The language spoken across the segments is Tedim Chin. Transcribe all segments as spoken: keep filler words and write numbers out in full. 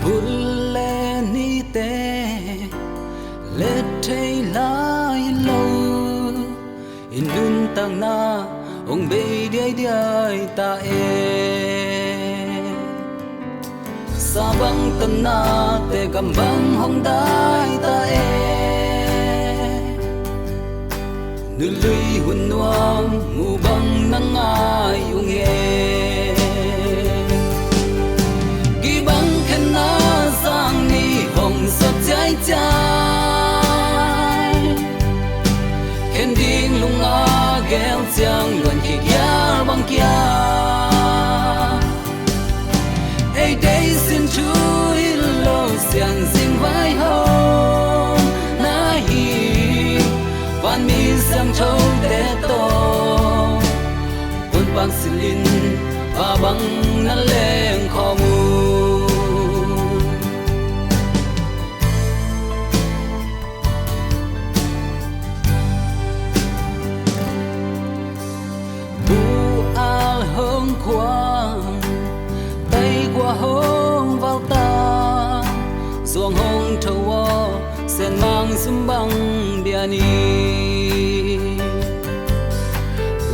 Bul le nite let thei lai lo, i nuntakna hong bei diaidiai ta e. Sa bang tanate gam bang hong dai ta e. Nului hun nuam mu bang na ngai ung e. Gibang khenna zang ni hong sot ciaicia. Khen ding lunga gel ciang luan kigial bang kia. Ei dei sin thu in lo sian zing vai hong na hi. Van mi siangthote tawh hun pak silin va bang na leng khawm uh. Bual hong khuang, taigua hong valta, zuang hong tho aw, sianmang zumbang bia ni.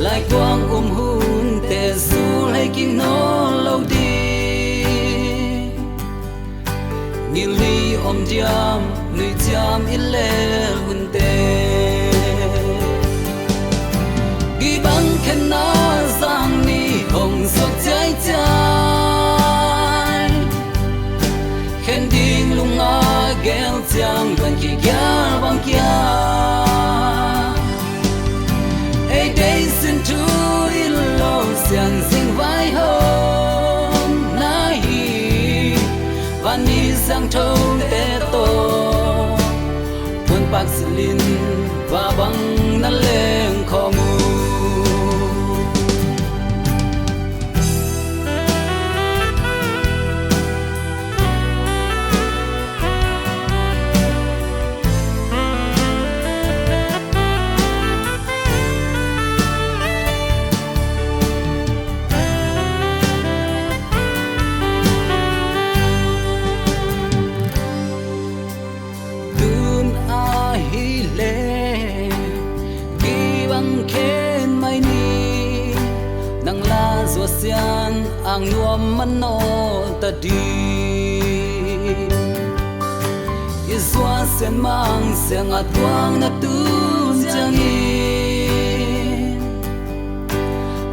Laikuang um hunte zul hei kik nawn lo ding. Ngilni om diam, nui ciam i lel hunte. Gibang khenna zang ni hong sot ciaicia. Khen ding lunga gel ciang luan kigial bang kia. Ei dei sin thu in lo sian zing vai hong na hi. Van mi siangthote tawh hun pak silin va bang na leng khawm uh. Tun ahih leh gibang khen mai ni. Nang la zuah sian ang nuam manaw ta ding. I zuah sian mang siang a tuang na tun ciangin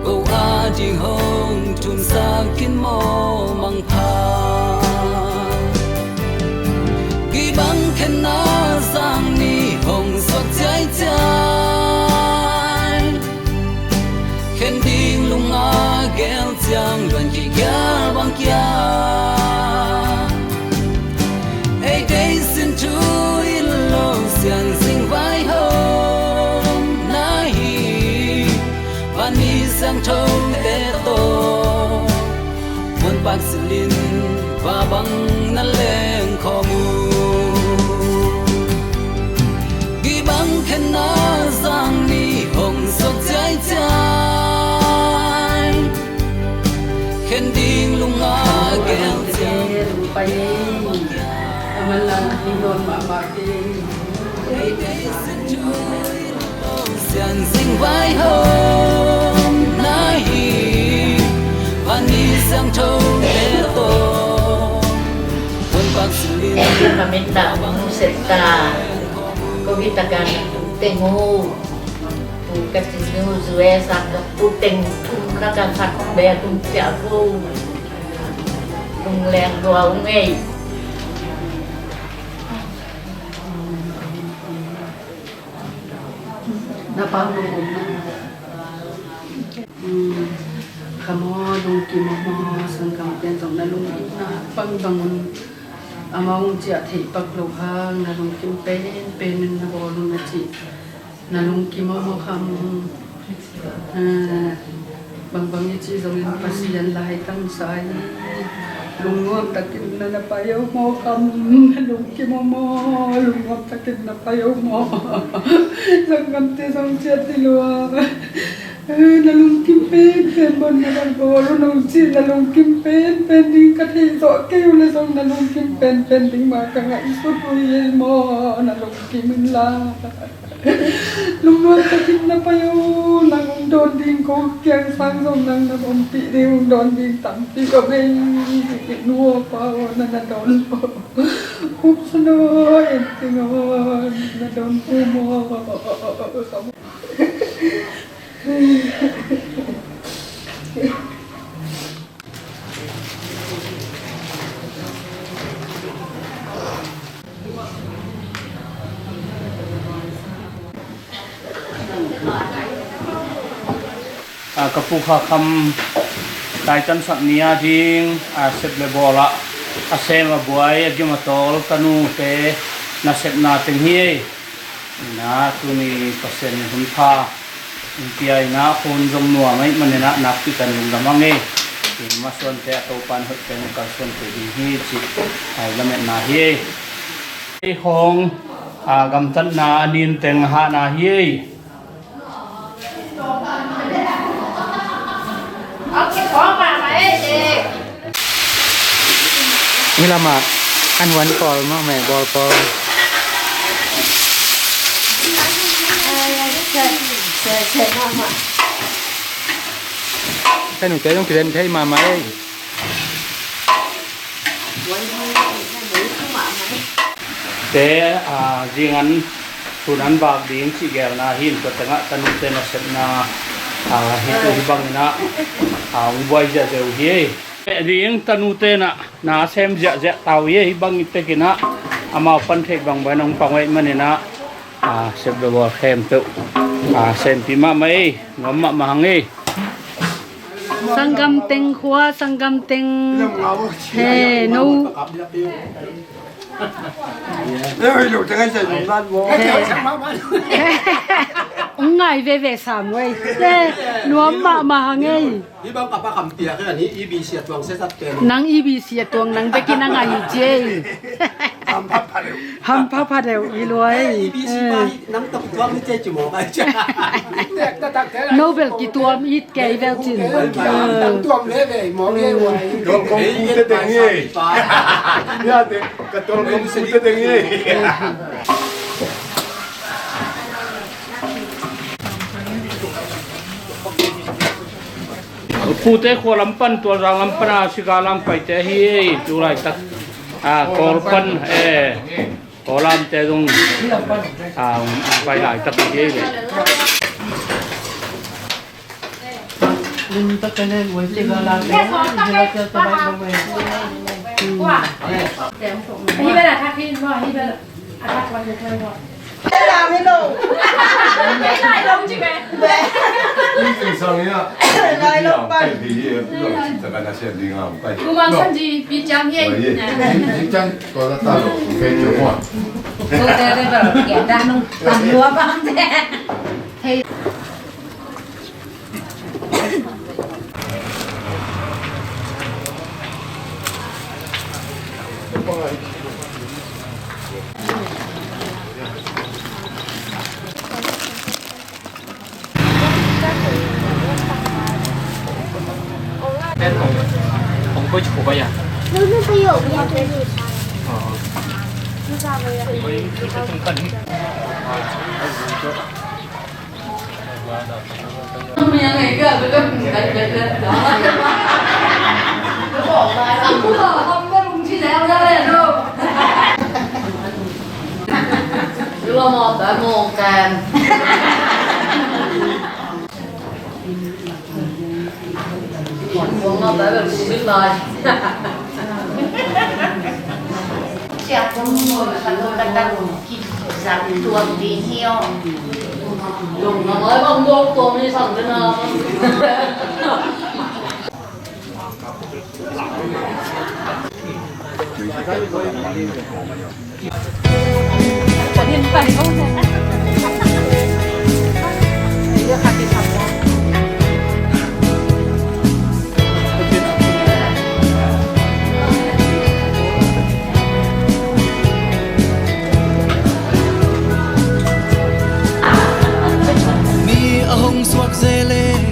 ko a ding hong thumsak in maw mangpha. Gibang khenna zang ni hong sot ciaicia. Khen ding lunga gel ciang luan kigial bang kia. Ei dei sin thu in lo sian zing vai hong na hi. Van mi siangthote tawh hun pak silin va bang na leng khawm uh. Gibang khenna zang ni hong sot ciaicia. Khen ding lunga gel ciang. Pai. Aman lang ni non mama ke. Sian zing vai hong na hi. Van mi siangthote tawh hun pak silin. Ka min ta mu setta. Ko hi ta kan teng u. Pu ka ci nu zue sa ka pu teng thum ka kan sak be kum cia pu. Lung leng dua u ngei. Na pau lung um na. Kha maw, lungkim maw, sangkam ten zong na lungkim na pang bang un. Amau hong ciah theih pak lo hang na lungkim pen pen in na bawl un na cih. Na lungkim aw maw kham. Bangbang i cih zongin Pasian lai tamsa hi. Lungnuam takin na na pai aw maw kham. Na lungkim aw maw, lungnuam takin na pai aw maw. Zanggamte zong ciat hi lua. Na lungkim penpen bang na bang bawl un hong ci, na lungkim penpen ding ka theih zawh kei uh leh zong na lungkim penpen ding mah ka ngaihsut uh hi ei maw, na lungkim inla. Lungnuam takin na pai uh, nang hong dawn ding ko kiang sang zong nang na ompih ding hong dawn ding tampi om ei. Nu aw pa aw na na dawn lo. Upsa naw en teng aw na dawn pu maw. A, ka Pu Kha Kham taitansak ni a ding, a, sep le bawl ah a sem a buai a gim a tawl tanute nasepna teng hi ei. Ina tuni Pasian in hun pha in pia ina hun zong nuam ahih manin ah nakpi kan lungdam hang ei. Ina masuante a Topa in hoih pen kalsuan pia ding hi cih a i lametna hi ei. Ei hong, a, gamtatna a nin teng hahna hi ei. Hih lamah an huan pawl mah meh bawl pawl. Ka nute zong kilen thei mahmah ei. Te, a, zing an sun an vak ding cih gelna hi in tua tengah tanute nasepna, a, hi tu hi bangin ah, a, hong buai ziahziah uh hi ei. Peh ding tanute nah na sem ziahziah ta uh hi ei, hi bangin tekin ah amau pan theih bangbang hong pang uh ahih manin ah, a, sep le bawl khempeuh, a, sempi mahmah ei, nuam mahmah hang ei. Sanggam teng khua, sanggam teng he no. Ung ngai veve sam wei. Nuam mahmah hang ei. Hi bang ka pa kam piak hi a ni E B C a tuang sesat pen. Nang E B C a tuang nang bekin a ngai hi ci ei. Hampha pha deuh i luai. E B C pa hi nang tawh tuang hi ci ei ci mawk ai ci. No bel kituam it kei bel cin. Nang tuam le ve mawk ei uai. Tuam kong pu te teng hi ei. Ya te ka tuam kong pu te teng hi ei. Pute khua lam pan, Tualzang lam pan a sika lam paite ahi ei, tu laitak. A, Kawl pan, e, Kawl lamte zong, a, pai laitak ahi ei le. Mi a hong suak zel e,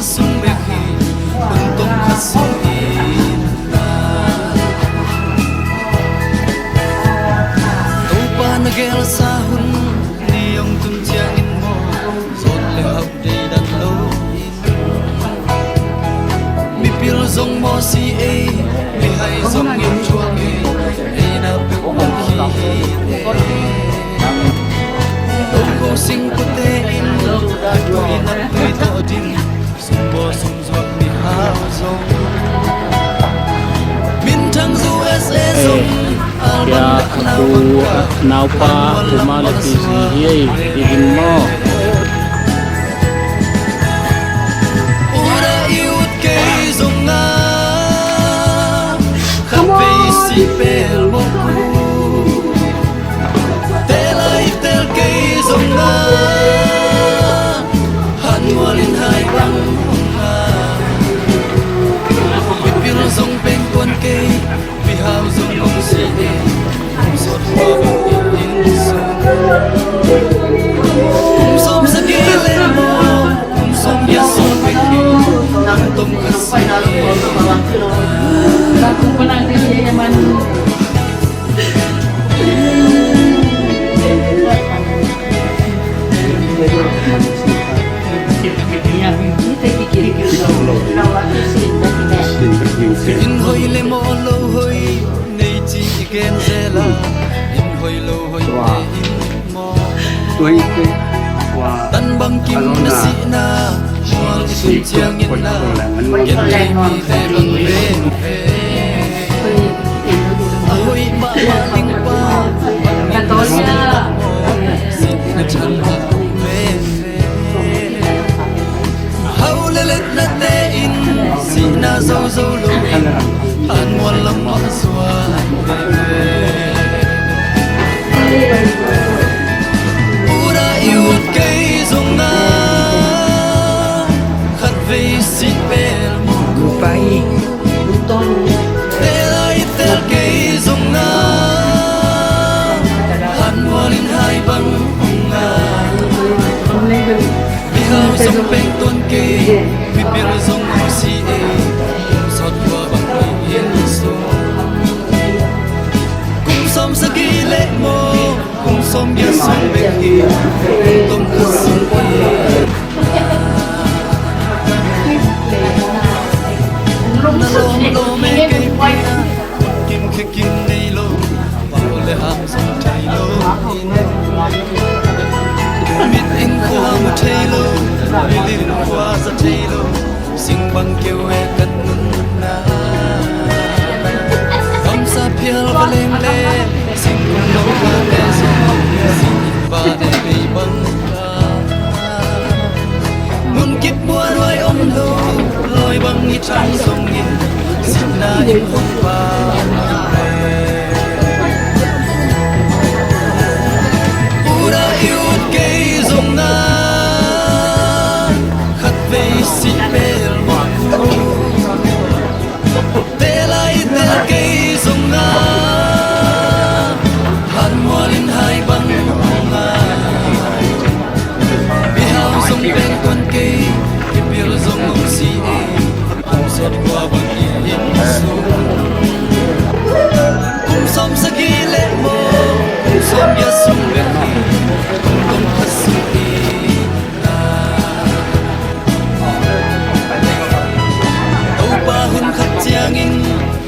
Sung bek hi, hun tom khat sung in. Topa na gelsa hun ni hong tun ciangin maw, zawt le hauh deidan lo in. Mipil zong mawsi ei, mihai zong in thuak ei, ei na peuh mawk hi hi ei. Tongko singkute in, tui nak tui tawh ding. Sumbaw sumzuak mihau zong. Minthang U S A zong. Tia a pu naupa puma le pisi hi ei, i in maw? Ura i ut kei zong a, khat vei si pel mawk uh. Tel a i tel kei zong a, han mual in hai bang hong a. Mipil zong peng kuan kei, mihau zong hong si e. Kum sawt hua bang in in sung. Kum sawm sagih le maw, kum sawm giat sawm bek hi. Kum tom khat si e. In hoih le maw lo hoih nei ci i gen zel a, in hoih lo hoih te in maw. Tan bang kim na sihna, mual i tun ciangin na, gen thei mi te bang ven ve. A hoih mahmah ling pa, bang min na sihna, sihna than a ven ve. Hau le letnate in sihna zozo lo in, an mual lam mah zuan veve. Ura i ut kei zong a, khat vei si pel mawk uh. Tel a i tel kei zong a, an mual in hai bang hong a. Mihau zong peng tuan kei, mipil zong hong si e, kum sawt hua bang hi in sung. Kum sawm sagih le maw, kum sawm giat sung bek hi, kum tom khat sung hi. Na lawm lawm e kei pia, kim khia kim nei lo, pau le ham zong thei lo in. Mit in khua mu thei lo, bil in khua za thei lo, sing bang keu e kan nunna. Kamsa phial va leng le, sing kun lo va le zong, sing in va le bei bang ka. Munkip mual huai om lo, lawi bang i thang zongin, sihna in hong pang. Ura i ut kei zong a, khat vei si pel mawk uh. Tel a i tel kei zong a, han mual in hai bang hong a. Mihau zong peng kuan kei, mipil zong hong si e. Kum sawt hua bang in in sung. Kum sawm sagih le maw, kum sawm giat sung bek hi. Kum tom khat sung hi. Topa hun khat ciangin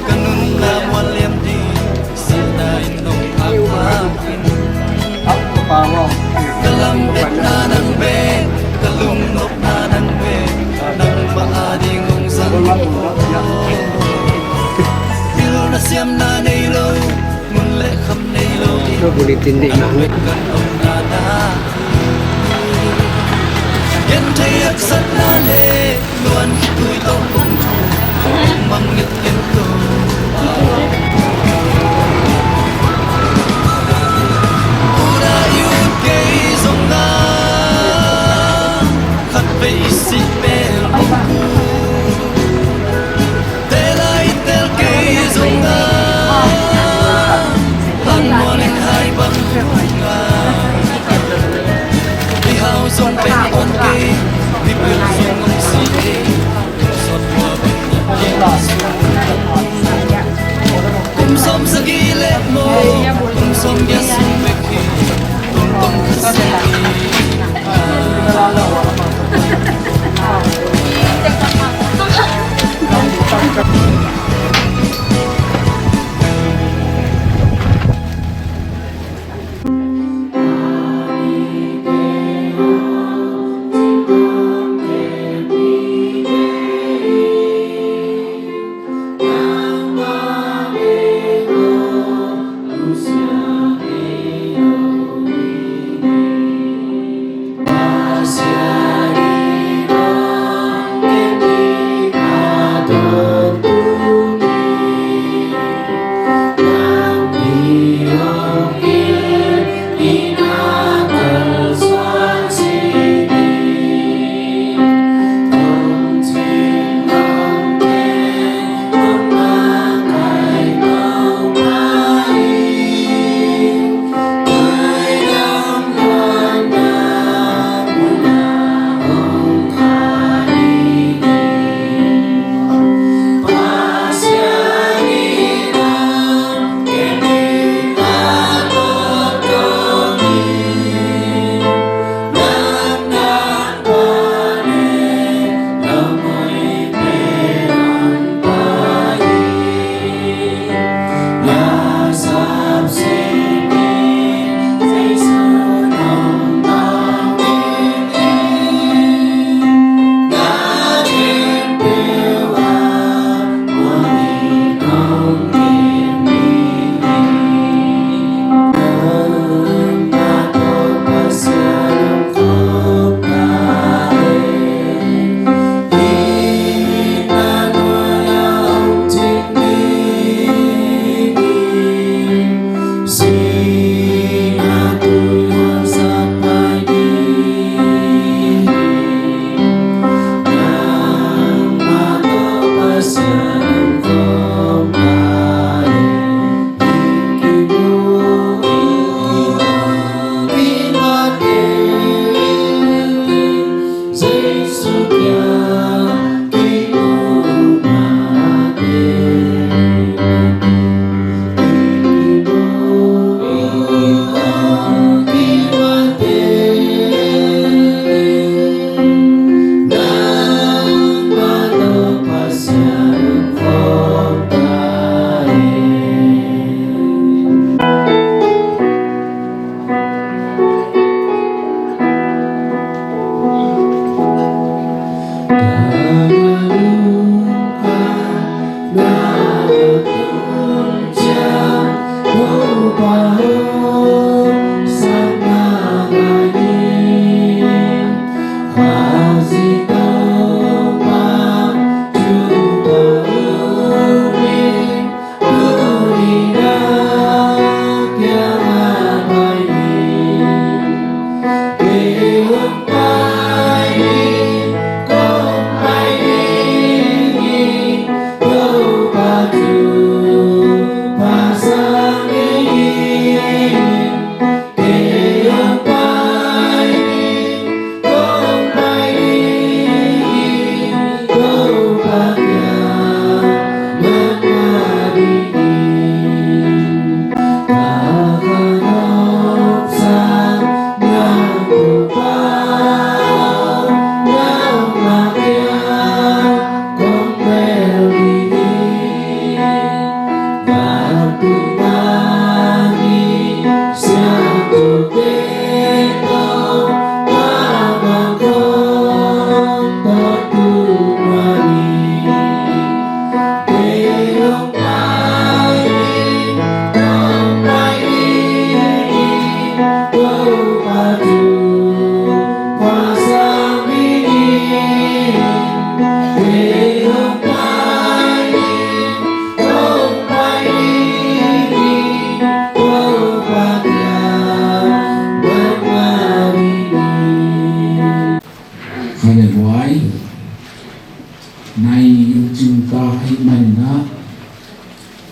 ka nunna mual liam ding, sihna in nong phak phak in. Ka lam etna nang bek, ka lungnopna nang bek, nangmah ading hong zang. Pilna siamna nei lo, mun le kham nei lo, ka bulletin dih na. Genthei haksatna le luan khitui tawh kong thu mang ngetnget lo. Ura i ut kei zong a, khat vei i sih pel mawk uh. Tel a i tel kei zong a, an mual in hai bang hong a. Mihau zong peng kuan kei, mipil zong hong si kei.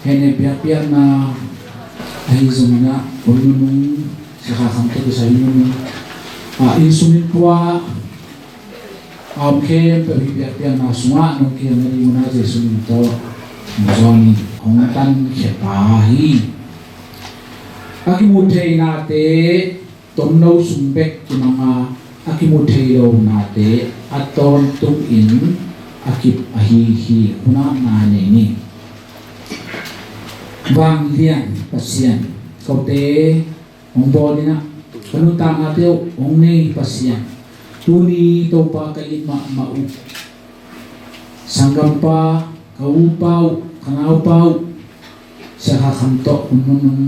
Hehnem biakpiakna ahi zongin ah, hun nunung, Sia Kha Kham tawh kisai nunung, ah, inn sung inn pua a om khempeuh hih biakpiakna sungah nong kiang nading hun ah Jesu min tawh hong zawng in, hong tankhia pa hi. A kimu thei nate tomno sung bek kimang a, a kimu thei lo nate a tawntungin a kip ahi hi. Hun ah na nei ni. Vanglian Pasian, kote hong bawl in ah, ka nuntaknate uh hong nei Pasian, tuni Topa ka it mahmah uh, sanggampa, ka upa uh, ka naupa uh, Sia Kha Kham tawh hun nunung,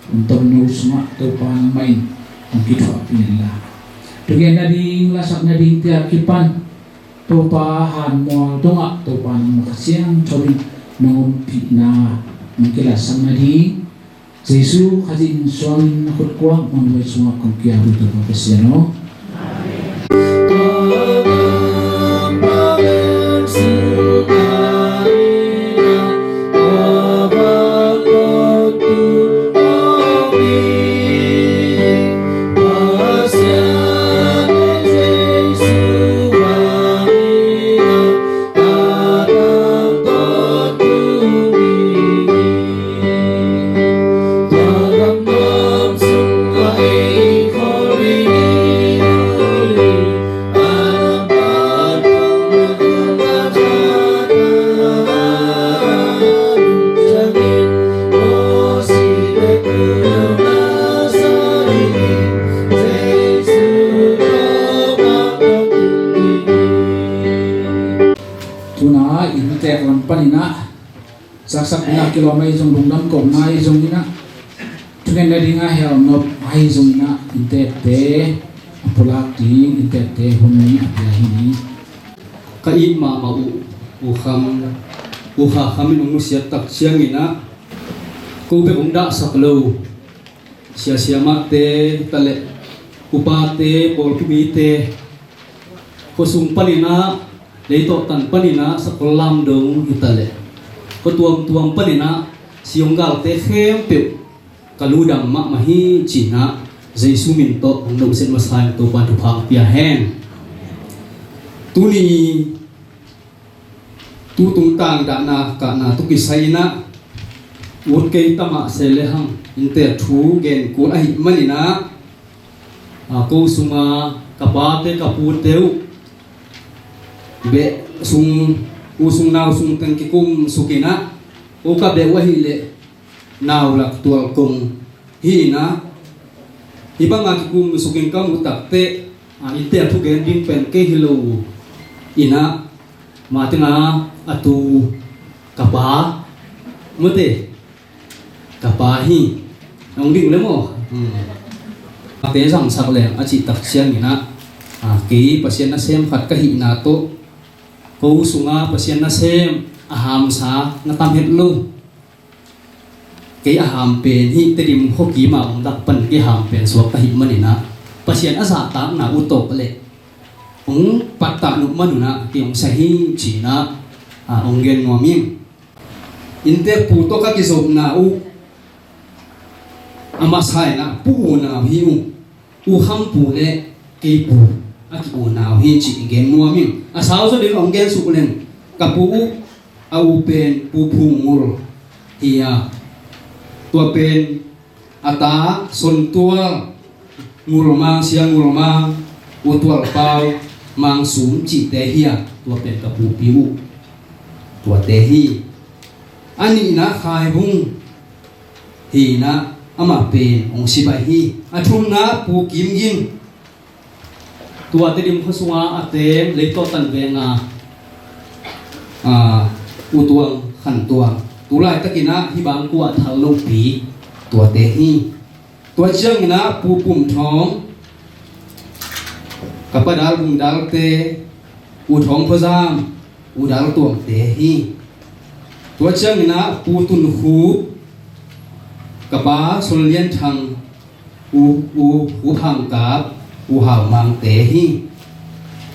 hun tomno sungah Topa nangmah in hong kithuahpih inla, thugen nading, lasak nadingte a kipan Topa hanmual dongah Topa nangmah Kha Siangtho in nong ompihna hong kilatsak nading, Jesu Khazih min suangin na khutkuang mangmuai sungah kong kiang uh hi, Topa Pasian aw. Tuna inntek lam panin ah, saksak ding a kilawm ahi zong, lungdam kohna ahi zongin ah, thugen nading a helnop ahi zongin ah, inntekte a pulak ding, inntekte hun a pia hi ni. Ka it mahmah uh, U Kham, U Kha Kham in hong nusiat tak ciangin ah, ko bek hong dahsak lo sia siamahte, taleh upate, pawlpi mite, khuasung panin ah, leitawh tan panin ah, sakol lamdang hi taleh khua tuamtuam panin ah, siong galte khempeuh ka ludam mahmah hi, ci-in ah, Jesu min tawh hong nusiat masa in Topa thupha pia hen. Tuni tu tungtang dahna kahna tawh kisai in ah, ut kei ta mah se lehang, inntek thu gen kul ahih manin ah, a, ko sunga ka pate ka pute uh beh sung, u sung nau sung teng kikum suk in ah, ko ka beh uh ahih leh nau lak tual kong hi in ah, hih banga kikum suk in ka muh tak teh, a, inntek thu gen ding pen kei hi lo in ah, mah teng a, a tu ka pa, mate, ka pa hi. Hong ding le maw? Hmm. Mate zangsak leng a cih tak ciangin ah, a, kei Pasian nasem khat ka hihna tawh, ko sunga Pasian nasem a hamsa na tam het lo. Kei a ham pen hih Tedim khuakim a om lak pan kei ham pen suak ka hih manin ah, Pasian a zahtakna uh tawh leh hong pattah nop man un ah kei hong sia hi, ci-in ah, a, hong gen nuam ing. Inntek pu tawh ka kizopna uh a masa in ah, Pu Unau hi uh. U Kham pu le kei pu a ki-unau hi, ci-in gen nuam ing. A sauzaw ding hong gen suk leng, ka pu uh, a u pen Pu Phung Ngul hi a, tua pen a ta Son Tual Ngul Mang, Sia Ngul Mang, U Tual Pau Mang Sum cihte hi a, tua pen ka pupi uh. Tuate hi. A nihna Khai Vung hi in ah, amah pen hong si baih hi. A thumna Pu Kim Gin, tua Tedim khua sunga a teng, leitawh tan veng a, a, U Tuang Khan Tuang, tu laitakin ah hih bang kuah thal lopi, tuate hi. Tua ciangin ah Pu Pum Thawng, ka pa Dal Bung Dalte, U Thawng Phua Zam, U Dal Tuangte hi. Tua ciangin ah Pu Tun Khup, ka pa Son Lian Thang, U, U, U Phang Kap, U Hau Mangte hi.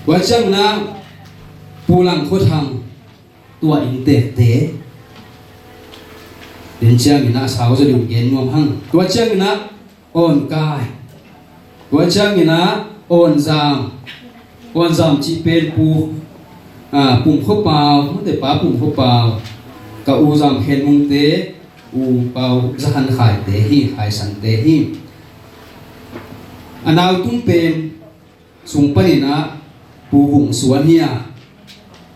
Tua ciangin ah Pu Lang Khua Thang, tua inntekte, Den ciangin ah sau zaw deuh gen nuam hang. Tua ciangin ah awn kai. Tua ciangin ah awn zam. Awn zam cih pen Pu, ah, Pum Khua Pau, mate, Pa Pum Khua Pau. Ka u Zam Khen Mungte, U Pau Za Han Khaite hi, Khai Sante hi. A nau tung pen sung panin ah Pu Vung Suan hi a,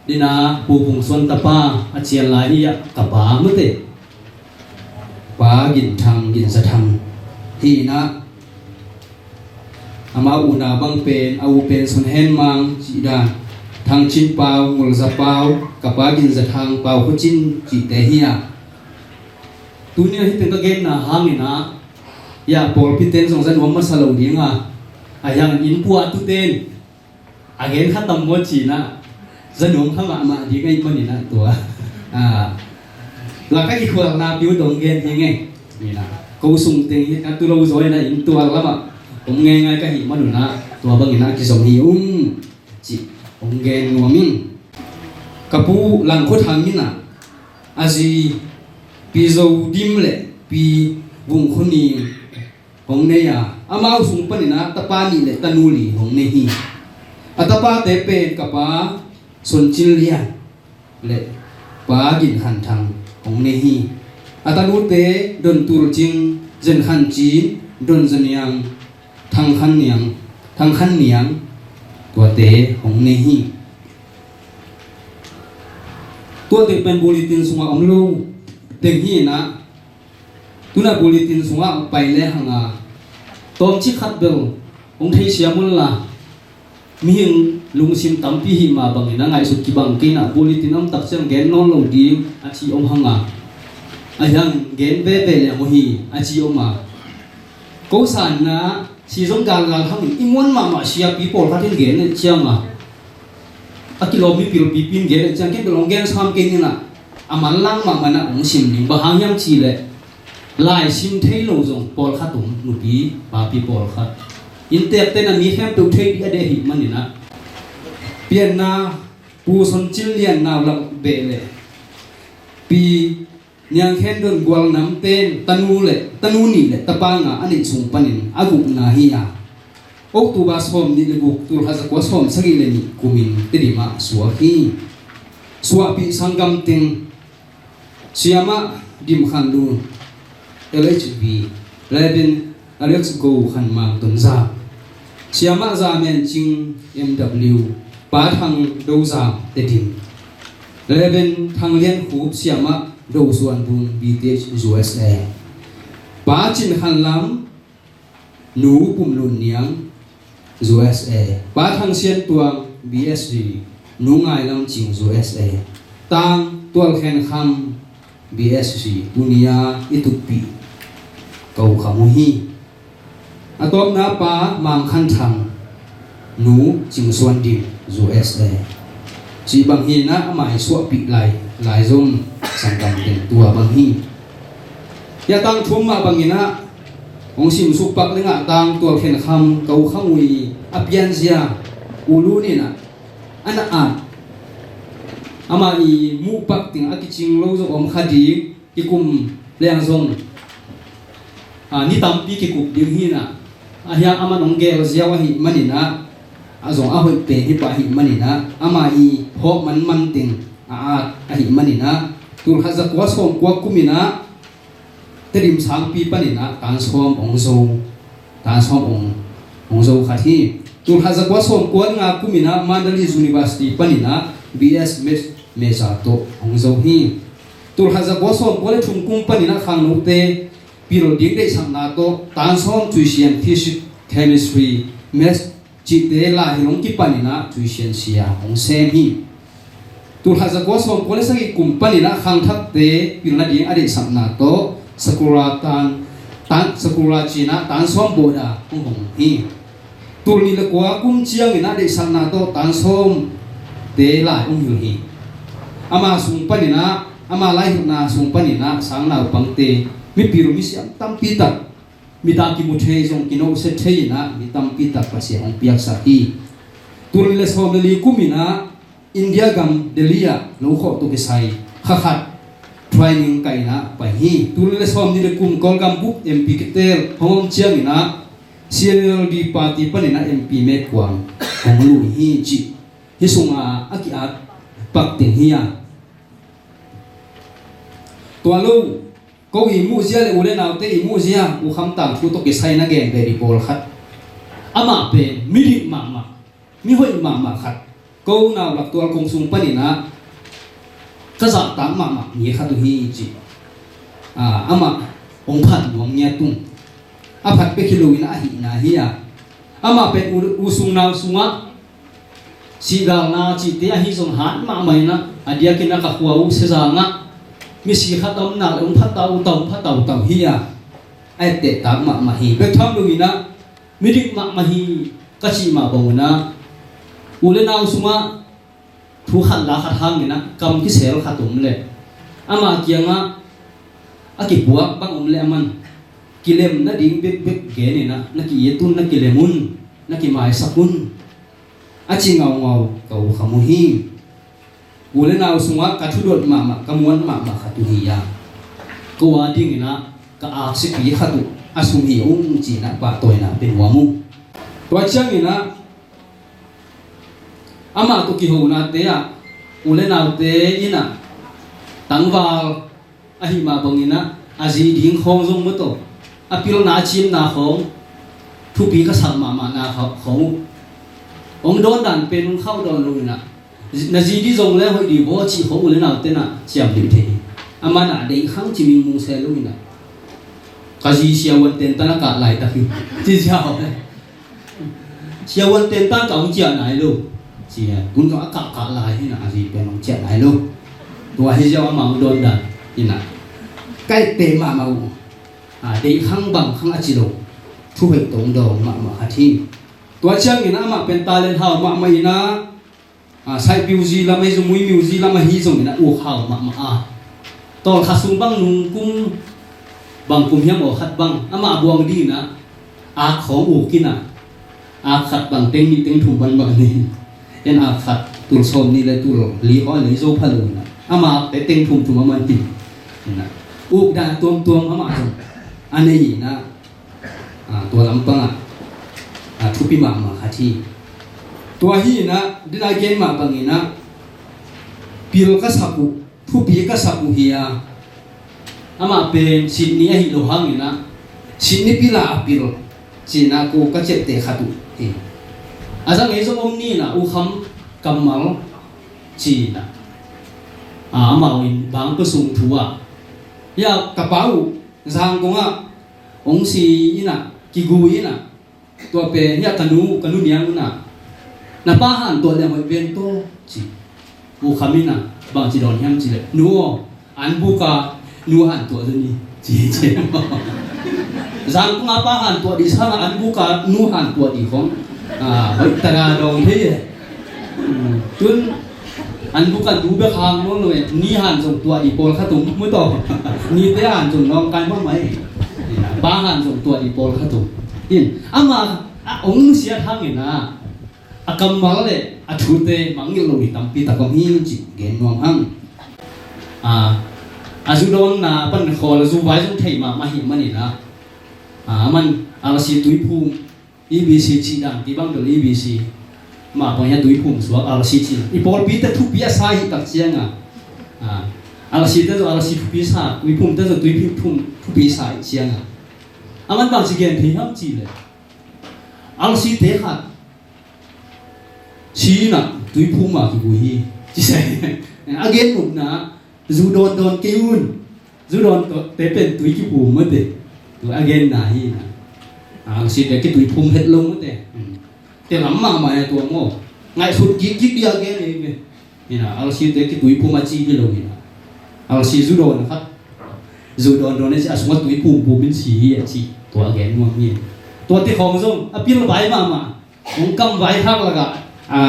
dina Pu Vung Suan tapa a cian lai hi a, ka pa mate, Pa Gin Thang, Gin Za Thang hi in ah, amau unau bang pen, a u pen Sun Hen Mang cih dan, Thang Cin Pau, Ngul Za Pau, ka pa Gin Za Thang, Pau Khua Cin cihte hi a. Tuni a hih teng ka genna hangin ah, ya, pawlpi ten zong za nuam masa lo ding a, a hiang inn puatu ten a gen kha tam maw ci-in ah, za nuam kha mahmah ding ahih manin ah tua, ah, la ka kikhualna piu dong gen hi ngei. Ni na, ko sung teng hi ka tu lo zaw in ah, inn tual lamah om ngeingai ka hih manun ah, tua bangin ah kizom hi ung, ci hong gen nuam ing. Ka pu Lang Khua Thang in ah, a zi Pi Zo Dim le Pi Vung Khua Ning hong nei a, amau sung panin ah tapa nih le tanu li hong nei hi. A tapate pen ka pa Son Cin Lian le Pa Gin Khan Thang hong nei hi. A tanute Don Tul Cing, Zen Khan Cin, Don Za Niang, Thang Khan Niang, Thang Khan Niang, tuate hong nei hi. Tuate pen bulletin sungah om lo teng hi in ah, tuna bulletin sungah pai le hang a, tawmcik khat bel hong theisiam un la, mihing lungsim tampi hih mah bangin a ngaihsut kibang kei in ah, bulletin a om tak ciang gen nawn lo ding a ci om hang a, a hiang gen veve leng uh hi a ci om a. Ko sanna si zong galgal hangin i muan mahmah siapi pawlkhat in gen ciang a, a kilawm mipil pipi in gen ciang, ken bel hong gen sam kei ning a, a manlang mahmah in ah hong sim ning. Bang hang hiam cih leh, lai sim thei lo zong pawlkhat om, nupi papi pawlkhat. Innteekte in ah mi khempeuh thei ding a deih ahih manin ah, pianna Pu Son Cin Lian nau lak beh le Pi Niang Khen Don Gual Nam ten tanu le, tanu nih le tapa nga a neih sung panin a gukna hi a, October sawm nih le guk, tul khat za kua sawm sagih le nih kumin Tedim ah suak hi. Suahpih sanggam teng, Siamah Dim Khan Lun, L H B, Reverend Alex Go Khan Mang Tonzang, Siamah Za Men Cing, M W, Pa Thang Do Zam, Tedim, Reverend Thang Lian Khup, Siamah Do Suan Bung, B T H, U S A, Pa Cin Khan Lam, Nu Pum Lun Niang, U S A, Pa Thang Sian Tuang, B S G, Nu Ngai Lam Cing, U S A, Tang Tual Khen Kham, B S G, tuni a i tuppih ko kham uh hi. A tawpna Pa Mang Khan Thang, Nu Cing Suan Dim, U S A, cih bang hi in ah, amah i suahpih lai, lai zom sanggam teng tua bang hi. Hia tang thum mah bangin ah hong simsuk pak leng ah, Tang Tual Khen Kham, ko kham uh i a pianzia U Lu in ah, a na at, amah i muh pak teng a kicing lo zong om kha ding, kikum leng zong, a, ni tampi kikup ding hi in ah, a hiang amah hong gel ziau ahih manin ah, a zong a hoih pen hi pah ahih manin ah, amah i phawk manman teng a at ahih manin ah, tul khat za kua sawm kua kum in ah, Tedim sangpi panin ah tan sawm hong zo, tan sawm hong, hong zo khat hi. Tul khat za kua sawm kua le nga kum in ah Mandalay University panin ah B S Maths major tawh hong zo hi. Tul khat za kua sawm kua le thum kum panin ah khangnote pil ding deihsakna tawh tan sawm tuition, physics, chemistry, maths cihte lai hilh hong kipan in ah tuition sia hong sem hi. Tul khat za kua sawm kua le sagih kum panin ah khangthakte pilna ding a deihsakna tawh Sakura tan, tan, Sakura ci-in ah tan sawm bawda hong hong hi. Tul nih le kua kum ciangin ah deihsakna tawh tan sawmte lai hong hilh hi. Ama sung panin ah, ama lai hilhna sung panin ah sang naupangte, mipil misiam tampi tak, mit a kimu thei zong kinohsia thei in ah mi tampi tak Pasian hong piaksak hi. Tul nih le sawm le li kum in ah India gam Delhi ah lo khawh tawh kisai kha khat, training ka in ah pai hi. Tul le sawm nih le kum Kawlgam bup M P kitel hong om ciangin ah C N L D party panin ah M P met kuang hong lui hi cih hih sungah a ki-at pak teng hi a. Tua lo, ko i muhzia le u le naute i muhzia U Kham tangthu tawh kisai na gen ve dih pawlkhat. Amah pen midik mahmah, mihoih mahmah khat. Ko nau lak tual kong sung panin ah ka zahtak mahmah mi khat uh hi ci. Ah, amah hong phat nuam ngiat ung. A phat bek hi loin ah a hihna hi a. Amah pen u, u sung nau sungah sihgalna cihte ahi zong hat mahmah in ah, a diakin ah ka khua uh Sezang ah misi khat a om nak le hong phat tautau, hong phat tautau hi a. A etteh tak mahmah hi. Bek tham loin ah midik mahmah hi ka cih mah bang un ah u le nau sungah thu khat la khat hangin ah kam kisel khat om leh ama kiangah a kipuak bang om leh aman kilem nading bekbek genin ah na ki-it un, na kilem un, na kimaisak un, a ci ngaungau ka U Kham uh hi. U le nau sungah ka thudot mahmah, ka muan mahmah khat uh hi a. Ko a dingin ah ka aksipi khat uh a sum hi ung ci-in ah pahtawina pia nuam uh. Tua ciangin ah amah tawh kihonate ah u le naute in ah tangval ahi mah bangin ah a zi ding khawng zong maw tawh, a pilna a cimna khawng, thupi ka sak mahmahna khawng uh. Hong dawn dan pen hong khauh dawn loin ah, na zi ding zong le hoih ding baw cih khawng u le naute in ah ciam ding thei hi. Aman ah deih khang ci mingmung se loin ah, ka zi siavuan tentan a kah laitak hi ci ziau. Siavuan tentan ka hong ciah nai lo. Ci a, gun zong a kahkah lai hi na, a zi pen hong ciah nai lo. Tua hi ziau amah hong dawn dan hi na. Ka etteh mahmah uh. A, deih khang bang khang a ci lo. Thu hoih tawh hong dawng mahmah khat hi. Tua ciangin amah pen talent hau mahmah hi na. A, saih piu zi lam ahi zong, mui miu zi lam ahi zongin a uk hau mahmah a. Tawlkhat sung bang nung kum, bang kum hiam aw khat bang, amah buang dingin a, ak khawng uk in a, ak khat bang teng nih teng thum bang bang ni. En ak khat, tul sawm nih le tul li hawi le zo pha lo in a. Amah te teng thum thum a man ti. In a, uk dan tuamtuam amah zong a nei in a, a, tua lampangah, a, thupi mahmah khat hi. Tua hi inah, dina gen mah banginah, pil ka sak uh, thupi ka sak uh hi a, amah pen Sydney ahi lo hanginah, Sydney pila a pil cinah ko ka ciapteh khat uh hi. A zang ei zong om ninah, U Kham kammal cinah, a, amau in bang ka sung thu ah, ya ka pa uh Zangkong ah hong si inah, kigu inah, tua pen, ya ka nu, ka nu niang unah, na pa hantuah liang hoih ven to, ci. U Kham inah bang ci dawn hiam ci leh, nu aw, an buka nu hantuah zo ni, ci, ci. Zangkong a pa hantuah dih sangah an buka nu hantuah dih khong, a, hoih taka dawng thei e. Tun an buka nu bek hang nawn lo e, ni han zong tuah dih pawlkhat um mu tawh. Nite han zong nawngkai mahmah e. Pa han zong tuah dih pawlkhat um. In, amah a hong nusiat hanginah, a kammal le a thute mangngilh lo hi tampi tak om hi cih gen nuam hang. A, a zu dawnna pan khawl a zu vai zong thei mahmah hi maninah, a, aman a lasi tuiphum, E B C cih dan ti bang dol, E B C mah bang hiah tuiphum suak, a lasi cih dan. I pawlpite thupi a sa hi tak ciangah, a, a lasite zong a lasi thupi sa, tuiphumte zong tuiphum thupi sa hi ciangah, aman bang ci gen thei hiam cih leh, a lasite khat si inah tuiphum ah kigui hi, ci sa hi. A gen nopna, zu dawndawn kei un. Zu dawn tawh te pen tui kiphum mate. Tua a genna hi inah, a lasite kituiphum het lo mate. Te lam mahmah e tua maw. Ngaihsut kikik dih a gen e ve. Inah, a lasite kituiphum a ci hi lo inah, a lasi zu dawn khat, zu dawndawn e ci, a sungah tuiphum phum in si hi a ci. Tua a gen nuam hi. Tua te khawng zong a pilvai mahmah, hong kamvai khak lakah, a,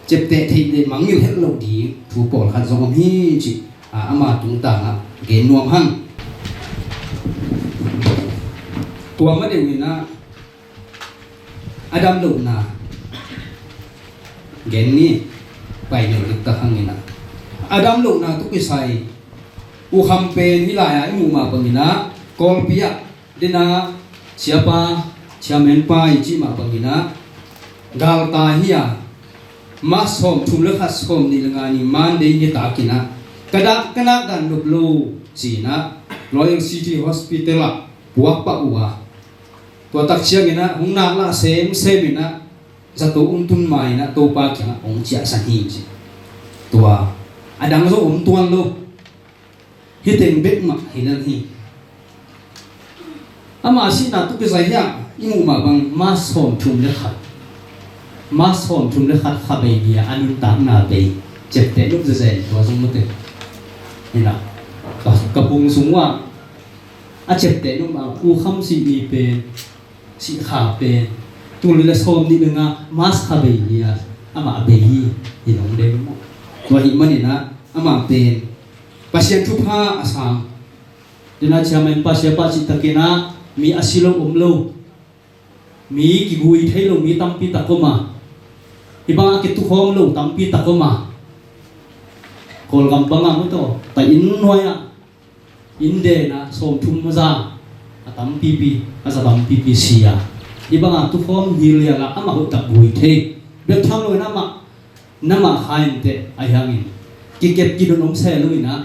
ciapteh theih le mangngilh het loh ding thu pawlkhat zong om hi cih, a, ama tungtangah gen nuam hang. Tua ma deuh inah, a dam lohna gen ni, pai neu diktak hanginah, a dam lohna tawh kisai U Kham pen hih lai-ah i muh mah bangin ah, Kawlpi ah dena siapa, chairman pa i cih mah bangin ah, galtai hi a, March sawmthum le khat, sawmnih le nga ni Monday nitakin ah, ka dah ka nak dan nop lo ci-in ah, Royal City Hospital ah puak pah uh a, tua tak ciangin ah hong nak lah semsem in ah, zato hong tun ma-in ah Topa kiangah hong ciahsan hi ci. Tua a dang zong om tuan lo. Hih teng bek mah hi lel hi. Ama sihna tawh kisai hiah i muh mah bang, March sawmthum le khat, March sawmthum le khat kha bei ni-a a nuntakna bei. Ciapteh nop zezen tua zong mute. Hi na, ka, ka phung sung uh ah a ciapteh nop mah, U Kham sih ni pen, sih kha pen, tul le sawmnih le nga March kha bei ni-a amah bei hi. Hi nong dei maw? Tua ahih manin ah amah pen Pasian thupha a sang. Dena chairman pa, siapa cih takin ah mi a si lo om lo, mi kigui thei lo mi tampi tak om a, hih bangah kitukhawm lo tampi tak om a, Kawlgam bangah mute, ta inn nuai-ah inn den ah sawmthum a za, a tampipi, a za tampipi si a, hih bangah tukhawm hi liang ah amah hoihtak gui thei. Bek tham lo in amah, na mah kha inteh, ahi hangin kikep kidon om se lo in ah,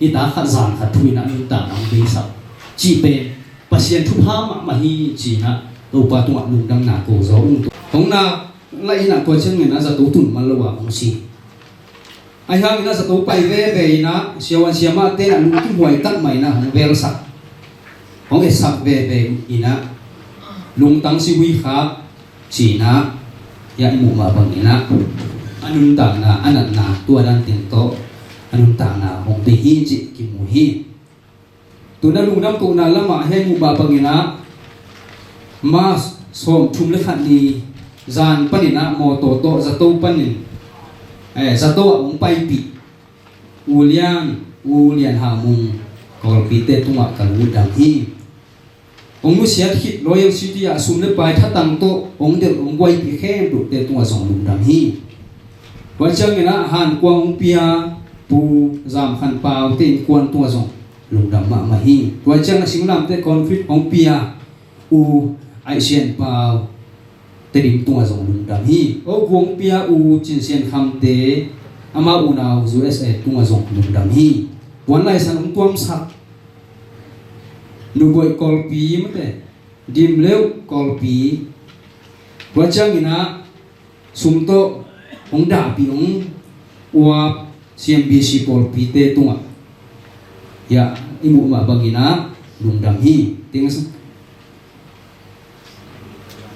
nitak khat zan khat thu in ah nuntakna hong beisak cih pen Pasian thupha mahmah hi ci-in ah Topa tungah lungdamna ko zaw ung. Hong nak lah in ah tua ciangin ah zato tun man lo a hong si. Ahi hangin ah zato pai veve in ah, siavuan siamahte in ah lungkimhuai tak mah in ah hong velsak, hong etsak veve in ah, lungtang si hui khak ci-in ah, hiah i muh mah bangin ah a nuntakna, a natna, tua dan teng tawh a nuntakna hong bei hi cih kimu hi. Tu-in ah lungdam kohna lamah hiah i muh mah bangin ah, March sawmthum le khat ni zan panin ah mawtaw tawh zato panin, eh, zato ah hong paipih U Lian, U Lian Hau Mung Kawlpite tungah ka lungdam hi. Hong nusiat khit Royal City ah sum le pai thatang tawh hong delh hong buaipih khempeuhte tungah zong lungdam hi. Tua ciangin ah hankuang hong pia Pu Zam Khan Pau te innkuan tungah zong lungdam mahmah hi. Tua ciangin ah singlamteh concrete hong pia U Aih Sian Pau Tedim tungah zong lungdam hi. Oku hong pia U Cin Sian Khamte, amau unau U S A tungah zong lungdam hi. Puan laisan hong tuamsak Nu Boih Kawlpi mate, Dim Leuh Kawlpi, tua ciangin ah sum tawh hong dahpih hong uap C M B C pawlpite tungah, hiah i muh mah bangin ah lungdam hi. Teng,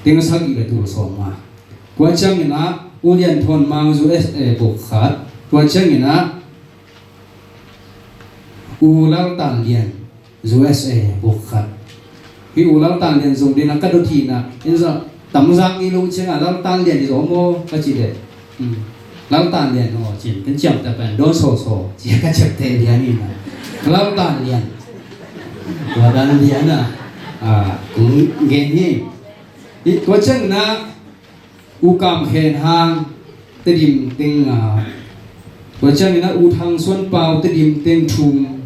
teng sagih le tul sawm nga. Tua ciangin ah U Lian Thawn Mang U S A vok khat. Tua ciangin ah U Lal Tan Lian U S A vok khat. Hih U Lal Tan Lian zong dena ka dot hi na, in zong tam zang i lo ciangah Lal Tan Lian i zong maw ka cih leh, hmm, Lal Tan Lian aw ci-in kan ciamteh pen Don Sawsaw ci-a ka ciamteh lian hi na. Lal Tan Lian, tua dan lian ah, ah, kong gen hi. Hih tua ciangin ah U Kam Khen Hang Tedim teng nga. Tua ciangin ah U Thang Suan Pau Tedim teng thum.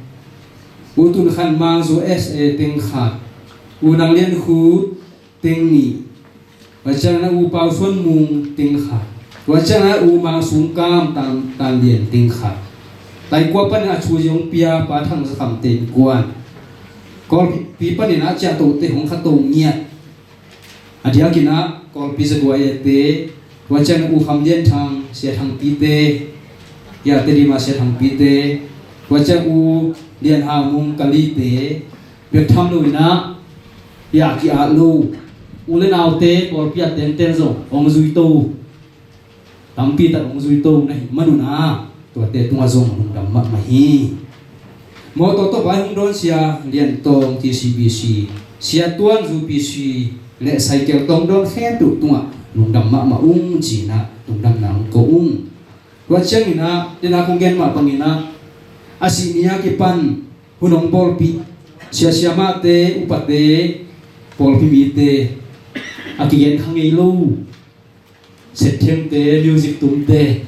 U Tun Khan Mang U S A teng khat. U Nang Lian Khu teng nih. Tua ciangin ah U Pau Suan Mung teng khat. Tua ciangin ah U Mang Sung Kam Tan, Tan Lian teng khat. Taikua panin a Chu Zong Pia Pa Thang Za Kham te innkuan. Kawlpi panin a ciahtohte hong khato ngiat. A diakin ah Kawlpi Za Guai te, tua ciang U Kham Lian Thang, Sia Thangpi te, hiah Tedim a Sia Thangpi te, tua ciang U Lian Hau Mung Kali te, bek tham lo in ah, hiah ki-at lo, u le naute, Kawlpi a tenten zong hong zui to. Tampi tak hong zui to na hih manun ah, tuate tungah zong lungdam mahmah hi. Mawtaw tawh vai hong dawn Sia Lian Tawng T C B C, Sia Tuan U P C le cycle tawng dawn khempeuh tungah lungdam mahmah ung ci-in ah lungdamna hong ko ung. Tua ciangin ah, dena kong gen mah bangin ah, a sih ni a kipan hun hong bawlpih sia siamahte, upate, pawlpi mite, a kigen kha ngei lo. Septhiangte, music tumte,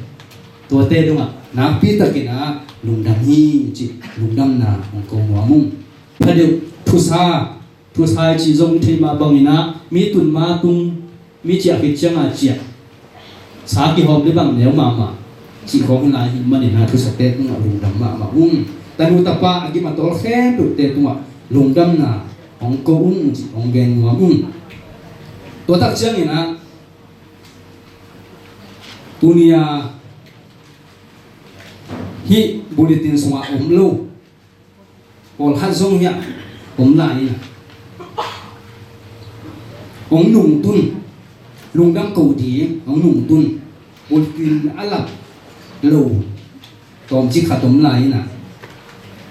tuate dongah nakpi takin ah lungdam hi cih lungdamna hong ko nuam ung. Phadeuh thusa, thusa i cih zong thei mah bangin ah mi tun ma tung, mi ciah khit ciangah ciah, sa kihawm le bang neu mahmah cih khawng hi lai hi manin ah thusate tungah lungdam mahmah ung. Tanu tapa a gim a tawl khempeuhte tungah lungdamna hong ko ung cih hong gen nuam ung. Tua tak ciangin ah tuni a hih bulletin sungah om lo pawlkhat zong hiah om lai in ah hong nungtun, lungdam ko ding hong nungtun bulletin a lap lo tawmcik khat om lai in ah,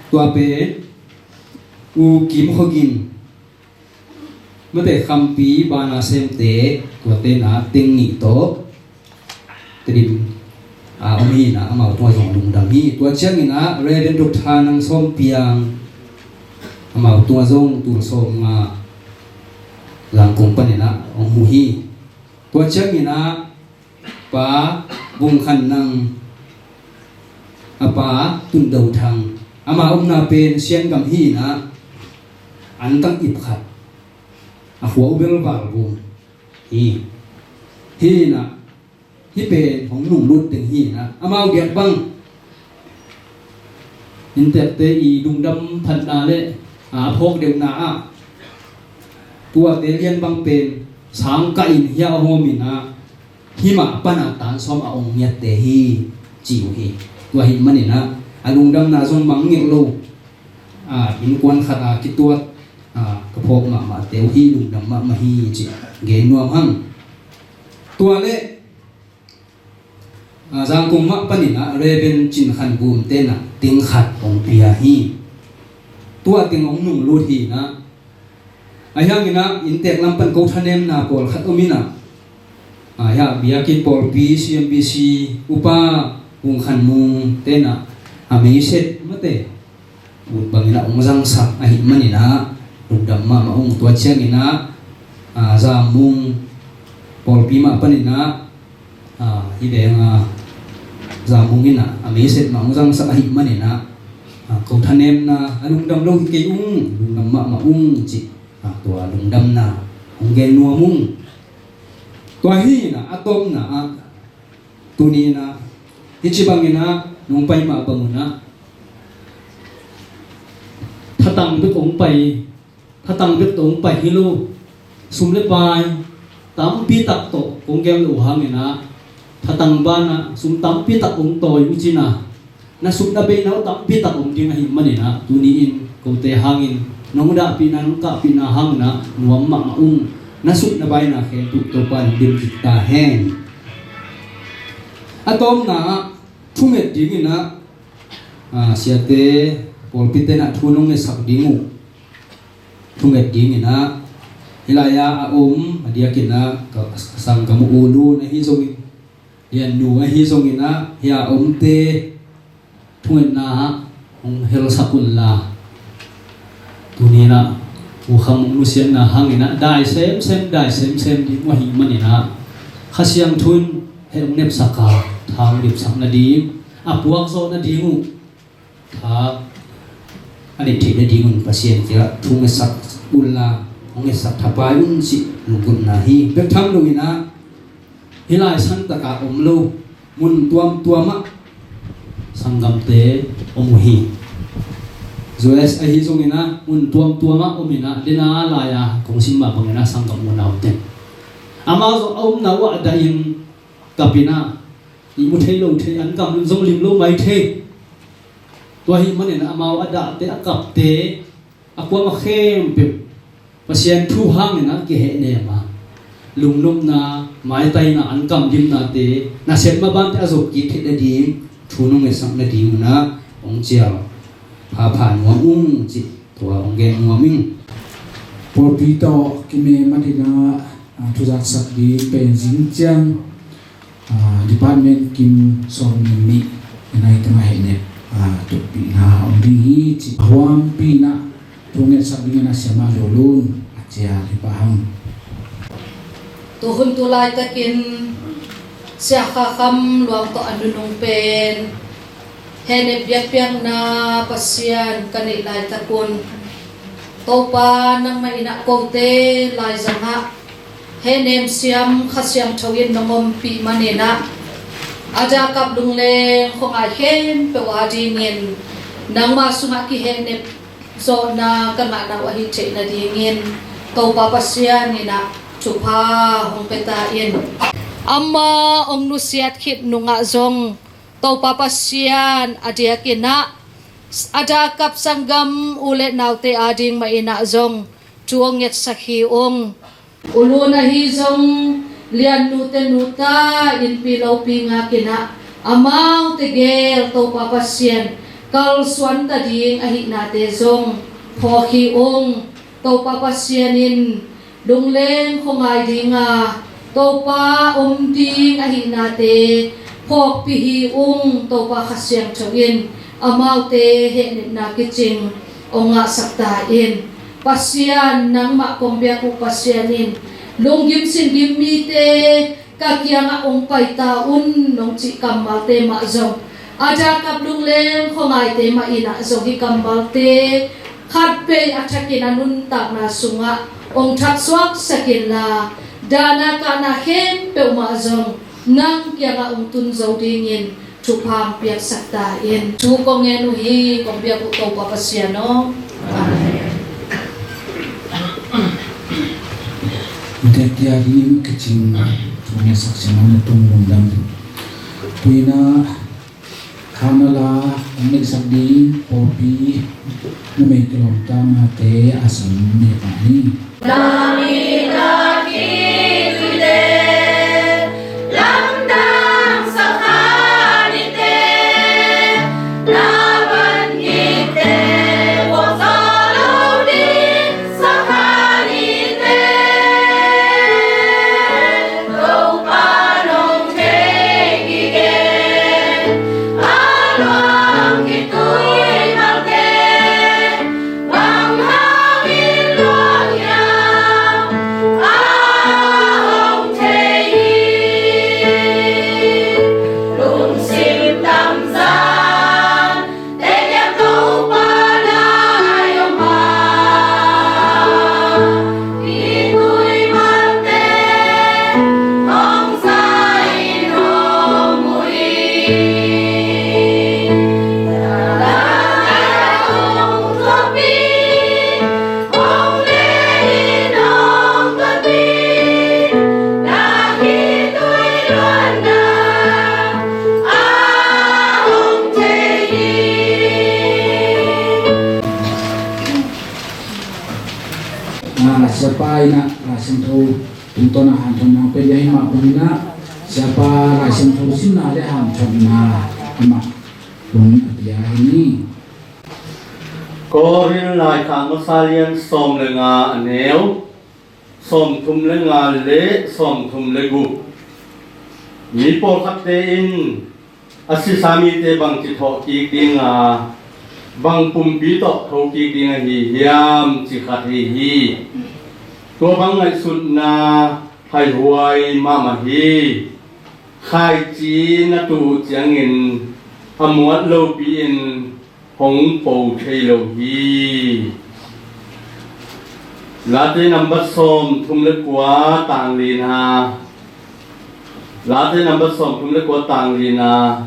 tua pen U Kim Khua Gin, mate Khampi Bana Semte, tuate in ah teng nih tawh Tedim a om hi in ah, amau tungah zong lungdam hi. Tua ciangin ah Reverend Doctor Nang Sawm Piang, amau tungah zong tul sawm nga Zangkong panin ah hong mu hi. Tua ciangin ah Pa Bung Khan Nang, a pa Tun Do Thang, ama omna pen Siangam hi in ah, an tang ip khat, a khua uh bel Valbum hi. Hi in ah, hih pen hong nunglut ding hi in ah, amau biak bang inntekte i lungdam phatna le a phawk deuhna ah tuate lian bang pen sang kah in hiah a hawm in ah, hih mah pan a tan sawm a ong ngiatte hi ci uh hi. Tua ahih manin ah a lungdamna zong mangngilh lo, a innkuan khat a kituat, a ka phawk mahmahte uh hi, lungdam mahmah hi ci gen nuam hang. Tua le a, Zangkong mah panin ah Reverend Cin Khan Bum te in ah teng khat hong pia hi. Tua teng hong nunglut hi in ah, a hiangin ah inntek lam pan ko thanemna pawlkhat om in ah, a, hiah biakinn pawlpi C M B C upa Bung Khan Mung te in ah a meiset mate ut bangin ah hong zangsak ahih manin ah lungdam mahmah ung. Tua ciangin ah, a, Zam Mung pawlpi mah panin ah, a, hih veng a Zam Mung in ah a meiset mah hong zangsak ahih manin ah, a, ko thanemna a lungdam lo hi kei ung, lungdam mahmah ung cih, a, tua lungdamna hong gen nuam ung. Tua hi in ah a tawpna ah tuni in ah hih ci bangin ah nong pai mah bang un ah thatang bek hong pai, thatang bek tawh hong pai hi lo, sum le pai tampi tak tawh kong gen lo hangin ah thatang banah sum tampi tak hong tawi uh cin ah, na sum na baina uh tampi tak om ding ahih manin ah tuni in kote hangin nong dahpihna nong kahpihna hangin ah nuam mahmah ung. Na sum na baina khempeuh Topa in hong dim kik ta hen. A tawpna ah thunget dingin ah, a, siate pawlpite in ah thu nong ngetsak ding uh, thunget dingin ah hih lai-ah a om a diakin ah ka sanggam uh Ulu na hi zongin, Lian nu ahi zongin ah hih a omte thungetna ah hong helsak unla, tuni in ah U Kham Mung nusiatna hangin ah dai semsem, dai semsem ding uh ahih manin ah Kha Siangtho in heh hong nepsak a, tha hong dipsak nading, a puak zawh nading uh tha a neih theih nadingun Pasian kiangah thu ngetsak unla, hong ngetsak thapai un cih lunggulhna hi. Bek tham loin ah hih lai santak ah om lo mun tuamtuam ah sanggamte om uh hi. U S ahi zongin ah mun tuamtuam ah om in ah, dena lai-a kong sim mah bangin ah sanggam unau teng amau zong a omna uh ah dah in kap in ah, ihmu thei lo thei, an kam zong lim lo mai thei. Tua ahih manin amau a dahte, a kapte, a kuamah khempeuh Pasian thu hangin ah kihehnem a, lungnopna, maitaina, an kam limnate, nasep mabante a zop kik theih nading thu nong ngetsak nadingun ah hong cial phapha nuam ung cih tua hong gen nuam ing. Pawlpi tawh kimem a ding ah, a, thuzaksak ding pen zing ciang, a, department kim sawm nih, nih, nih tengah hehnep, a, tukpihna om ding hi ci. Huampi in ah thu ngetsak dingin a siama Lulun a cial hi pah hang. Tuhun tu laitakin Sia Kha Kham Luang tawh a nunung pen Hehnep biakpiakna Pasian ka neih laitakun, Topa nangmah in ah kote laizangah hehnem siam Kha Siangtho in nong ompih manin ah, a dakap lungleng khuangai khempeuh adingin nangmah sungah kihehnep zawhna ka ngahna uh ahi theih nadingin Topa Pasian in ah thupha hong pia ta in. Amah hong nusiat khit nungah zong Topa Pasian a diakin ah a dakap sanggam u le naute ading mah in ah zong thu hong ngetsak hi ung. U Lun ahi zong Lian nute nuta, innpi lopi ngakin ah amaute gel Topa Pasian kalsuan ta ding ahihnate zong phawk hi ung. Topa Pasian in lungleng khuangai dinga Topa om ding ahihnate phawkpih hi ung. Topa Kha Siangtho in amaute hehnepna kicing hong ngahsak ta in. Pasian, nangmah kong biak uh Pasian in lunggim singgim mite ka kiangah hong pai ta un nong cih kammalte mah zong a dakap lungleng khuangaite mah in ah zong hih kammalte khat vei a thakin a nuntakna sungah hong thaksuaksak inla, dahna kahna khempeuh mah zong nang kiangah hong tun zo dingin thupha hong piaksak ta in. Thu kong ngen uh hi, kong biak uh Topa Pasian aw. Amen. Ute tia ding kicing thu ngetsak siamah na tung lungdam. Tuina khana la hong neihsak ding pawlpi numei kilawmta mate a sam neih pah ni. Siapa ina Lai Siangtho tungtawn a hanthotna pia hi mah bangin ah Siapa Lai Siangtho simna le hanthotna amah tungah a pia hi ni. Korin laikhak masa lian sawm le nga a neu sawmthum le nga le sawmthum le guk. Mi pawlkhatte in a sisa mite bangci thawh kik dinga bang pumpi tawh tho kik ding ahi hiam ci kha thei hi. Tua bang ngaihsutna haihuai mahmah hi. Khaici na tuh uh ciangin a muat lopi-in hong po thei lo hi. Late nambat sawmthum le kua tang lina. Late nambat sawmthum le kua tang lina.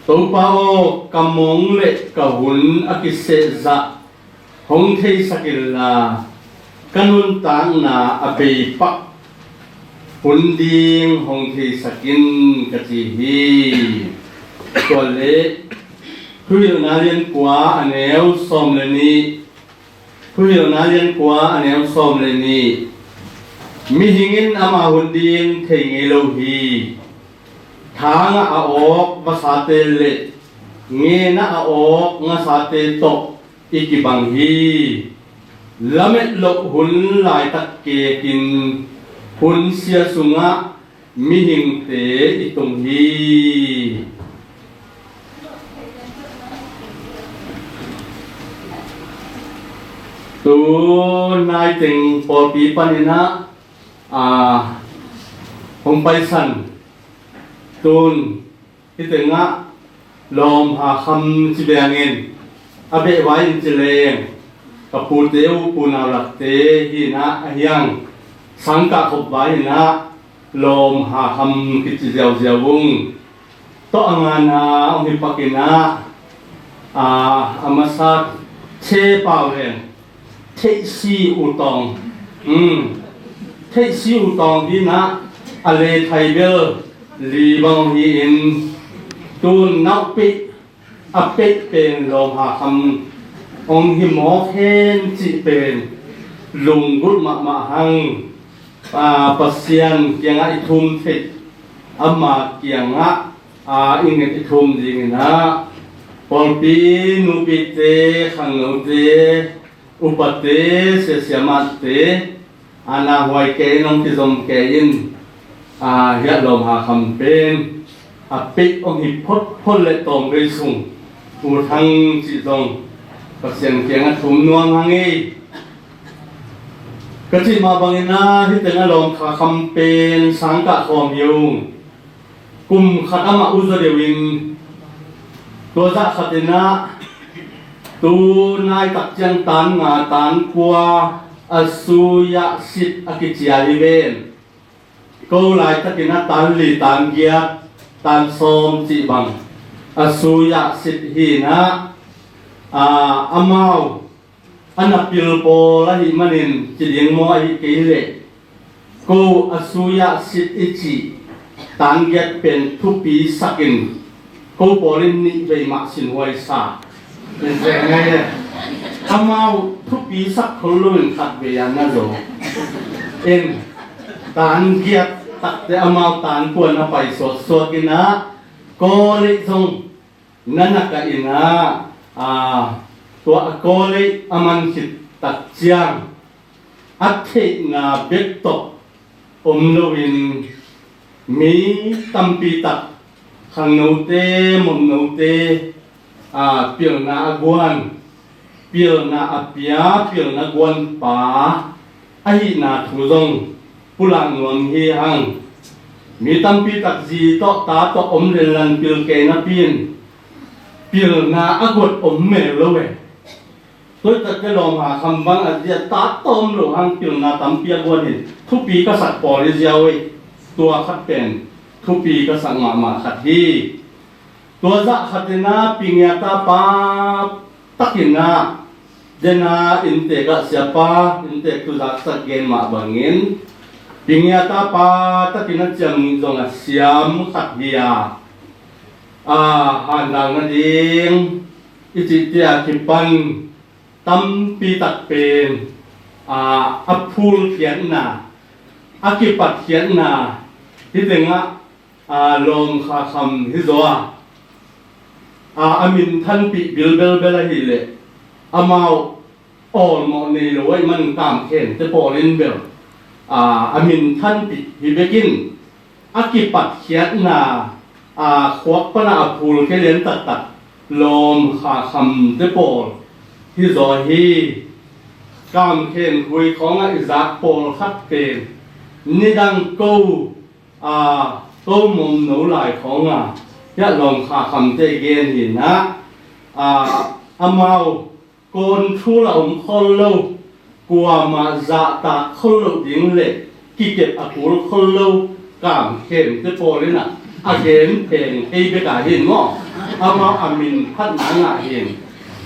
Topa aw, ka mong le ka hun a kisehzah hong theisak inla, ka nuntakna a beipah hun ding hong theisak in, ka ci hi. Tua le Thuhilhna lian kua a neu sawm le nih. Thuhilhna lian kua a neu sawm le nih. Mihing in ama hun ding thei ngei lo hi. Tha ngah a awk vasate le ngen a awk ngasate tawh i kibang hi. Lamet loh hun laitak kekin hun sia sungah mihingte i tung hi. Tu nai teng pawlpi panin ah, a, hong paisan tun hih tengah Lawm Hakham ci bengin a beh vai in ci leng, ka pute uh Pu Nau Lakte hi inah, a hiang Sangkah khop vai inah Lawm Hakham kici ziauziau ung. Tawh a ngana hong hi pak inah, a, a masa Che Pau Leng, Theihsi U Tawng, um, Theihsi U Tawng hi inah, a le thai bel li bang hi in, tun nauh peih a peih pen Lawm Hakham hong hi mawk hen cih pen lunggulh mahmah hang. A, Pasian kiangah i thum theih, ama kiangah, a, i nget i thum ding inah, pawlpi nupite, khangnote, upate, siasiamate, a, na huai kei in hong kizom kei in, a, hiah Lawm Hakham pen a peih hong hi photphot leh tawmvei sung U Thang cih zong Pasian kiangah thum nuam hang ei. Ka cih mah bang inah hih tengah Lawm Hakham pen Sangkah khawm hi ung. Kum khat amah uh zaw deuh in, tua zah khat inah tu nai tak ciang tan nga tan kua a sui-ah sit a kici hi ven. Ko laitak inah tan li, tan giat, tan sawm cih bang a sui-ah sit hi inah, a, amau a na pil pawl ahih manin ci ding maw, ahih kei leh ko a sui-ah sit i cih tan giat pen thupi sakin ko pawl in nih vei mah sinhuai sa. Amau thupi sak khol loin khat vei a na zaw in, tan giat takte amau tan kua na pai suaksuak inah, ko lei zong na na kah inah, a, tua a ko lei a man khit tak ciang a theihna bek tawh om loin mi tampi tak, khangnote, momnote, a, pilna a guan, pilna a pia, pilna guanpa ahihna thu zong pulak nuam hi hang. Mi tampi tak zi tawh ta tawh om lenlan pil kei napi in pilna a guat om mel lo e. Tua hi takteh Lawm Hakham bang a zi a ta tawh om lo hang pilna tampi a guan in thupi ka sak pawl hi ziau e. Tua khat pen thupi ka sak mahmah khat hi. Tua zah khat inah Pingiata pa tak inah, dena inntek ah siapa, inntek tu zak sak gen mah bangin Pingiata pa tak inah ciam nih zong a siam khat hi a, a, handal nading i cihte a kipan tampi tak pen, a, a phulkhiatna, a kipatkhiatna, hih tengah, a, Lawm Hakham hi zaw a, a, a minthanpih bilbelbel ahih leh amau awlmawh nei lo ahih man Kam Khente pawl in bel, a, a minthanpih hi bekin a kipatkhiatna, a, khuak pana a phulkhia lian taktak Lawm Hakhamte pawl hi zaw hi. Kam Khen khui khawngah i zak pawlkhat pen nidang ko, a, ko momno lai khawngah hiah Lawm Hakhamte gen hi inah, a, amau kawnthu la om khol lo, kuamah zahtak khol lo ding le kikep a kul khol lo Kam Khente pawl inah a gen pheng thei bek a hin maw? Amau a min phatna ngah hin,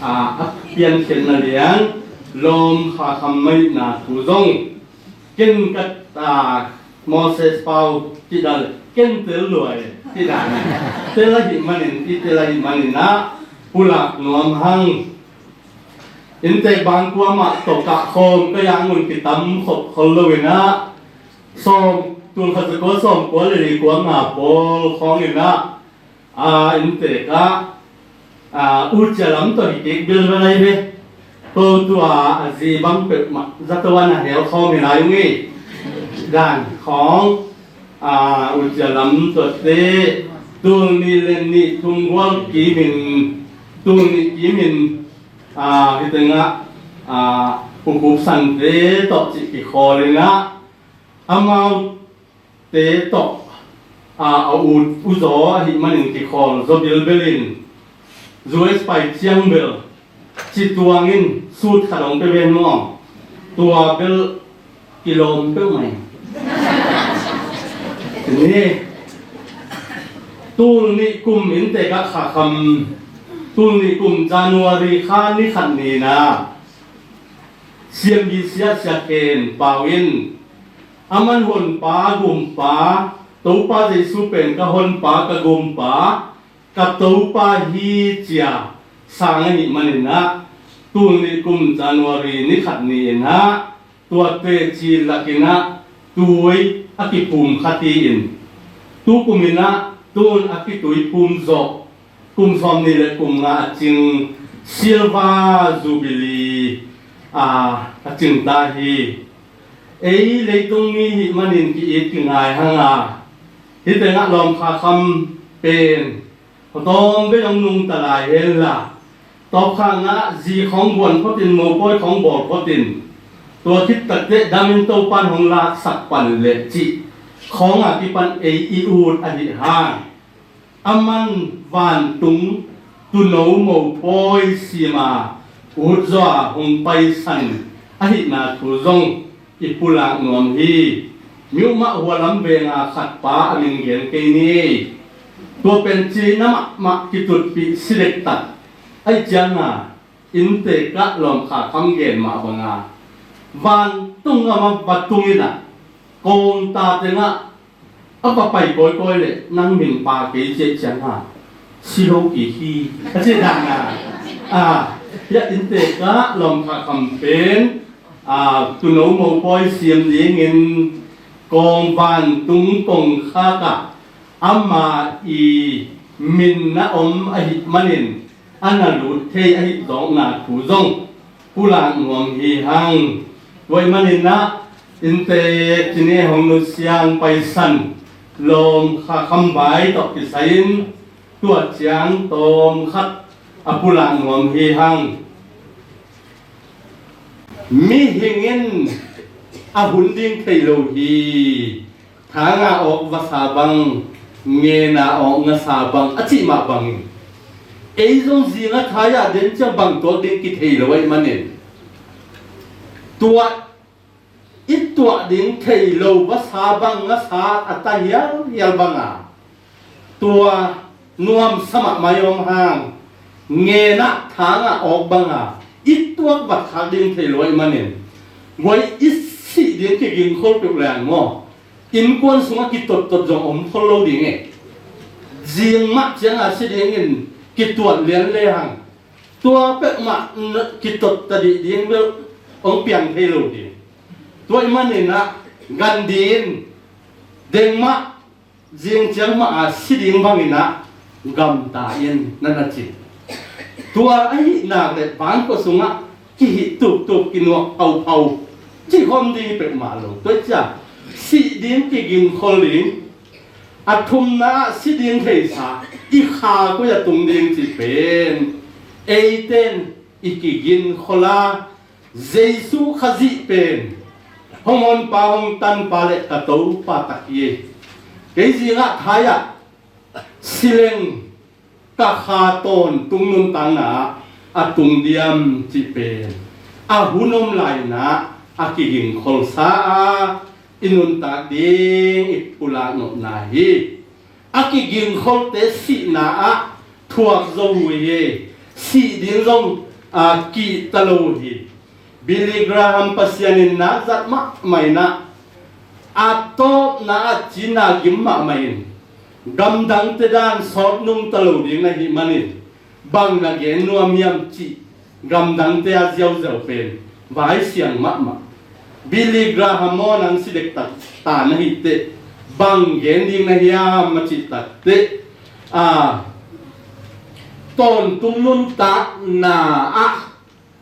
a, a piankhiatna lian Lawm Hakham maihna thu zong ken ka, a, Moses Pau cih dan le ken tel luai cih dan, tel ahih manin, i tel ahih manin ah pulak nuam hang. Inntek bang kuamah tawh kah khawm ka yang un kitam khop khol lo inah, sawm, tul khat za kua sawm kua le li kua nga pawl khawng inah, a, inntek ah, a, U Cia Lam tawh hi kik bilbel lai ve. Ko tua a zi bang peuhmah zato a na hel khawm hi lai ung ei. Dan khawng, a, U Cia Lam tuate tul nih le nih thum gual kimin, tul nih kimin, a, hih tengah, a, Pu Khup Sante tawh cih kikhawl inah, amaute tawh, a, a ut uh zaw ahih manin kikhawl zaw bilbel in, US pai ciang bel cituangin sut khat hong pia ven maw? Tua bel kilawm peuhmah in. Ni, tul nih kum inntek ah Kha Kham, tul nih kum January kha ni khat ni-in ah CMBC ah Sia Khen Pau in, aman honpa, gumpa, Topa Jesu pen ka honpa, ka gumpa, ka Topa hi ci-a sang ahih manin ah, tul nih kum January ni khat ni-in ah tua teci lakin ah tui a kiphum kha hi-in, tu kum in ah tun a kitui phum zawh kum sawmnih le kum nga a cing Silver Jubilee a, a cing ta hi. Ei leitung mi hih manin ki-it kingai hang a, hih tengah lawm Kha Kham pen hawtawm bei hong nungta lai hen la, tawpkhakna ah zi khawng guan photin, mopawi khawng bawl photin, tua khit takteh damin Topan hong laksak pan leh cih khawng a kipan ei i ut ahih hang, aman vantung tuuno mopawi sim a, ut zaw a hong paisan ahihna thu zong i pulak nuam hi. Myanmar hualam venga khat pa a min gen kei ni. Tua pen cihna mahmah kitutpih si dektak ahih ciangin ah, inntek ah lawm Kha Kham gen mah banga vantung gam ah va tung in ah, kawmta tengah a va pai kawikawi leh nang min pa kei ci ahih ciangin ah, si lo kik hi, a cih dan a. A, hih inntek ah lawm Kha Kham pen, a, tuuno mopawi siam dingin kawm vantung kongkhak ah ama i min na om ahih manin a na lut thei ahih zawkna thu zong pulak nuam hi hang. Tua ahih manin ah inntek ci-in hong nusiang paisan lawm Kha Kham vai tawh kisai-in tua ciang tawmkhat a pulak nuam hi hang. Mihing in a hun ding thei lo hi. Thang a awk vasa bang, ngen a awk ngasa bang a cih mah bangin, ei zong zing a thai ah den ciang bang tuak ding kithei lo ahih manin, tua i tuah ding thei lo vasa bang ngasa a ta hialhial banga, tua nuamsa mahmah i om hang, ngen a thang a awk banga i tuak vat khak ding thei lo ahih manin, guai i sih ding kigingkhol peuh leng maw, innkuan sungah kitottot zong om khol lo ding e. Zing mah ciang a si dingin kituat lian lehang, tua peuhmah n-, kitot ta dih ding bel hong piang thei lo ding. Tua ahih manin ah, gan dih in, deng mah, zing ciang mah a si ding bangin ah gamta in, na na ci. Tua ahih nak leh vangkua sungah kihih tuktuk, kinuak phauphau, cih khawm ding hi peuhmah lo. Tua ciang sih ding kigingkhol ding, a thumna ah si ding theisa i kha koi a tung ding cih pen eite in i kigingkhol a, Jesu Khazih pen hong honpa, hong tanpa le ka Topa tak hi. Kei zingah thai ah si leng ka kha tawntung nuntakna ah a tung diam cih pen a hun om lai-in ah a kigingkholsa a, i nuntak ding i pulak nopna hi. A kigingkholte sihna ah thuak zo uh hi. Sih ding zong, a, kihta lo uh hi. Billy Graham, Pasian in nak zat mahmah in ah, a tawpna ah cina gim mahmah in, gamdangte dan sawt nungta lo ding na hih manin, bang na gen nuam hiam cih gamdangte a ziauziau pen vaisiang mahmah. Billy Graham aw, nang si dektak ta na hih teh, bang gen ding na hiam a cih takteh, a, tawntung nuntakna ah,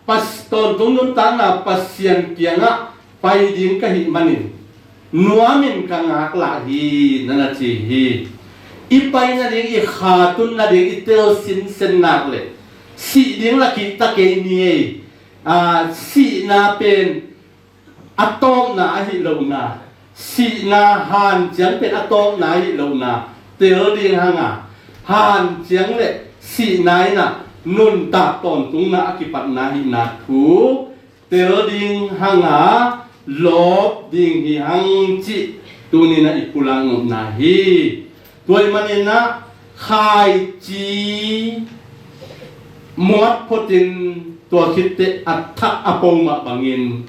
Pas-, tawntung nuntakna Pasian kiangah pai ding ka hih manin, nuamin ka ngaklah hi, na na ci hi. I pai nading, i kha tun nading i tel sinsen nak leh, sih ding la kihta kei ni ei. A, sihna pen a tawpna ahi lohna, sihna hanciang pen a tawpna ahi lohna tel ding hang a, hanciang le sihna in ah nuntak tawntungna a kipatna hihna thu tel ding hanga lawp ding hi hang cih tuni-in a i pulak nopna hi. Tua ahih manin ah khaici muat photin tua khitteh a thak a po mah bangin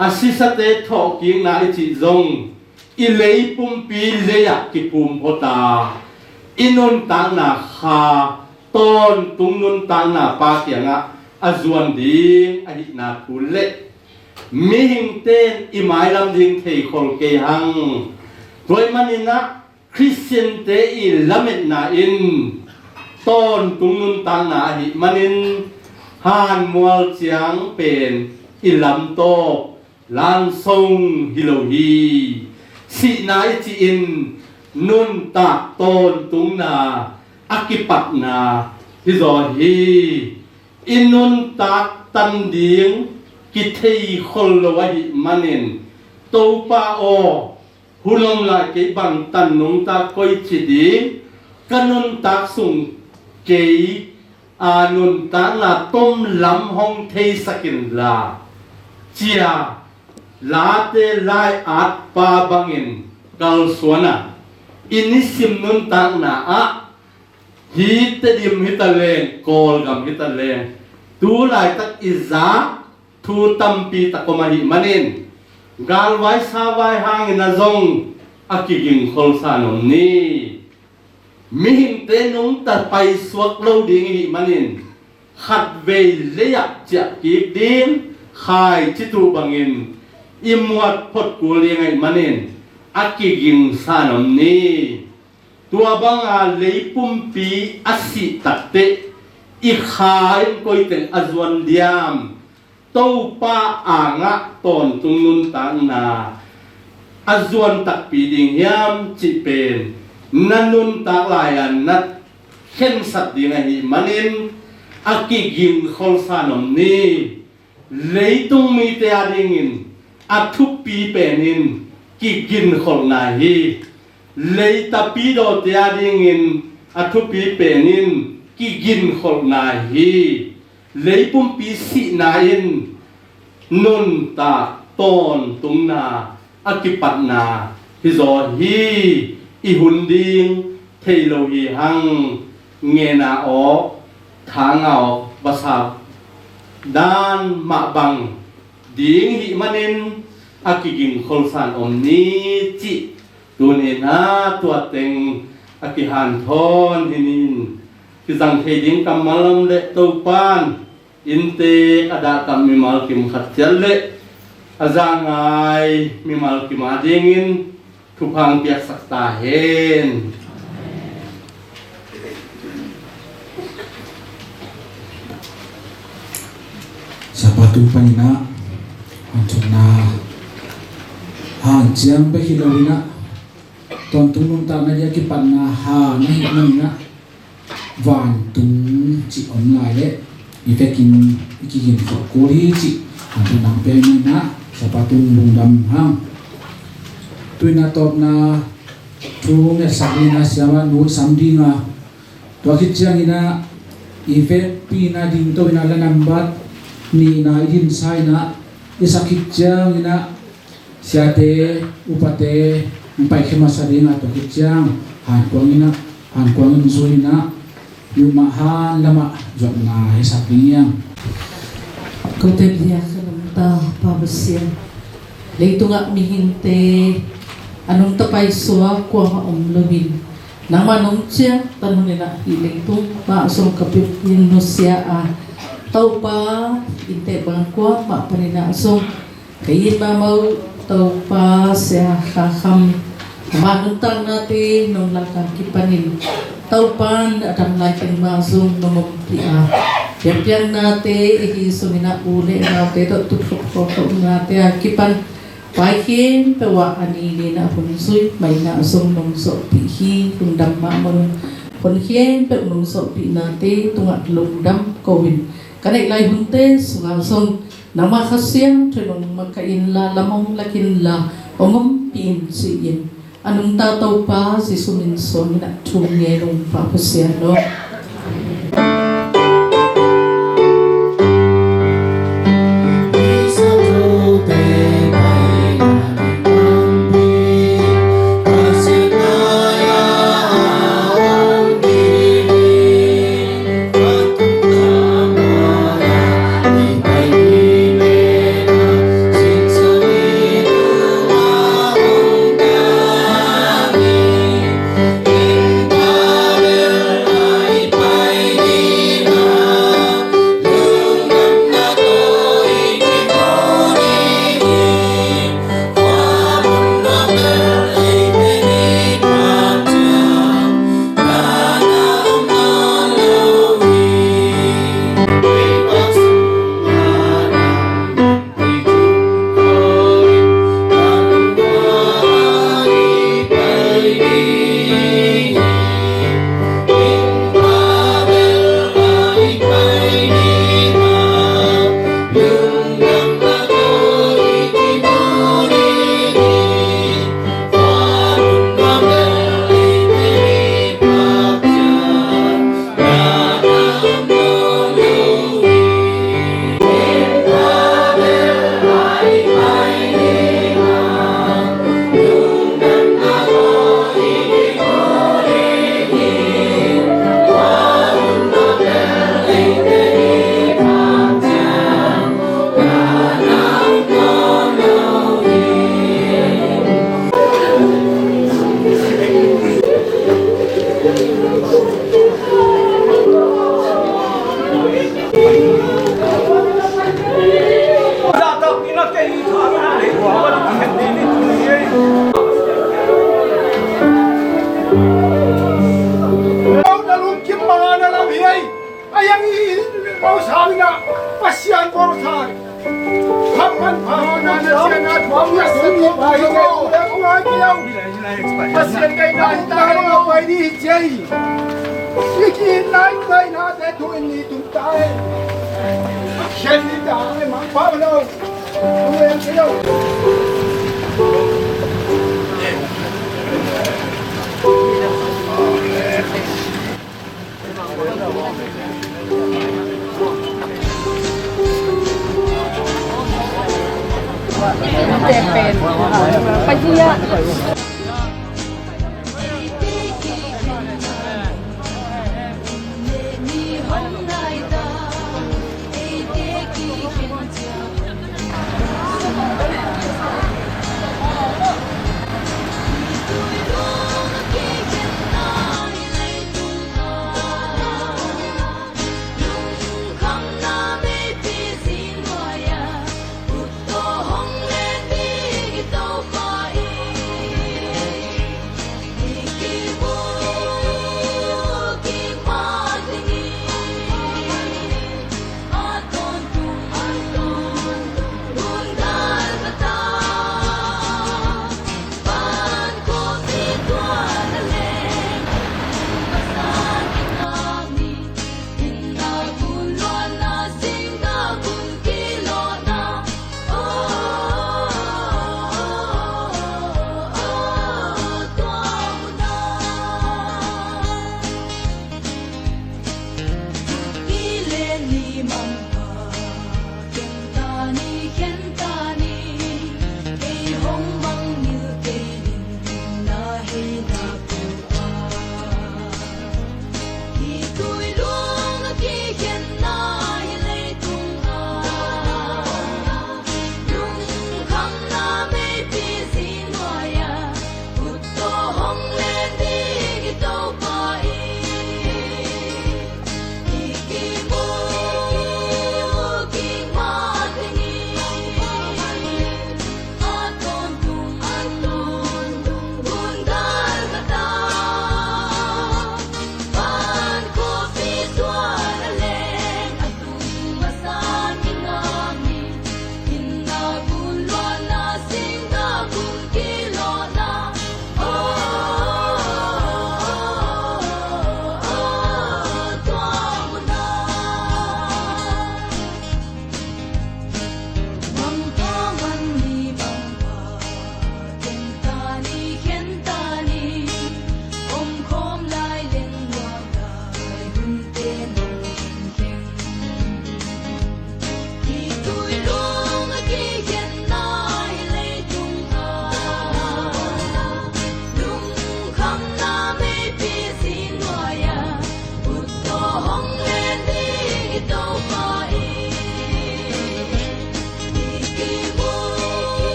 a sisate thawhkikna i cih zong i lei pumpi lei-ah kiphum phot a, i nuntakna kha tawntung nuntakna Pa kiangah a zuan ding ahihna thu le mihingte in i mailam ding theikhol kei hang. Tua ahih manin ah Khristiante i lametna in tawntung nuntakna ahih manin hanmual ciang pen i lamtawp langsong hi lo hi. Sihna i cih in nuntak tawntungna a kipatna hi zaw hi. I nuntak tan ding kitheikhol lo ahih manin Topa aw, hun om lai kei bang tan nungta koici ding, ka nuntak sung kei a nuntakna tom lam hong theisak inla, ci-a Late lai-at pa bangin kalsuan a, i nisim nuntakna ah hi Tedim hitaleng, Kawlgam hitaleng, tu laitak i zak thu tampi tak om ahih manin galvai savai hangin a zong a kigingkholsa nuam ni. Mihingte nungta paisuak lo ding ihih manin khatvei lei-ah ciahkik ding khaici tuh bangin i muat phot kul ding ahih manin a kigingsa nuam ni. Tua banga lei pumpi a sih takteh i kha in koiteng a zuan diam? Topa angah tawntung nuntakna a zuan takpi ding hiam cih pen na nuntak lai-a na khensat ding ahih manin a kigingkholsa nuam ni. Leitung mite adingin a thupi pen in kiginkholhna hi. Leitapi dawte adingin a thupi pen in kiginkholhna hi. Lei pumpi sihna in nuntak tawntungna a kipatna hi zaw hi. I hun ding thei lo hi hang. Ngena awk, thanga awk, vasa dan mah bang ding hih manin a kigingkholsa nuam ni cih tuni-in ah tua teng a kihanthawn hi ning. Kizang thei ding kammal om leh Topan innte a dahkamh mimal kim khat ciat le a za ngai mimal kim adingin thupha hong piaksak ta hen. Sapa tung panin ah hanthotna hanciam bek hi lo-in ah tawntung nuntakna dia kipatna ha na hih manin ah vantung cih om lai leh i vekin i kiginkholh kul hi cih hanthotna hong pia ahih manin ah sapa tung lungdam hang. Tu-in ah tawpna thu ngetsak dingin ah siamah nu i sam ding a, tua khit ciangin ah i vekpi-in ah dingto-in ah la nambat nihna i dinsa-in ah i sak khit ciangin ah siate, upate hong paikhia masa ding a, tua khit ciang hankuang in ah, hankuang in zui-in ah, i upmah han lamah zuatna hisak ding hi hang. Kote bia ka nungta Pa Pasian, leitungah mihingte a nungta paisuak kuamah om loin nangmah nong ciangtan hun in ah hih leitung mah zong ka peuh in nusia a, Topa, innte bang kuamah panin ah zong ka it mahmah uh Topa Sia Kha Kham, ama nuntaknate nong lak a kipanin Topa in a dam lai teng mah zong nong ompih a, pianpiaknate ahi zongin ah u le naute tawh tutkhop khawlkholhnate a kipan vai khempeuh ah a ni ni-in ah hun zui mah in ah zong nong zawhpih hi. Lungdam mahmah ung. Hun khempeuh nong zawhpihnate tungah lungdam ko-in ka neih lai hunte sungah zong nangmah Kha Siangtho in hong makaih inla, lam hong lak inla, hong ompih in ci-in a nungta Topa Jesuh min suangin ah thu ngen ung Pa Pasian aw. Pasian bawlkha, kham man pha, na na sia na thuam na sa thuam na sa thuam na thuam. Pasian kei na hi ta lo pai di hi cia hi. Hi ki nai nai na te thu in ni tum ta e. Khen ni ta e, mang pha lo. Thu en cia lo.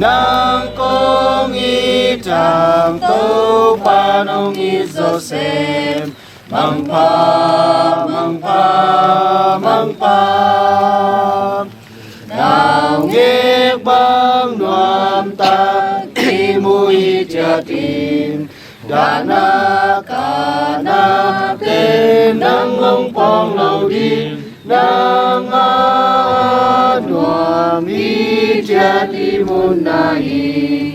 Nang kong it Tang Topa nong it zawsem, mangpha, mangpha, mangpha. Naungek bang nuamtak i mu i ciat in, dahna kahna te nang hong pawng lo ding. Nang a nuam i ciat i mu na hi.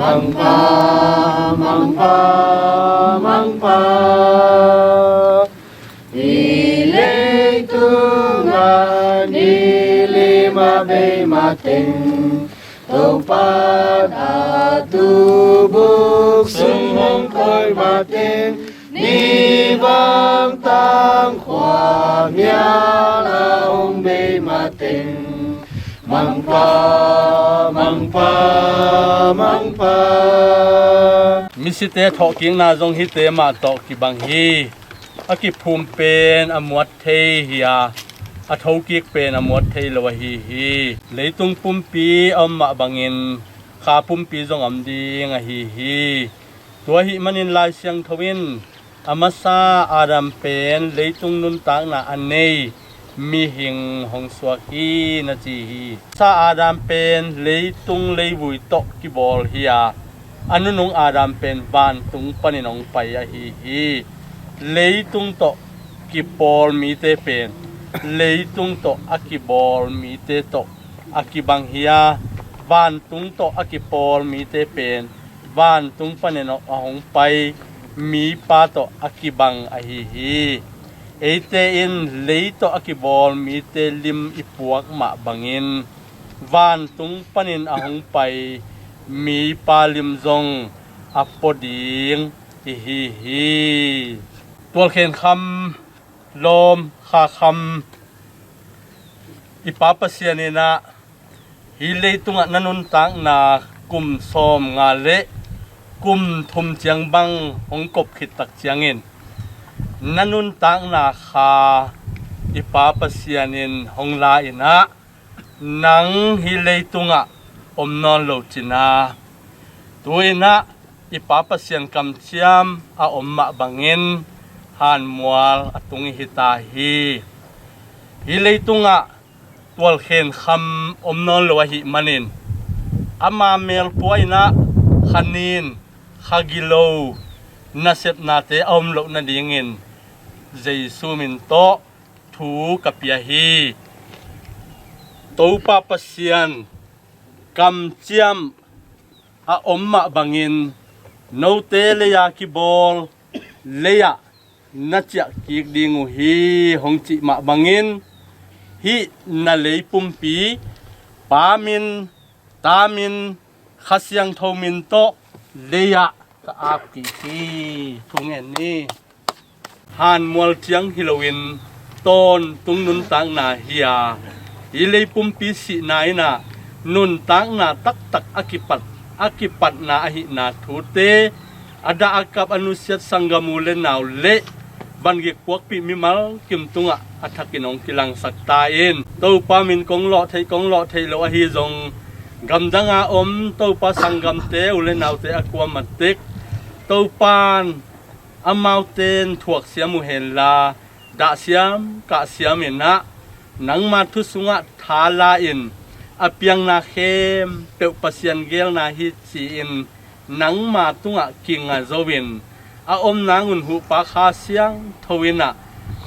Mangpha, mangpha, mangpha. Hih leitungah ni lima bei mateng, Topa a tu buk sung hong koi mateng, ni vang tang khua mial a hong bei mateng, mangpha, mangpha, mangpha. Misite thawhkikna zong hihte mah tawh kibang hi. A kiphum pen a muat thei hi a, a thokik pen a muat thei lo ahi hi. Leitung pumpi a om mah bangin kha pumpi zong a om ding ahi hi. Tua ahih manin Lai Siangtho in a masa Adam pen leitung nuntakna a nei mihing hong suak hi na ci hi. Sa Adam pen leitung leivui tawh kibawl hi a, a nunung Adam pen vantung panin hong pai ahi hi. Leitung tawh kipawl mite pen leitung tawh a kibawl mite tawh a kibang hi a, vantung tawh a kipawl mite pen vantung panin a hong pai mipa tawh a kibang ahi hi. Eite in lei tawh a kibawl mite lim i puak mah bangin vantung panin a hong pai mipa lim zong a pua ding i hi hi. Tualkhen kham lawm kha kham i Pa Pasian in ah hih leitungah na nuntakna kum sawmnga le kum thum ciang bang hong kop khit tak ciangin na nuntakna kha i Pa Pasian in hong la in ah nang hih leitungah om nawn lo cin a, tu-in ah i Pa Pasian kamciam a om mah bangin hanmual a tung i hi ta hi. Hih leitungah tualkhen kham om nawn lo ahih manin ama melpua in ah kha nin kha gilo nasepnate a om loh nadingin Jesu min tawh thu ka pia hi. Topa Pasian kamciam a om mah bangin note lei-a kibawl lei-ah na ciah kik ding uh hi hong cih mah bangin hih na lei pumpi Pa min, Ta min, Kha Siangtho min tawh lei-ah ka ap kik hi. Thu ngen ni. Hanmual ciang hi loin tawntung nuntakna hi a, hih lei pumpi sihna in ah nuntakna taktak a kipat, a kipatna ahihna thute a dah a kap a nusiat sanggam u le nau le vangik puakpih mimal kim tungah a thakin hong kilangsak ta in. Topa min kong lawh theih kong lawh theih loh ahi zong gamdang a om Topa sanggamte u le naute a kuamat tek Topan amaute in thuaksiam uh henla dahsiam kahsiam in ah nangma thu sungah tha la in a piangna khempeuh Pasian geelna hi ci-in nangma tungah kinga zo in a om nangun huhpa Kha Siangtho in ah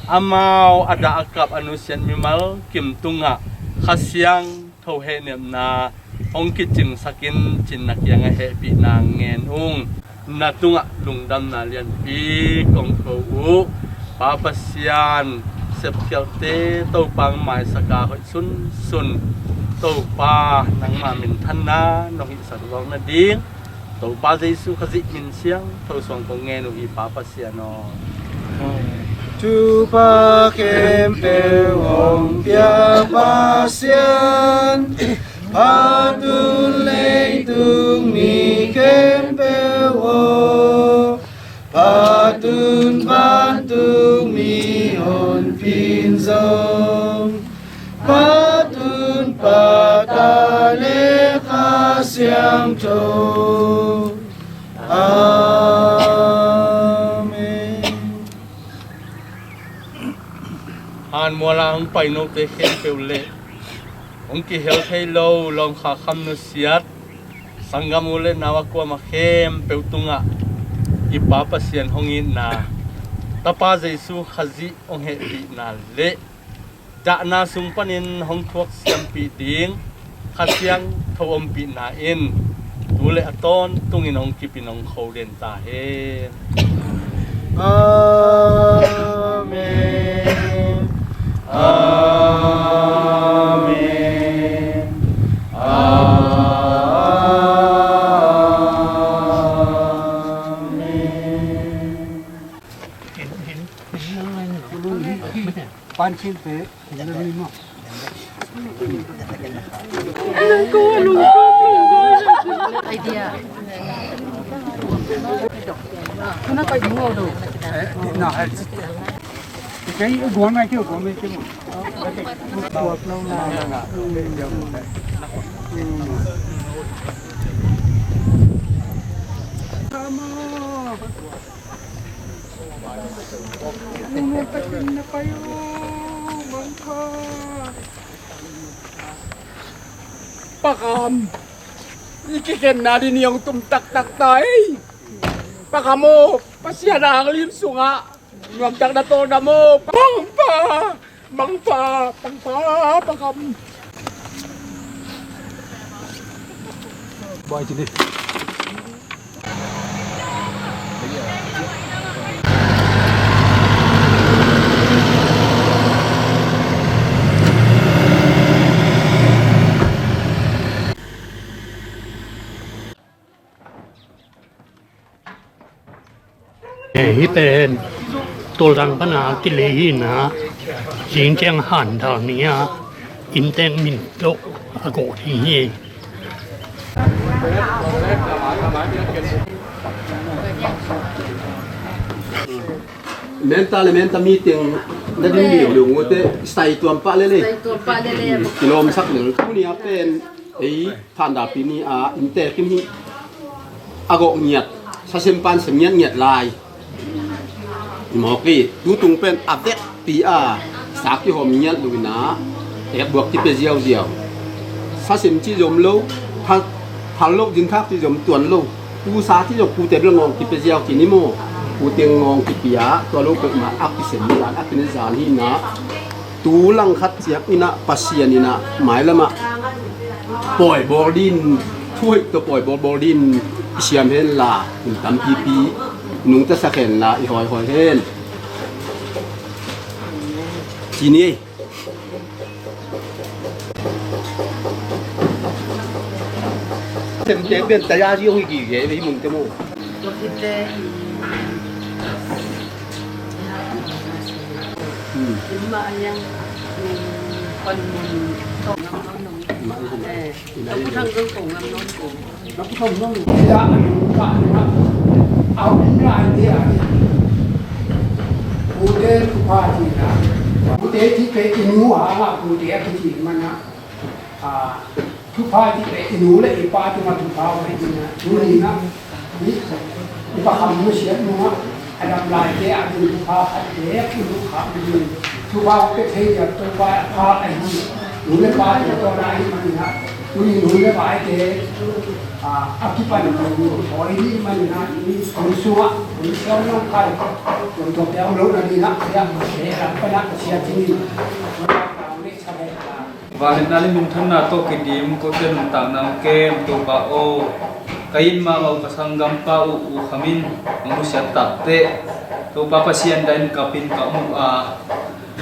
amau a dah a kap a nusiat mimal kim tungah Kha Siang tho hehnepna hong kicingsak in cin na kiangah hehpihna ngen ung. Na tungah lungdamna lianpi kong ko uh. Pa Pasian, sepkhialte Topa hong maisak a hoih sunsun Topa nangma minthanna nong hihsak zawk nading Topa Jesu Khazih min siangtho suang kong ngen uh hi Pa Pasian aw. Tupa khempeuh hong pia Pasian, phatun leitung mi khempeuh aw, phatun vantung mi honpin zong, phatun Pa, Ta le Kha Siangtho. Amen. Hanmuala hong pai note khempeuh le hong kihel thei lo lawngkha kham nusiat sanggam u le nau a kuamah khempeuh tungah i Pa Pasian hong itna, Tapa Jesu Khazih hong hehpihna le dahna sung panin hong thuak siampih ding Kha Siangtho ompihna in tu le a tawntungin hong kip in hong kho den ta hen. Amen. Amen. Amen. Pakam, i kikhenna ding ni hong tum taktak ta ei. Pakam aw, Pasian a hang lim sungah nuamtak na tawldam aw. Mangpa, Mangpa, Mangpa, Pakam. Buai ci ni. Eh, hih pen Tualtang pana kilei hi na, zing ciang hanthal ni a, inntek min tawh a gawh ding hi. Menta le menta meeting na ding liuliu ngute, sai tuam pah lele. Sai tuam pah lele. Kilawmsak lel. Tuni a pen ei Thanda pi ni a inntek in hih a gawh ngiat, sasem pan sem ngiatngiat lai. I mawk i tutung pen a vekpi a sa kihawm ngiat lo in a, ekbuak kipia ziauziau. Sasem ci zom lo, phal, phal lo, zinthak ci zom tuan lo. Pusa ci zom, pute bel ngawng kipia ziau ci ni maw. Pute ngawng kipia, tua lo peuhmah a kisem zan, a kine zan hi na. Tu langkhat ciang in a Pasian in a mailam ah pawi bawl ding, thuhoih tawh pawi bawlbawl ding i siam hen la, hun tampipi nungtasak hen la, i hawihawi hen. Ci ni ei. Semte pian taya zi hong hi gige, i mun te maw. Pute thupha cihna, pute cih pen i nu a, pute a kici man a, a, thupha cih pen i nu le i pa tungah thupha uh hi na, tuni na, i, i Pa Kham nusiat nungah a dam laite a ding thupha khat te a kimu kha uh hi. Thupha uh pia thei ding Topa a pha ahi, nu le pa tungtawn ahi manin a, tuni nu le paite a, a kipan tawh nu thawi ding manin a, tuni hun sungah hun siam lamkai tuamtuamte a om loh nading a, a lam pan a Pasian tungin Vangliatna le minthanna tawh kidim kote nuntakna hong kem Topa aw, ka it mahmah uh ka sanggampa uh U Kham in hong nusiat takteh Topa Pasian dahin kapin ka om uh a,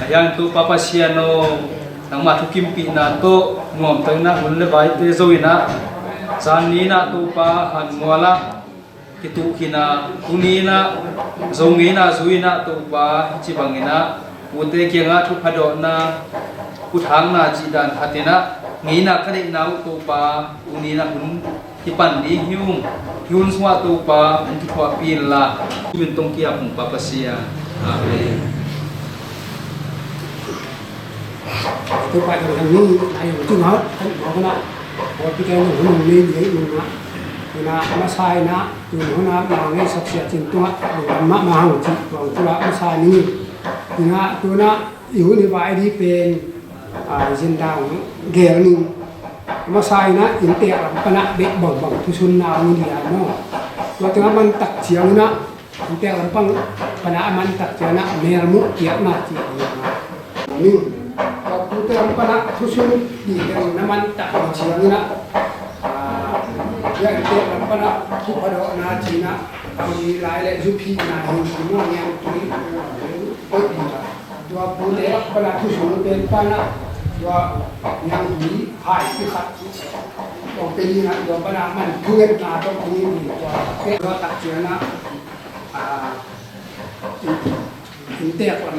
ahi hangin Topa Pasian aw, nangmah thukimpihna tawh nuamtakin a hun le vaite zo in a, zan ni in a Topa Hanmual ah kituh khin a, tuni in a zo ngeina zui in a Topa, hih ci bangin a pute kiangah thupha dawhna, phuthakna cih dan khat in a ngeina ka neihna uh Topa, tuni in a hun kipan ding hi ung. Hih hun sungah Topa hong kithuahpih inla, min tong kiap ung Pa Pasian. Amen. Topa, kan kan ni, lai hong tun hau, kan hau kan a, hau pi kan hong hong nei nei hong na. Ina masa ina tun huna mangei saksiat cin tunga lungdam mahmah hang ci tuang tula masa ning. Ina tuna i hun i vai di pen a zin dang gel ning. Masa ina inntek lam pana bek bangbang thusun na ung dia mo. Tua tunga man tak ciang ina inntek lam pang pana a man tak ciang ina melmuh kiakna ci ning. Tua pute lam pana thusun di teng na man tak ciang ina ya inntek lam pana thupadawhna cina a mi lai le zuphihna hin ki mo niang tui. Tua pute lam pana thusun pen pana tua niang tui hai ki khat. Tua pen ina tua pana man thungetna tua pen ina tua pen tua tak ciang ina inntek lam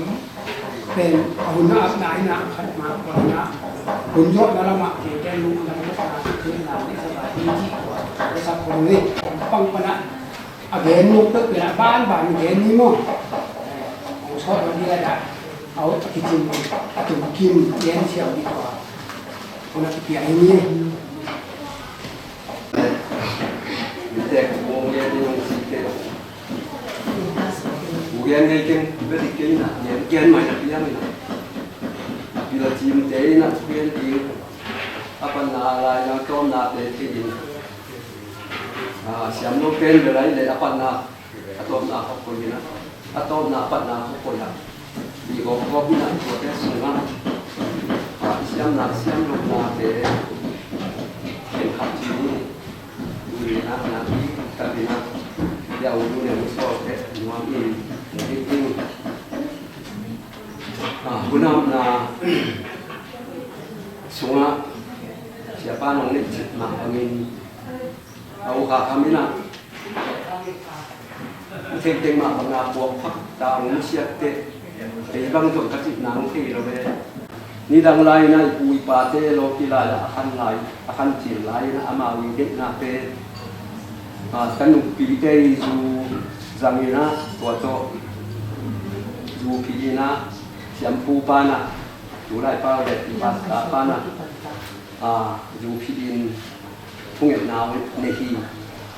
pen a hun a apna ina khat ma tua ina hun zawhna lamah kei ken lungdam na sa na kei na ni sa ba ni ci tua ni sa kong ni pang pana a gen nuk pek pek a ban ban gen ni mo. Ong sawt ong dia da au a kicin a tum kim gen siau ni tua. Ong a kipia ni ni. Inntek ong gen ni ong si te. Ugen ngei keng bedi kei na ngen kian mai na piang ina. Pila cim te ina ugen ding. Apan na lai na tom na te te in. Siam lo pen belai le apan na atom na khop ko ina. Atom na apan na khop ko ina. Di gom gom ina tua te sunga. Siam na siam lo na te. Ken khap ci ni. Ui na na i ka ina. Ya u ne u so te nuam in. Hunam na sunga siapa nong nek cik mak angin au ka kamina. Tengteng mak bang na puak phak ta ung siat te. Kei bang zong ka cik nang thei lo ve. Nidang lai na i pu i pate lo kilai a khan lai a khan cin lai na amau i deihna pen ka numpite i zu zangina tua tawh zu phihina siampu pana tulai pau le i pasta pana zu phihin thungetna nei hi.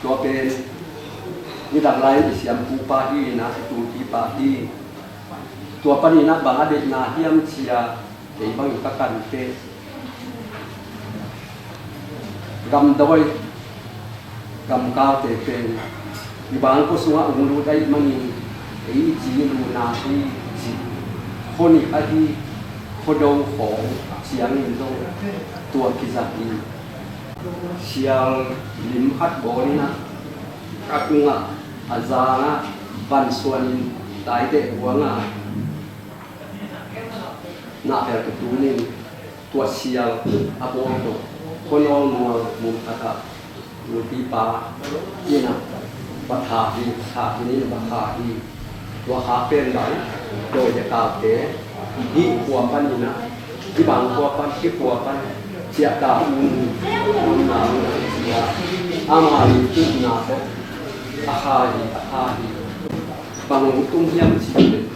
Tua pen nidang lai i siampu pa hi na i tupi pa hi. Tua panina bang a deihna hiam cia kei bangin ka kante. Gamdawi gamkaute pen i bangkua sungah ung lut ahih manin ei i ci luna hi ci. Khuanik ahi khuado khawng ciangin zong tua kizang hi. Sial lim khat bawlin ah a tungah a zangah vansuanin taiteh buangah na pel tutunin tua sial a bawl tawh khuanawl mual mumkhatah nupipa inah va tha hi, tha hi nin va tha hi. Tua khak pen bang dawi le kaute hih khua paninah hih bang khua pan hih khua pan ciahta un na un a ama hi tuhna tawh a kha hi, a kha hi. Bang hong tung hiam cih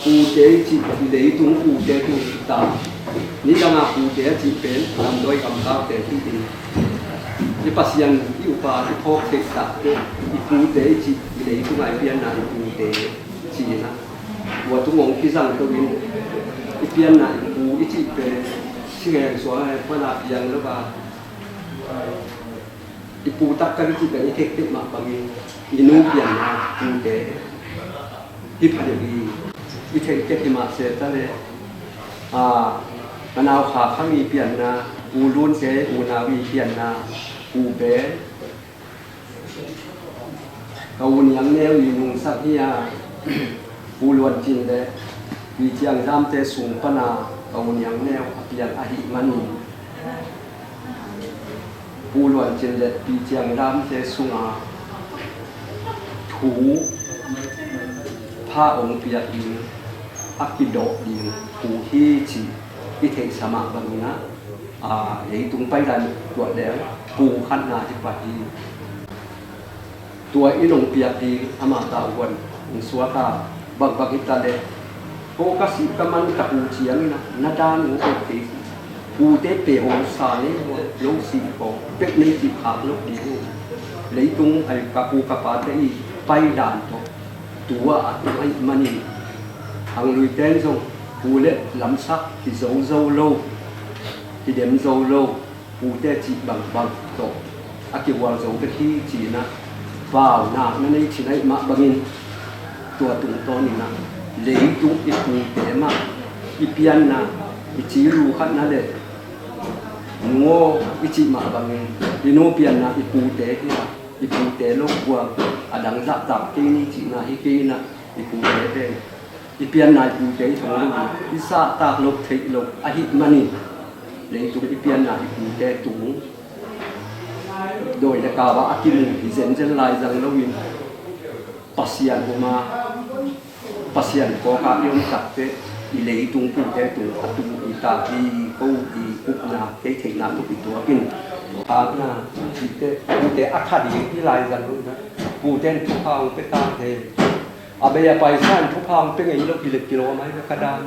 Pute i cih i leitung pute tung ta. Nidanga pute a cih pen gamdawi gamkaute hi in. I Pasian i upa i phawk theih takte i pute i cih i leitunga i pianna i pute cihna. Tua tung hong kizang to in i pianna i pu i cih pen singeng suang a pana piang lo a. I pu taktak i cih pen i theih tek mah bangin i nu pianna pute hi pha deuh hi. I theih tek hi mah se ta le a, a nau kha khami pianna pu lunte unau i pianna pute ka u niang neu i nungsak hi a. Pu Luan Cin le Pi Ciang Dam te sung pana ka u niang neu a pian ahih manin Pu Luan Cin le Pi Ciang Dam te sunga thu pha ong piak ding a kidawh ding thu hi ci i theihsa mah bangin a, leitung paidan tuah leng pu khatna hi pah hi. Tua in hong piak ding ama tau huan hong suak a, bakbak hi ta le ko ka sih ka man ka pu ciangin a na dan hong uk thei. Pute pe hong sa nei hua lo sih ko pek nei sih khak lo ding uh. Leitung ai ka pu ka pate i paidan tawh tua a tung ahih manin, hangluite in zong pu le lamsak kizo zo lo, kidem zo lo, pute cih bangbang tawh a kihual zo bek hi ci-in ah, pau nak na nei cih ahih mah bangin, tua tungtawnin ah leitung i pute mah i pianna, i ci lu khatna le nu aw i cih mah bangin, i nu pianna i pute hi a, i pute lo buang a dang zahtak kei ni cihna hi kei in ah, i pute pen i pianna i pute i thong lo, i zahtak loh theih loh ahih manin, leitung i pianna i pute tung dawi le kau ah a kimu hi zenzen lai zang loin, Pasian um a, Pasian kawkah i om takteh i leitung pute tung a tung i ta i ko i upna kei theihna tuk i tuakin, hakna cihte pute a kha ding i lai zang loin ah, pute in thupha hong pia ta hen. A bei a paisa in thupha hong pia ngei lo hi leh kilawm ahi ve ka dan.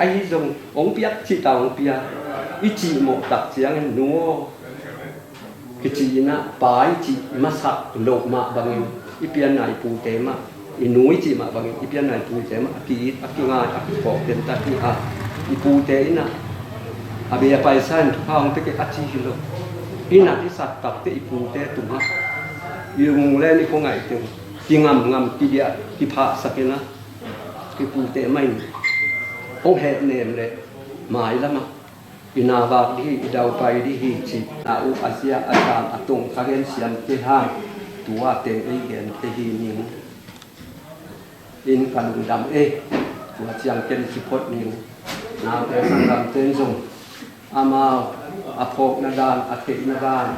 Ahi zong hong piak cih ta hong pia. I cihmawh tak ciangin nu aw kici in ah, pa i cih masak loh mah bangin i pianna i pute mah, i nu i cih mah bangin i pianna i pute mah a ki-it, a kingai, a kipawk den ta hi a, i pute in ah a bei a paisa in thupha hong pia kei a ci hi lo. In ah i zahtak teh i pute tungah i lunglen i khuangaihte uh kingamngam, kidiah, kiphahsak in ah, i pute mah in hong hehnem leh mailam ah i na vak dih hi, i daupai dih hi ci-in a uh a zia a zang a tong ka gen siam kei hang, tua teng ei gen kei hi ning. In ka lungdam e, tua ciang ken i ci phot ning. Naute sanggamte in zong amau a phawkna dan, a theihna dan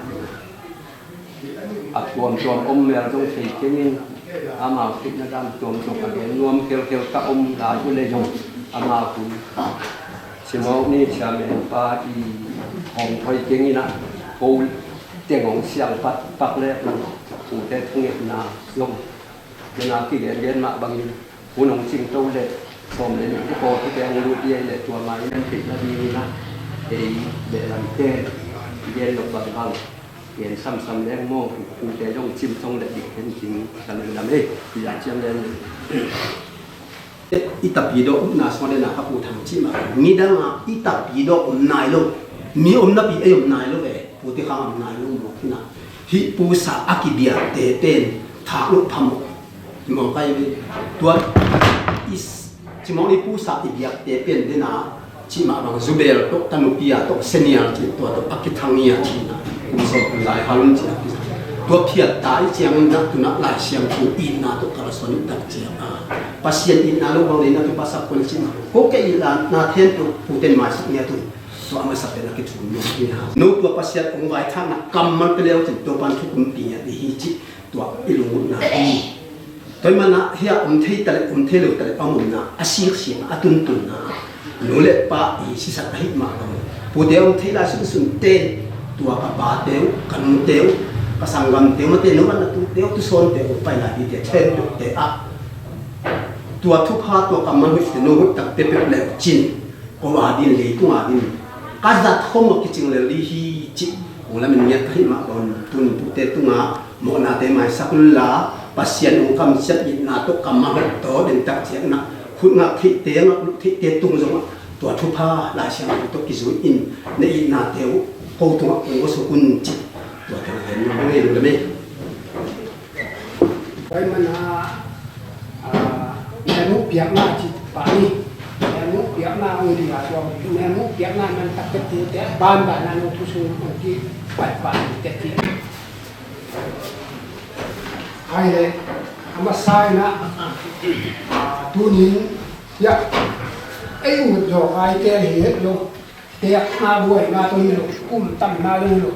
a tuamtuam om mel zong thei kengin, amau theihna dan tuamtuam a gen nuam khelkhel ka om lai uh leh zong, amau tun Simawk ni chairman pa i hong thoi kengin ah, ko teng hong siang pakpak leh pute thungetna zong, tuna kigengen mah bangin hun hong cingto leh sawm le nih i pawlkhatte hong lut i ei leh tua mah i nan theihna dingin ah, ei leh lamte i gen loh bangbang gen samsam leng maw, pute zong cimcong leh dik hen cing ka lungdam ei. Pi Zan Ciam leng i tapidawh upna sung a dena ka pu Thang cih mah, nidanga i tapidawh om nai lo, mi om napi ei om nai lo ve, pute khang om nai lo mawk hi na. Hih pusa a kibiakte pen thak loh phamawh. Mawk ai ve. Tua i s-, cimawh ni pusa i biakte pen dena cih mah bang Zubel tawh, Tanupi a tawh, Senial cih tua tawh a kithang ngia cihna. Kum sawm kum lai hal un cih a kithang. Tua phiat ta i ciangin na tuna Lai Siangtho itna tawh ka la suan i tak ciang a, Pasian itna lo bang leina tu pasak kuan cihna. Ko ke itna na then tu puten maisak ngia tu. Tua a masa pen a kithum ngia hi ha. No tua Pasian ong vaithakna kammal pe leu cin tua pan thukum pi ngia di hi cih. Tua i lungutna hi. Tua i mana hia om thei ta leh, om thei lo ta leh, a om omna, a siksiang, a tuntunna, nu le pa i sisan ahih mah bang, pute om thei lai sunsun ten, tua ka pate uh, ka nute uh, ka sanggamte uh, mate nu a na tute uh, tusawnte uh, pai lai dite, then te ah, tua thupha, tua kammal hoihte, no hoih takte peuh leh cin, ko a din, leitung a din ka zat khawm a kicing lel dih hi cih kong lamin ngiat ka hih mah bang, tun pute tungah mawhnate maisak unla, Pasian ung kamsiat itna tawh kammal hoih tawh den tak ciangin ah, khut ngak theihte, ngak luh theihte tung zongah tua thupha Lai Siangtho tawh kizui in na itnate uh ko tungah kong suk un cih tua thang hen mah hong ei lungdam ei. Tua ahih manin, ah, nemu piakna cih pah ni. Nemu piakna hong ding a, tua nemu piakna man tak tete banban a no thu sung hong kipaipah ni tete. Ahih leh a masa in ah, ah, tuni-in hiah ei ut zawk a i tel hi het lo. Teekna buaina tawh hi lo, kum tamna lo hi lo.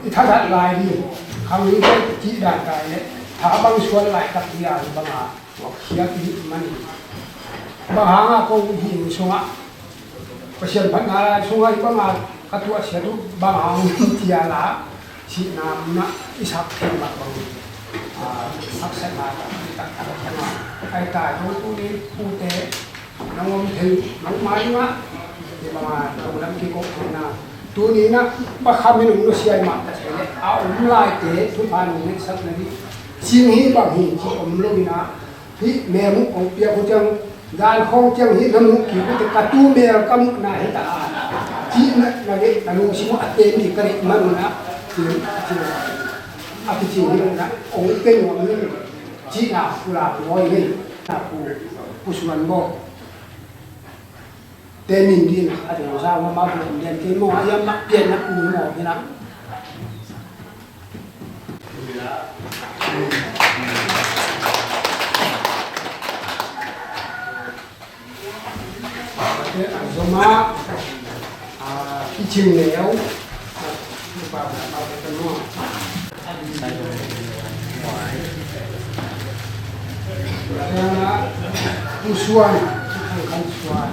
I thadah lai ding, khang ding tawh i cih dan tai leh, tha bang suan laitak ding a hi bang a, tuak khiat i hih manin. Bang hang a ko hih sungah, Pasian phatna lai sungah hih bang a ka tuahsiat uh bang hang hiam ci a la, sihna munah i sak thei mah bang, ah, haksatna tak, tak, tak, tak, tak, ai tai tawh tuni pute, nang om thei, nang mai mah, hih bang a, nang lam kikop theihna, Tuni-in ah, bang khat min hong nusia mah ta thei leh, a om laite thupha nong ngetsak nading, cing hi bang hi ci om lo-in ah, hih mel muk hong piak uh ciang, zan khawng ciang hih na muh kik uh teh ka tu mel ka muhna hi ta a, cih na, na lungsim uh a tem ding ka deih man un ah, ci, ci, a kicing hi un ah, hong ken nuam ning cihna Pu Lak Nawi hi, na Pu, Pu Suan Bawk. Te min din a ding sa ma ma bu den ke mo a yam ma pian na ku mo ke na. Te a zoma a kiching ne au. Pu Suan, Pu Khan Suan.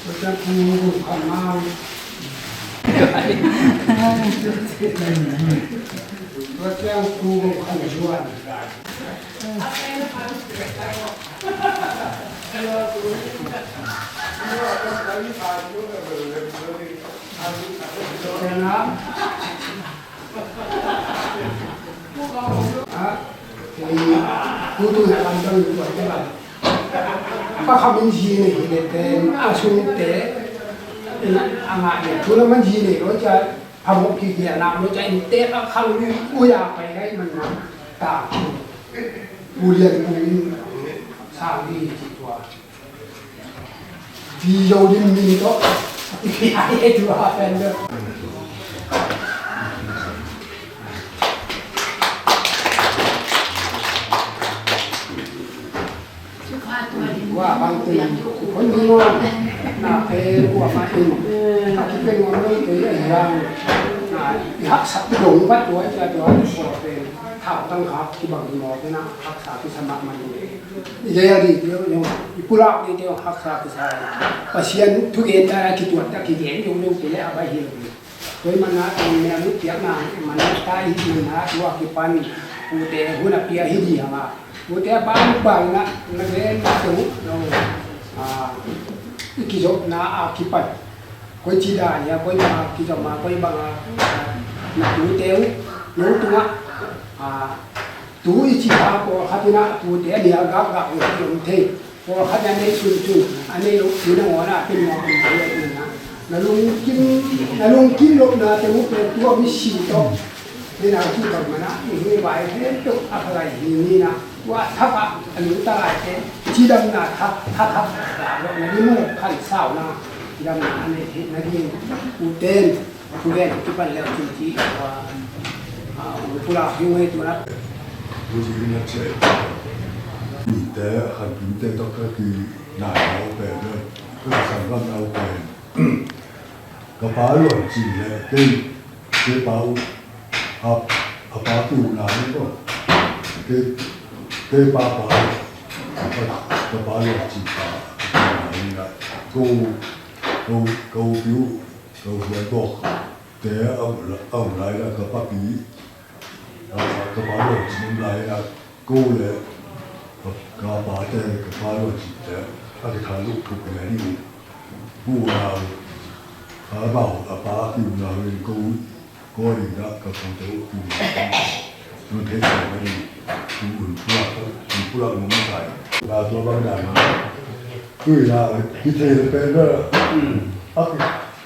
Pu Khan Mau. Pu Khan Suan. Pa khamin zi nei hi le pen a sungte a ngah le tuna man zi nei lo ca. Phamawh kigiana lo ca innte a khang ui a pai gai man na ta. Pu Lian Pu in sang hi ci tua. Pi Zo Dim min tawh i pi ai e tua pen lo. Wa bang teng hun ni mo na pe wa ma in a ki pe nuam lo te a yang na i haksak dong vat tua i tua tua tua pen thau tang khak ki bang ni mo te na haksa ki sa ma ma ni. I gei a di tio yo i pulak di tio haksa ki sa. Pasian thugen ta kituat ta kigen yo yo te le a bai hi lo. Tua ahih manin a, tua mel muk piakna, ahih manin a, tua ahih manin a, tua kipan, ute hun a pia hi ding hang a. Ute a bang bang na, na gen na tung, no. A, i kizopna a kipan. Koi ci dan hia, koi bang a kizop ma, koi bang a, na tute uh, no tung a, a, tu i cih a pawlkhat in a tute a nia gakgak uh hi om thei. Pawlkhat in a neih sunsun a neih loh tu nangawn a pen nuam om thei a, na lungkim, na lungkim lohna te uh pen tua mi si tawh. Pen a kih bang man a i hih vai khempeuh a khalai hi ni na. Tua thak a a lungta lai te cidamna thak thak thak la loh na ni mu khan sau na cidamna a neih hi na ding u ten. Pu Lian, kipan leu cin ci, ah, ah, pu la hiu hei tu na. Pu ci na ce. Te, han tu te tok ka ki na na o pe de. Ka sang ka na o pe. Ka pa luan ci le, ke, ke pa u, a, a pa ki u na ni ko. Ke, ke pa pa, ka, ka pa luan ci pa, na ni na. Ko, ko, ko ki u. Ka huai bawk te a um lai la ka papi, ka pa lawng cin lai la ko le ka pa te ka pa lawng cin te a kitha luk thuk le ni u. Pu na u a bau a pa ki u na u ko ko ni da ka pu te u ki u. Nun thei sa ni u un pula un pula mun sai. La tua bang dan. Tui la ki thei le pen da. A ki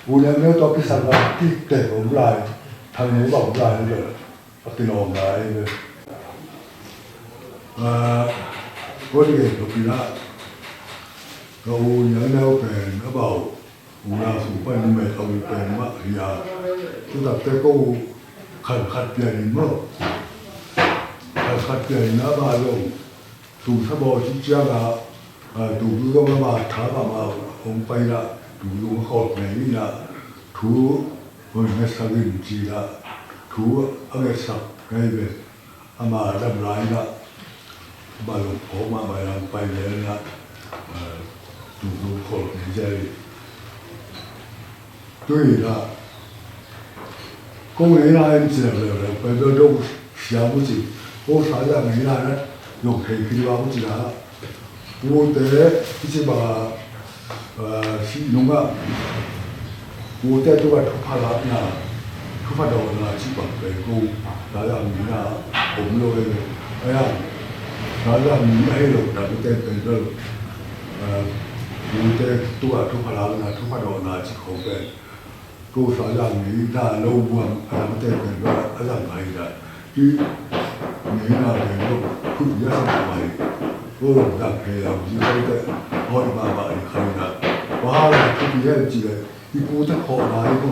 Pu Lian Neu tawh kisang a kiktek om lai, thang neu bang om lai ve, a kilawm lai ve. Aa, kua ding ei ka pi lah, ka U Lian Neu pen a bau, U Lian Sung pan numei a u pen mah hi a, tutak te ko khan khat pian in maw, khan khat pian in a bau zong, Tung Sa Baw cih ciangin, a, Tung Zung amah tha mahmah hong pai inah, Tung Zung a khawk ngei inah, thu hong ngetsak in ci inah, thu a ngetsak ngei ve, amah a dam lai inah, amah zong phawk mahmah inah hong pai ve inah, a, Tung Zung a khawk ngei zel in. Tui inah, ko ngeina in ci leuleu, pai bel do siam uh ci, ko sa zah ngeina na, zong thei khin va uh ci na, Pute kici bang a, eh, si nung ah, pute tung ah thupha lakna, thupha dawhna ci bang pen ko Thazang mi na om lo e. Ahi a, Thazang mi ahi lo na mite pen lo. Eh, pute tung ah thupha lakna, thupha dawhna ci khawng pen ko Thazang mi na lo buang a lam te pen ba a zang hai da. Hi mi na pen lo khup ya sa mai. Ko zang he lo ji hai te hoi ma ma ni khai da. Wa ha la khup ya ci le. Hi pute khawh na hi ko.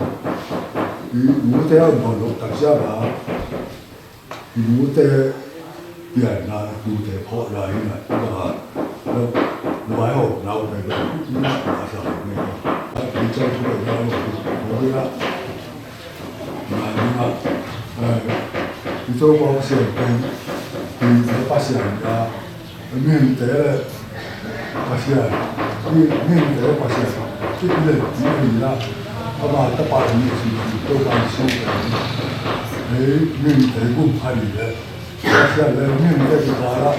Hi pute a hoi lo tak sia ba. Hi nute pianna, hi nute phawkna hi na, na, na, na vai ho, na u pen pen, na, na sa mai mai. A pen chai thu pen na, na, na, na, na, eh, hi to pa sian pen, hi na pa sian na, Mihingte le Pasian, mi, mihingte le Pasian, kip le mi a hi la, ama tapa le mi a si, Topa Jesu. Hei, mihingte gum a hi le, Pasian le mihingte kikal ah,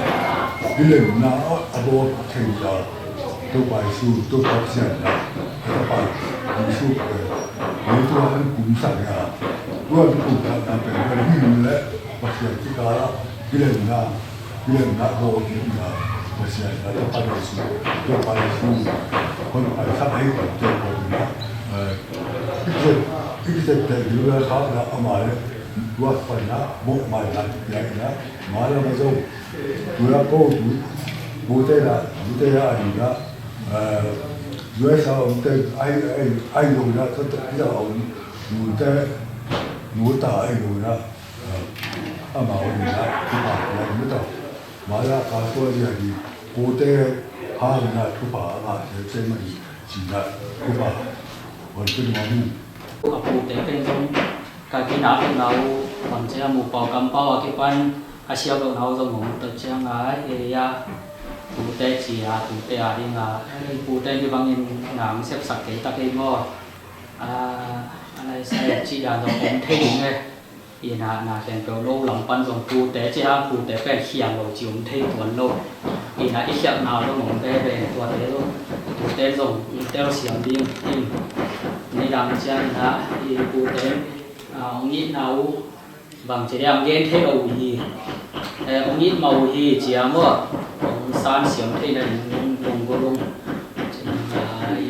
hi le na a, a bawl thei ta, Topa Jesu, Topa Pasian na, a tapa Jesu. Hei, tua han kum sak ya, tua han kum sak na pen, mihing le Pasian kikal ah, hi le na, Hi le na bawl ding na, Pasian na, Topa Jesu, Topa Jesu, hon pai sa ai pai te ko na, eh, i kizep, i kizep te ding le kha na ama le, tua pai na, mo mai na, ya na, ma le ma zo. Tu la ko tu, bu te na, bu te ya ai na, eh, U S A om te ai, ai, ai lo na, to te ya om, bu te, bu ta ai lo na. Amau in ah thupha pia ding uh tawh, mah la ka suah zia ding, pute hang in ah thupha a ngah ciat ciat mah in, ci-in ah thupha hon pia ding uh. A pute pen zong ka kinakna uh bang ci a, mu pau kam pau a kipan a siam lohna uh zong om tawh ciang a, ei a pute ci a, pute a ding a, pute hi bangin nang sepsak kei ta kei maw? A, a lai sai ci dan zong om thei ding e. Ina, na khempeuh lo lam pan zong pute ci a, pute pen khial lo ci om thei tuan lo. Ina, i khialhna zong om veve, tuate zong, pute zong i telsiam ding in. Nidang ciang ina, i pute, a, hong itna uh bang ci dia hong gen thei lo uh hi. Eh, hong it mah uh hi ci a maw, hong sansiam theihna ding lunggulh ung. Ci ina, i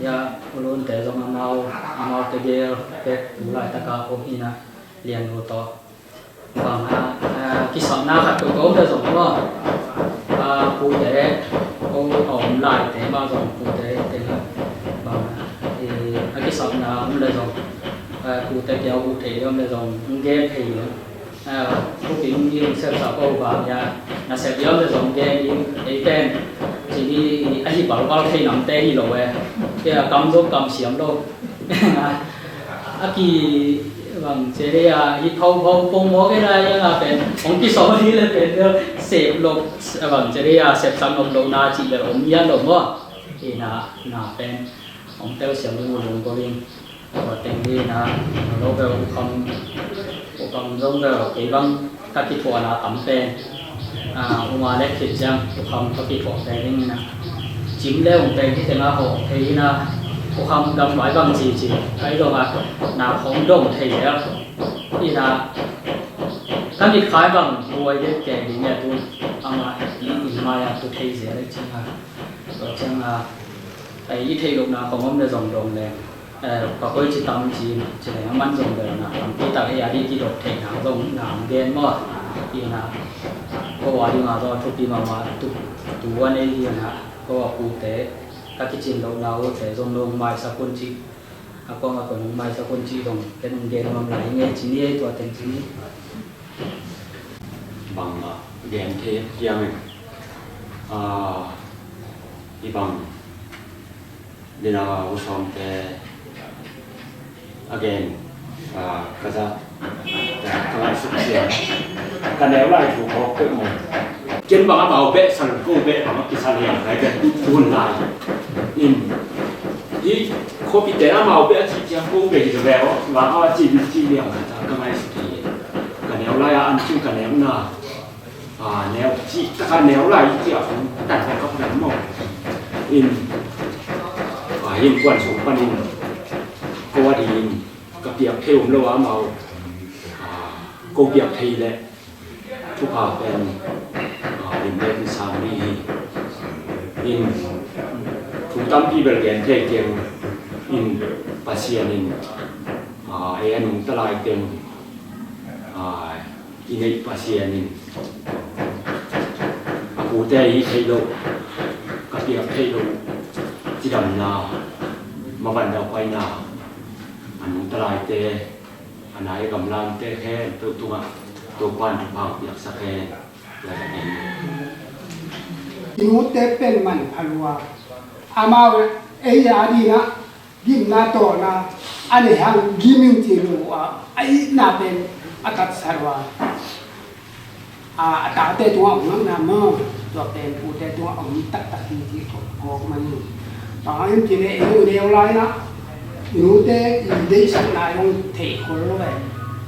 Ya, u Lunte zong amau, amau tegel bek tu laitaka om hi na, Liannu tawh. Bang a, a, kisapna khat peuh ka om le zong maw, a, pute, ko a om laite mah zong pute tengah bang a, i, a kisapna om le zong, a, pute kia uh thei om le zong, hong gen thei om. A, thupi hong sepsak ko vang ia, na sep hiam le zong gen ding, ei pen ci ni, a hi balbal thei namte hi lo e. Kei a kam zong kam siam lo. A ki bang ci ni a, hi phophopho pongmawk e na ia nga pen hong kisawm hi le pen bel sep lo, bang ci ni a, sepsak nop lo na cih bel om hian lo maw? Hi na, na pen hong telsiam ding uh lunggulh ing. Tua teng hi na, lo bel U Kham, U Kham zong bel kei bang ka kithuahna tam pen, a, U Nga le khit ciang U Kham ka kithuah pen ding hi na. Cim le ung pen hi teng a hawh thei hi na, U Kham dam vai bang ci ci, kai zong a, na khong dong thei zel hi na, ka mit khai bang buai det kei ding hi a tu, ama i inn mai a tu thei zel hi ciang a, tua ciang a, ei i theih lohna khong om le zong dong leng. Eh, ka koi ci tam ci, ci leng a man zong bel na, tampi tak ei a dih kidop theih nang zong nang gen maw? Hi na, ko a ding a zong a thupi mahmah tu, tu a nei hi na, ko a pute, ka kicin lohna uh te zong nong maisak un ci, a kuang a kuang nong maisak un ci zong, ken nong gen nuam lai hi ngei ci ni ei tua teng ci ni. Bang a gen thei ciangin, a, hi bang Dina, u Sawmte a gen, a, ka za, ka ngaihsut ciang ka neu lai thu phawk peuhmah. Ken bang amau beh sa lo, ko beh bang a kisa liang kai ka tun lai in, hi khuapite amau beh a cih ciang ko beh hi lo beh aw, bang a ci, ci liang ka ta ka ngaihsut hi. Ka neu lai a an cin ka neu na. A neu cih taka neu lai i ciah hun a tan hong kap dan maw. In a innkuan sung panin ko a dingin ka piak thei om lo a, amau a ko piak thei leh thupha pen a lim le in sang ding hi. In thu tampi bel gen thei keng in Pasian in a ei a nungta lai teng a i neih Pasian in a pute i theih loh, ka piak theih loh cidamna, mavan daupaina a nungta laite, a nai gamlamte khempeuh tungah Topa'n thupha piaksak hen. I nute pen man pha lua, amau ei a dingin ah gimna tawlna a nei hang gim in ci lo a, a itna pen a tatsa lua. A, a tate tungah om ngakna maw, tua pen pute tungah om taktak hi ci kawk man hi. Bang hang hiam cih leh ei u neu lai-in ah i nute i deihsakna zong thei khol lo e.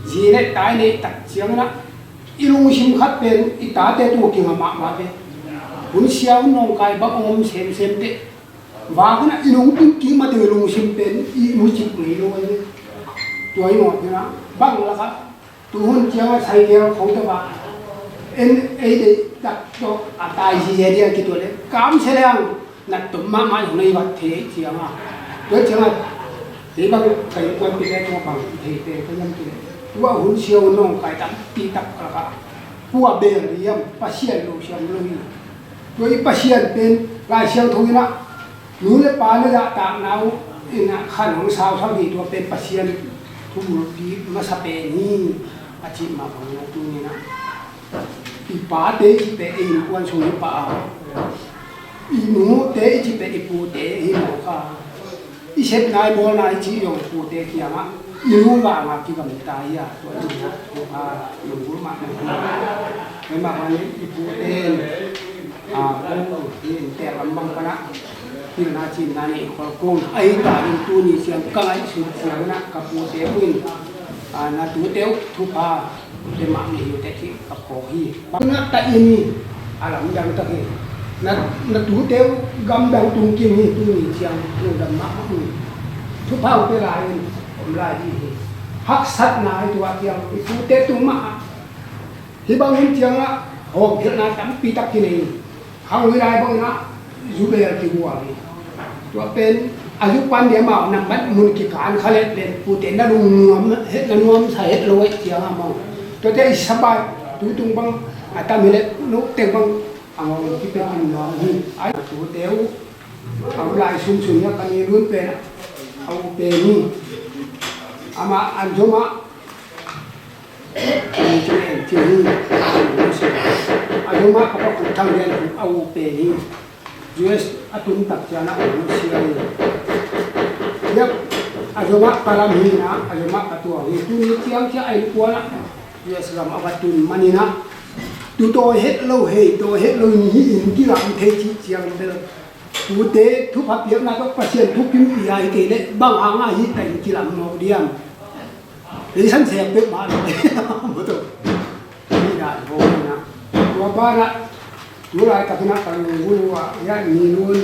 Zi le ta i neih tak ciangin ah i lungsim khat pen i tate tungah kingah mahmah ve. Hun sia hun nawngkai bang om semsem teh vak in ah i lungkim kik mateng i lungsim pen i mucik ngei lo ahi ve. Tua hi mawk in ah bang lakah tu hun ciangah cycle khong tawh ah en ei deih tak tawh a tai ziazia ding a kituat leh kamsia leng nattom mahmah zong na hi vat thei ciangah, tua ciangah kei bang ka innkuanpih le tua bang i thei pen ka hiam cih leh tua hun sia hun nawngkai tampi tak lakah kua bel hiam, Pasian lo siam lo hi. Tua i Pasian pen Lai Siangtho in ah nu le pa na zahtakna uh in ah khan hong sausak hi, tua pen Pasian thubulpi masa pen hi a cih mah bangin ah tuni-in ah i pate i cih pen i innkuan sung hi pah a, i nute i cih pen i pute hi mawk a. I sepna i bawlna i cih zong pute kiangah i nu vangah kigamta hi a, tua in ah tua a lunggulh mahmah hi. Tua mah bangin i pute in a ko in tel lam bang panah pilna cinna nei khol kong ahi ta in tuni ciang ka ngaihsut ciangin ah ka pute uh in a na tute uh thupha te mah nei uh teh cih ka phawk hi. Bang na ta in hi, a lamdang tak hi. Na, na tute uh gamdang tung kim hi, tuni ciang lungdam mahmah hi. Thupha uh pia lai in om lai ding hi. Haksatna hi tua ciang i pute tung mah ah hih bang hun ciangah hawmkhialhna tampi tak kinei hi. Khang hui lai bangin ah zu bel kigual hi. Tua pen a zu pan dia mah nambat mun kikan kha leh pen pute na lungnuam het na nuamsa het lo aih ciangah maw. Tuate i sabai tutung bang a tam hi leh nuteng bang a ngawng kipia kim nuam hi. Ai tute uh a um lai sunsun hi a, ka ni lun pen a u pen hi. Amah an zomah a zomah ka pa Khup Thang Lian Khup a u pen hi. U S a tun tak ciangin a u nusia hi. Hiah a zomah ka lam hi na, a zomah ka tuang hi. Tuni ciang ciah a innkuan ah U S lam a va tun manin ah tu tawi het lo, hei tawi het lo in hi in kilam thei cih ciang bel tute thupha piakna tawh Pasian thupha pia hi kei leh bang hangah hih tak in kilam mawk diam? Leisan sep peuhmah lo. Motor. Hih dan hong hi na. Tua banah tu laitakin ah ka lunggulh uh ah hiah ni nun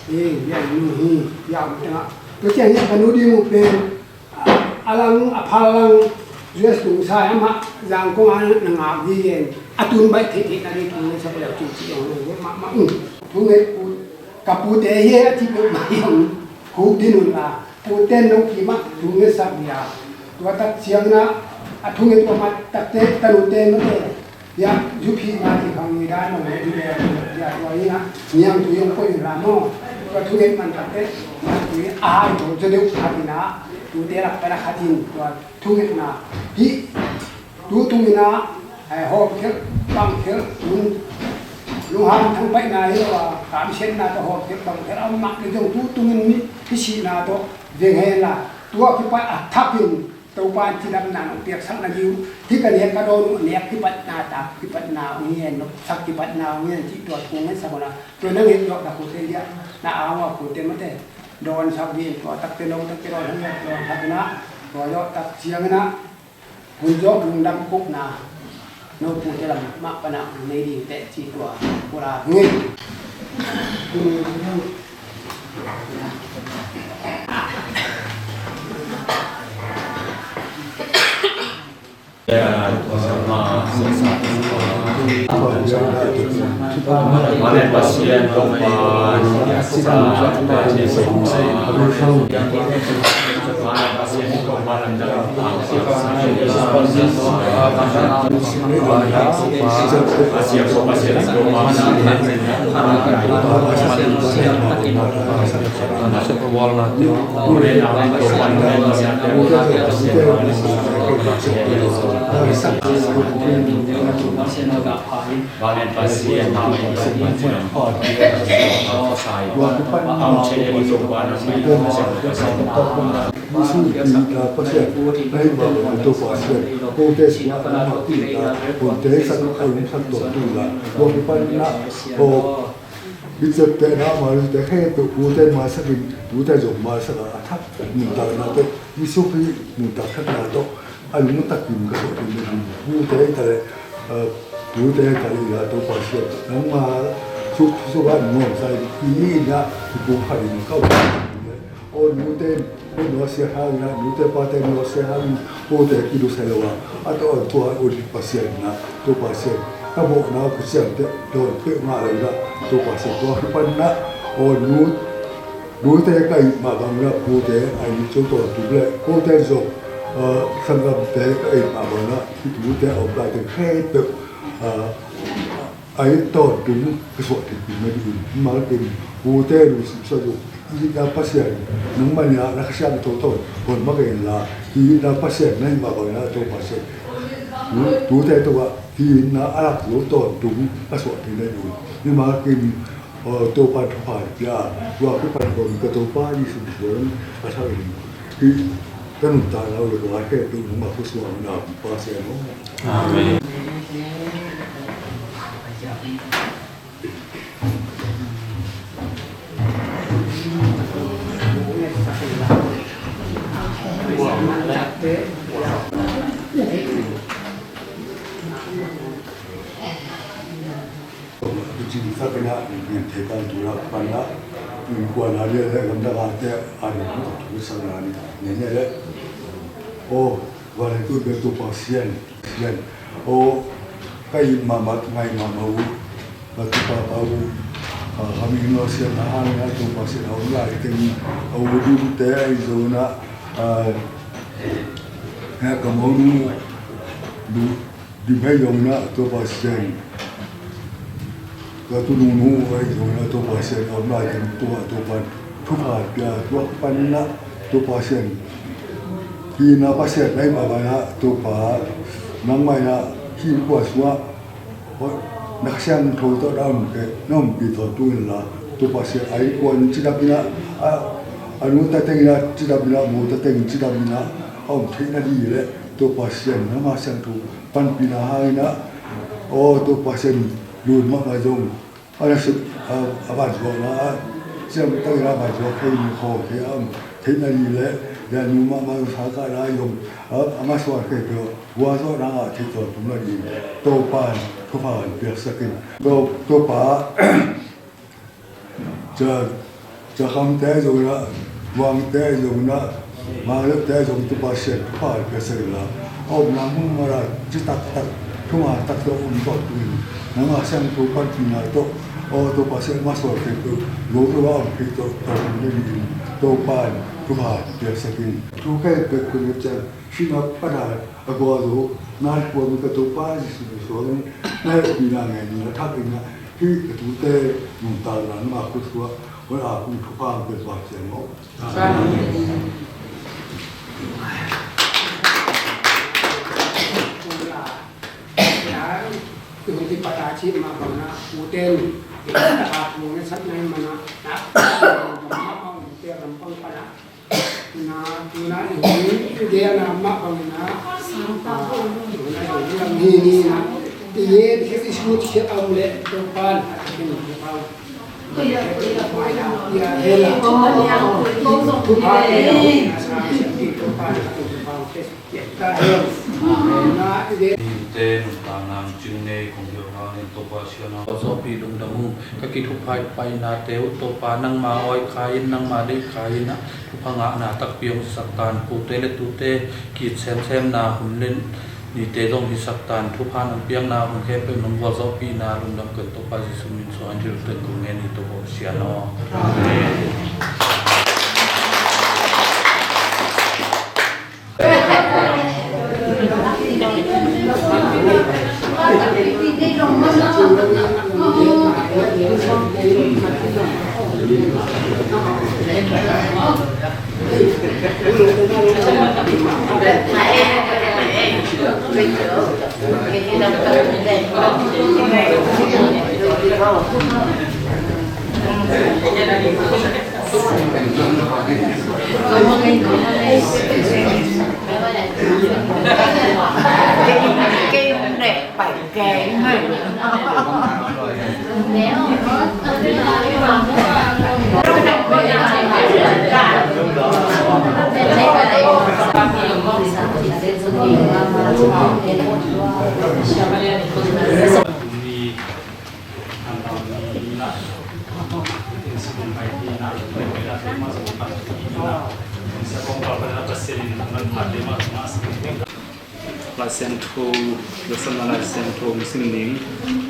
hi, hiah nu hi, hiah om tengah. Tua ciang hiah ka nu ding uh pen a lang a phal lang U S tung sa amah Zangkong ah na ngak hi ven. A tun baih theihtheih na ding thu ngetsak leu cin cih hong lunggulh mahmah uh. Thu nget uh ka pute hi a cih peuhmah hi hong khuk din un la. Pute no kimah thu ngetsak dia. Tua tak ciangin ah a thu nget uh a mat takte tanute mate. Hiah zuphihna ci khang ngi dan nong nget hi ve. Hiah tua hi na niang thu hong koih un la maw. Tua thu nget man takte thu hi a hai tho zaw deuh khat hi na. Tute lak pan a khat hi tua thu ngetna hih tu tungin ah hawmkhialh bangkhialh hun lunghan thangpaihna hi lo a, kamsiatna tawh hawmkhialh bangkhialh a om mah kei zong tu tungin mi hi sihna tawh veng hen la, tua kipat a thakin Topa in cidamna nong piaksak na ding uh, hih ka nek ka dawn uh nek kipatna tak kipatna hong hi hen, nopsak kipatna hong hi hen cih tua thu ngetsak un la, tua na nget zawh tak uh teh hiah na ang uh a pute mate dawnsak ding, tua takte no takte dawn hong nget dawnsak un la, tua zawh tak ciangin ah hun zawh lungdam kohna No pute lam mah panah nei ding teh ci tua pura ngei. Jesuh Khrih Pasian, na hi mah bangin Topa Pasian, kote sungah nangmah Khrihte, kote sak a lungsak tawntung la, tua kipan na, aw, bicepte na mah lungte khempeuh kote maisak in, kote zong maisak a, a thak nuntakna tawh, Jesuh Khrih nuntak thakna tawh, a lungtakin ka suah tung ding, kote ta leh, kote ta leh la Topa Pasian, nangmah suk, suk a nuam sa in, i ni in a, i pu khat in ka Aw, nute, nute nuasia hangin ah, nute pate nuasia hangin, kote kidusia lo a, a tawh a tua Olympic Pasian na, tua Pasian, ka mawhna Pasian te, dawn peuhmah lo na, tua Pasian, tua kipan na, aw, nu, nute ka ih mah bang na, pute, a ih co tawntung le, kote zong, ah, sanggamte ka ih mah bang na, nute a om lai teng khempeuh, ah, a ih tawntung ka suah theih ding na ding in, himahleh pen, pute lungsim suah zong, i itna Pasian, nangmah in ah na Kha Siangtho tawh hon mah kei in la, i itna Pasian na hih mah bangin ah Topa Pasian, tu, tute tungah i itna a lak zo tawntung ka suah theih na ding in, himahleh pen, aw, Topa thupha pia, tua kipan kong ka Topa Jesuh Khrih a thak in, hih ka nuntakna uh le ka khempeuh nangmah khuasuah na Pasian aw. Amen. Kucing sa kena ngen thei kan tu la pan la. Kuan a lia le gamdang a te a ni tu tu sa na ni ne ne le. O, Vale tu be tu Pasian. Pasian. O, ka ih mahmah, ngai mahmah uh, ka tu papa uh, a, ka mi nuasia na hangin ah Topa Pasian a om lai teng, a u dute ahi zongin ah, a, he ka monu, du, dim ahi zongin ah Topa Pasian. Ka tu nunu ahi zongin ah Topa Pasian a om lai teng tua, Topa thupha pia, tua pan na Topa Pasian. Hih na Pasian na hih mah bangin ah Topa nangmah in ah hih kua sungah na Kha Siangtho tawh na om kei, na ompih tawntung in la Topa Pasian a ih kua in cidam in ah, a, a nu ta teng in ah cidam in ah, mo ta teng in cidam in ah, a om theih na ding le Topa Pasian nangmah siangtho panpihna hangin ah, aw Topa Pasian, lun mahmah zong a na suk, a, a vanzuakna ah siam takin a vanzuak thei, khawng thei a om theih na ding le, a nu mahmah zong sa kah na zong, a, a masuan kei peuh, gualzawhna ngah theih tawntung na ding Topa in thupha piaksak in. To, Topa, Ca, Ca Kham te zong in ah, Luang te zong in ah, Mang Lep te zong in Topa Pasian thupha piaksak in la, a omna hmun mah ah ci taktak, thuman taktak om tawh tu in, nangmah siangtho panpihna tawh, aw Topa Pasian masuan kei peuh, lo lo a om kei tawh, tawh om na ding in, Topa in thupha piaksak in. Thu kei pek kun ciang, Sihna pan a gualzo na hi kuamin ka Topa Jesuh min suangin na hehpihna ngen in a thak in ah, hih ka tute nuntakna nangmah khut sungah hon a kung thupha hong pia Topa Pasian aw. Amen. Tuni pata cih mah bang na, uten, taka kung na sat na hi mana, na, na, na, na, na, na, na, na, tuna i hong i gen a mah bangin ah, tuna i hong i lam hi ni na, i gen khit i sut khit a om leh Topa'n a takin Topa'n i a hel a, Topa'n a takin Topa'n Te nuntakna hong cing nei kong hi uh hangin Topa siangtho, zawhpih lungdam ung. Ka kithupha painate uh Topa nangma awi kha in, nangma deih kha in ah, thupha ngahna takpi hong hisak tan. Kote le tute ki semsemna hun le nite zong hisak tan. Thupha nong piakna hun khempeuh nong gualzawhpihna lungdam ka Topa Jesuh min suang in thil ten kong ngen hi Topa siangtho. Amen. Lai Siangtho, Laisiangtho, Lai Siangtho hong sim ning.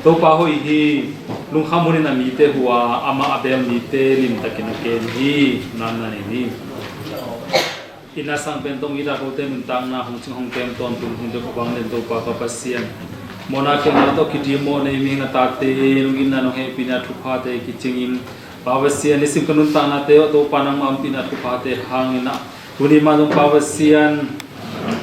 Topa hoih hi, lungkham hunin a mite huh a, amah a beel mite limtakin a kem hi, nana nei ni. Inn a sang pen tawh i dak lote nuntakna hong cing hong kem tawntung hong dek uh bang den Topa ka Pasian. Mawhna khialhna tawh kidim mawh nei mihing a tate lunginna nong hehpihna thuphate kicingin, Pa Pasian, nisim ka nuntaknate uh Topa nangmah ompihna thuphate hangin ah, tuni mah zong Pa Pasian,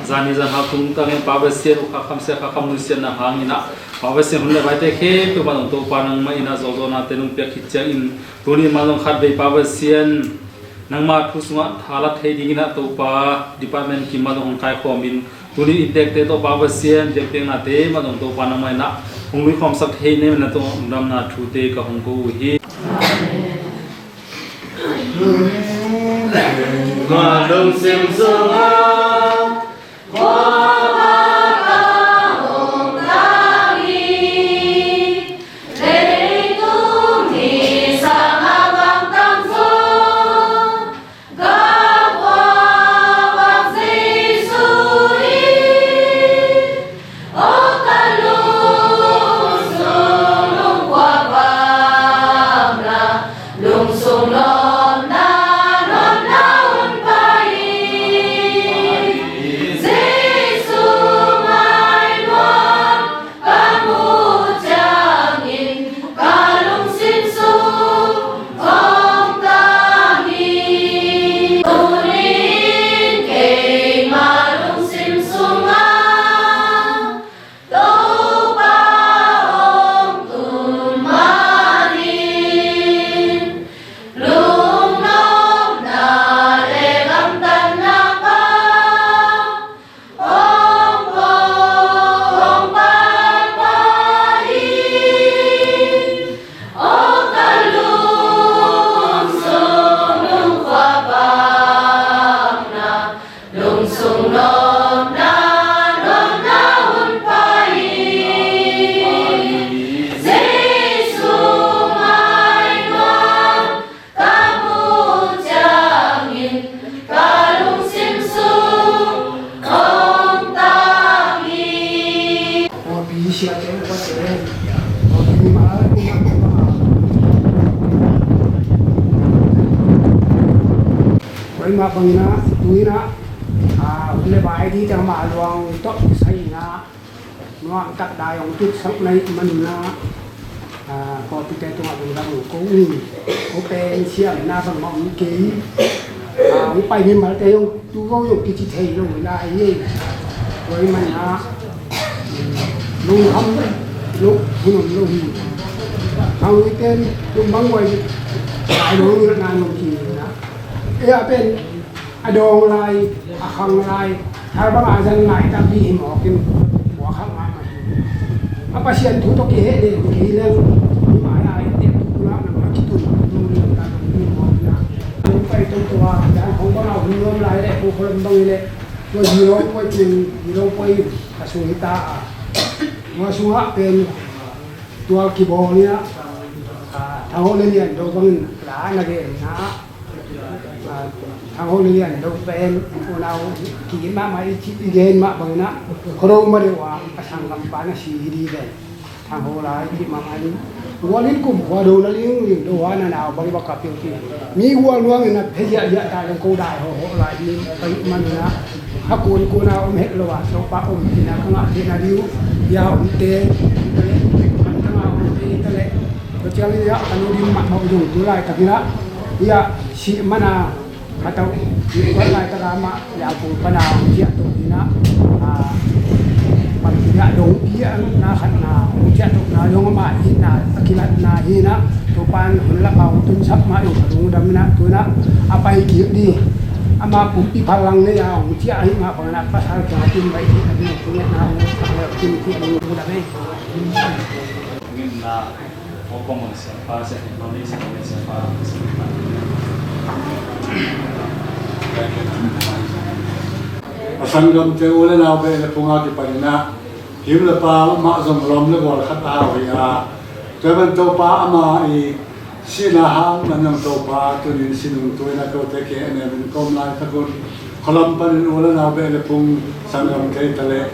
zani zan hau tung tangin Pa Pasian, ukha khamsia kha kham nuisiatna hangin ah, Pa Pasian, hun le vaite khempeuh mah zong Topa nangmah in ah zawhzawhnate nong piak khit ciangin, tuni mah zong khatvei Pa Pasian, nangma thu sungah thalat thei dingin ah Topa, department kim mah zong hong kaikhawmin, tuni inntekte tawh Pa Pasian, biakpiaknate mah zong Topa nangmah in ah hong luikhawmsak thei ning in ah tawh lungdamna thute ka hong ko uh hi. Mah lungsim sungah Koimah bangin ah, tu-in ah, ah, hun le vai ding teng mah luang tawh kisai-in ah, nuamtak dai hong tutsak na hih manin ah, ah, pawlpite tungah lungdam hong ko ung. Ko pen siamna bangmah om kei. Ah, hong pai mimalte zong tu zo zong kici thei lo lai hi. Tua ahih manin ah, lungkham lo, hun om lo hi. Khangnoite lung bang guai, lai lo, nilh nai lo hi na. Ei a pen a dawng lai, a khang lai, thar bang a zan lai takpi hi mawk in, tua khang ngai mah hi. A Pasian thu tawh kiheh leng, kihei leng, hi mah lai, tek tuk na, nang a kitun, nang leng ka nang hi mawk na. Nang pai tawh tua, dan hong bang a hun nuam lai leh, ko kholom bang hi leh, Tua zero point in, zero point a sung hi ta a. Tua sungah pen tual kibawl ni a, a, Thang Ho le Lian Do bangin la na gen na a, a, Thang Ho le Lian Do pen unau ki-it mahmah i ci, i gen mah bangin a, Khuado ma deuh a, a sanggam pa na si hi di ven. Thang Ho lai cih mah manin, gual in kum khua do na lingling, do hua na nau bang bak ka piu cih. Mi gual nuang in a phei ziahziah ta leng ko dai hawhhawh lai mi pai man in a, a kunkun a om het lo a, Topa om cihna ka ngah theihna ding uh, ya omte, man ka ngah omte hi ta leh. Tua ciang in a, a nu dim mah mah uh zong tu laitak in a, ya, sih man a, Khatau, kuat laitak a mah Liangpui pana hong ciah to ding ah, a, Panpih ah dongpi a nunna khatna hong ciah tona zong amah itna a kilatna hi in ah, Topa in hun lak a hong tunsak mah zong ka lungdam in ah, tu in ah a pai kik ding. Amah pumpi phallang nei a hong ciah ahih mah bangin ah pasal kiang a tun baih theihna ding hong tungetna hong tak leh hong tun kik ding lungdam ei. A sanggamte u le nau beh le phung a kipan in ah, him le pa mah zong lawm le gual khat a hau hi a, tua ahih man Topa ama i sihna hang man zong Topa tuni in si nung tu in ah kote kiang a nemin ka om laitak un, khualam panin u le nau beh le phung sanggamte hi ta leh,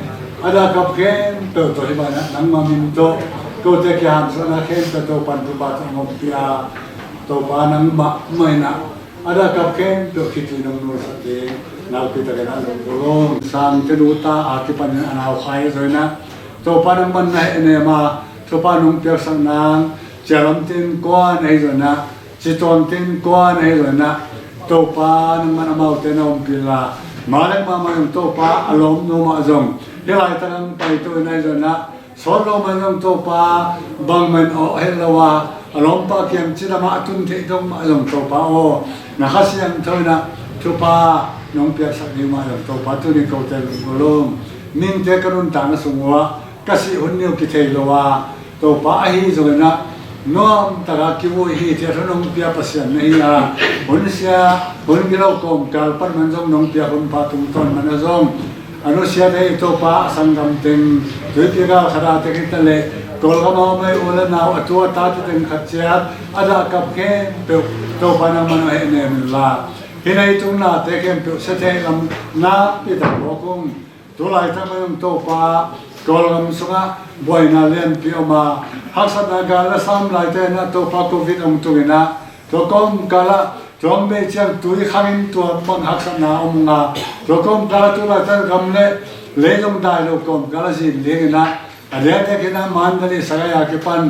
a dah kap khempeuh tawh hih bangin ah nangma min tawh kote kiang a hansuahna khempeuh Topa in thupha tawh hong ompih a, Topa nangmah mah in ah a dah kap khempeuh khitui nong nulsak ding nakpi takin ah lungdam ung. Sangte nu ta a kipanin a nau khai zo in ah, Topa nangman na hehnem a, thupha nong piaksak nang, cialam tin kuan ahi zo in ah, cituam tin kuan ahi zo in ah, Topa nangman amaute na ompih inla, ma leng mahmah zong Topa a lawmnu mah zong hih laitak hong paito in ahi zo in ah, sawt lo mah zong Topa bangmah in awh het lo a, a lawmpa kiang cidam a tun theih dong mah zong Topa aw, na Kha Siangtho in ah thupha nong piaksak ding mah zong Topa tuni kote lunggulh ung. Mihingte ka nuntakna sung uah ka sih hun ni uh kithei lo a, Topa ahi zongin ah nuamtak a kivuih hi cih a thu nong pia Pasian na hi a, hun sia hun gilo kawmkal pan man zong nong piak hun pha tungtawn man a zong a nusia thei Topa a sanggam teng, tuipi gal khat a teng hi ta leh Kawlgam a om ei u le nau a tu a tate teng khat ciat a dah kap khempeuh Topa nangman hong hehnem inla, hih leitung nate khempeuh sia thei lam nakpi tak phawk ung. Tu laitak mah zong Topa Kawlgam sungah buaina lianpi om a, haksatna gal a sam laitakin ah Topa Covid hong tung in ah, tua kawmkal ah tua hong bei ciang tui khangin tua bang haksatna om ung a, tua kawmkal ah tu laitak gam le lei zong dai lo kawmkal a zin ding in ah, a diakdiakin ah Mandalay Sagaing a kipan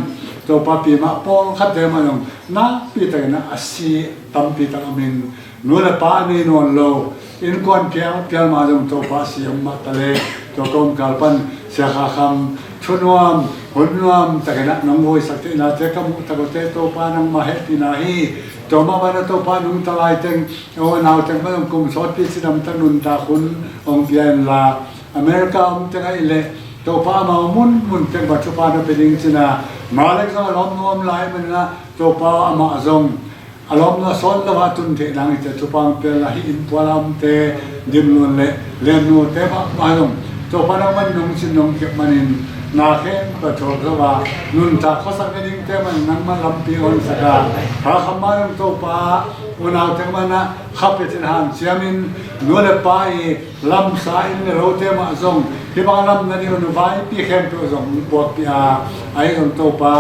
Topa pi mah pawlkhatte mah zong nakpi takin ah a si tampi tak om in, nu le pa a nei nawn lo innkuan phialphial mah zong Topa si om mah ta leh, tua kawmkal pan Sia Kha Kham thunuam hun nuam takin ah nong vuisak theih nate ka muh tak uh teh Topa nangmah hehpihna hi. Tua mah bangin ah Topa nungta lai teng, a u a nau teng mah zong kum sawtpi cidam tak nuntak hun hong pia inla, America om teng ahih leh Topa amau munmun teng mah thupha na pia ding ci in ah, ma leng zong a lawmnu om lai manin ah Topa amah zong a lawmnu a sawt lo a tun theih nang hi ci a thupha hong pia inla, hih innpual a omte, Dim Lun le Lian Nute mahmah zong Topa nangman nong cin nong kep manin na khempeuh thuak zo a, nuntak khuasak nadingte mah nangman lampi hong honsak a, Kha Kham mah zong Topa unau teng mah in ah kha pia cin hanciam in, nu le pa i lamsa inn le lote mah zong hih bang a lam nading un vaipi khempeuh zong hong puakpih a, ahi zong Topa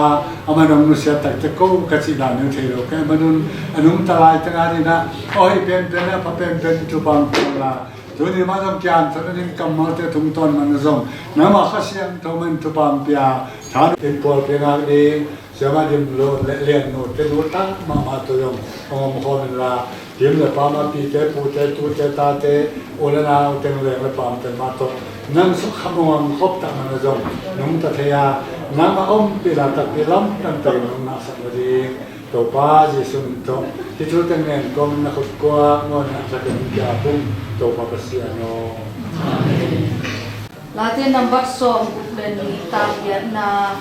amah nong nusiat takte ko ka cih dan ding thei lo ka hih manun, a nungta laiteng a ding ah a hoih penpen le a pha penpen thupha hong pia inla, tuni mah zong kiangthoh nading kammalte tungtawn man zong nangmah Kha Siangtho mah in thupha hong pia, tha in pualpi ngak ding Siamah Dim Lun le Lian Nute nu tak mahmah tawh zong hong om khawm inla, lim le pam a pite pute tute tate u le nau teng leng le pam teng mah tawh nang sung kham hong om khop tak man a zong nungta thei a, nangmah ompih la takpi lamdang takin nong ngahsak nading Topa Jesuh min tawh hih thu teng ngen kawmin na khut kuak ngawn ngahsak in hong ki-ap ung Topa Pasian aw. Late nambat sawm guk le nih, tang giatna.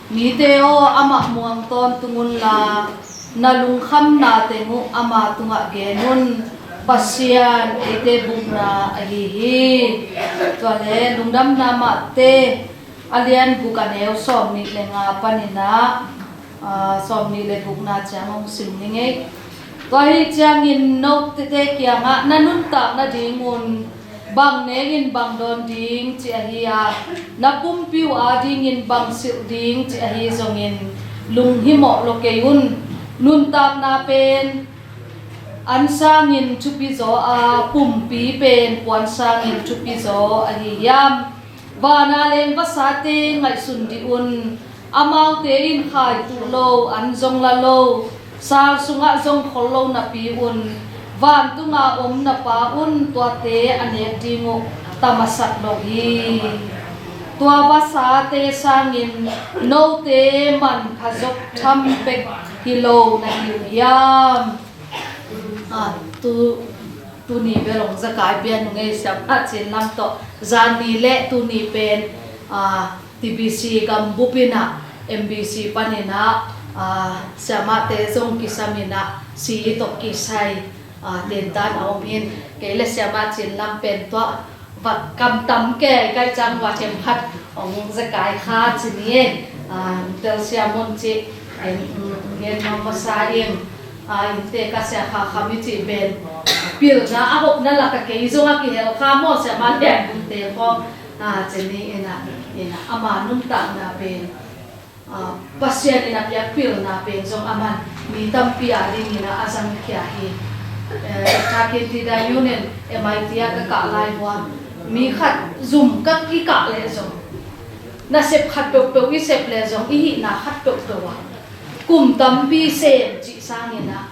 Mite aw, amah muang tawntung unla, na lungkhamna teng uh ama tungah gen un. Pasian eite bukna ahi hi. Tua le Lungdamna Mate a lian guk a neu sawmnih le nga panin ah, aa, sawmnih le gukna ciang hong sim ning ei. Tua hi ciangin note kiangah na nuntak nadingun bang nengin bang dawn ding cih ahi a, na pumpi uh adingin bang silh ding cih ahi zongin lunghimawh lo kei un. Nuntakna pen an sangin thupi zaw a, pumpi pen puan sangin thupi zaw ahi hiam? Vana leng vasate ngaihsun dih un. Amaute in khai tuh lo, an zong la lo, sal sungah zong khol lo napi un, vantunga om na Pa un tuate a nek ding uh tam a sat lo hi. Tua vasate sangin note manpha zop tham bek hi lo na hi uh hiam? Ah, tu, tuni bel hong zakai pian nung ei, Siamah Cin Lam tawh. Zani le tuni pen, ah, T B C gambup in ah, M B C panin ah, ah, siamahte zong kisam in ah, si tawh kisai, ah, tentan a om in, kei le Siamah Cin Lam pen tuah va kam tam kei, kai cang va themkhat hong zakai kha ci ni. Ah, tel siam un ci, en, mm, ngen nuam masa ing. Ah, innte ka sia kha kham i cih pen pilna a hopna lak a kei zong a kihel kha maw, Siamah Lian Bung te khawng. Ah, ci ni in ah, in ah, ama nuntakna pen, ah, Pasian in a piak pilna pen zong aman mi tampi a dingin a zangkhia hi. Eh, Doctor Kirti Dayun in M I T ah ka kah lai uh a, mi khat zum ka kikah leh zong, nasep khat peuhpeuh i sep leh zong i hihna khat peuhpeuh ah kum tampi sem cih sangin ah,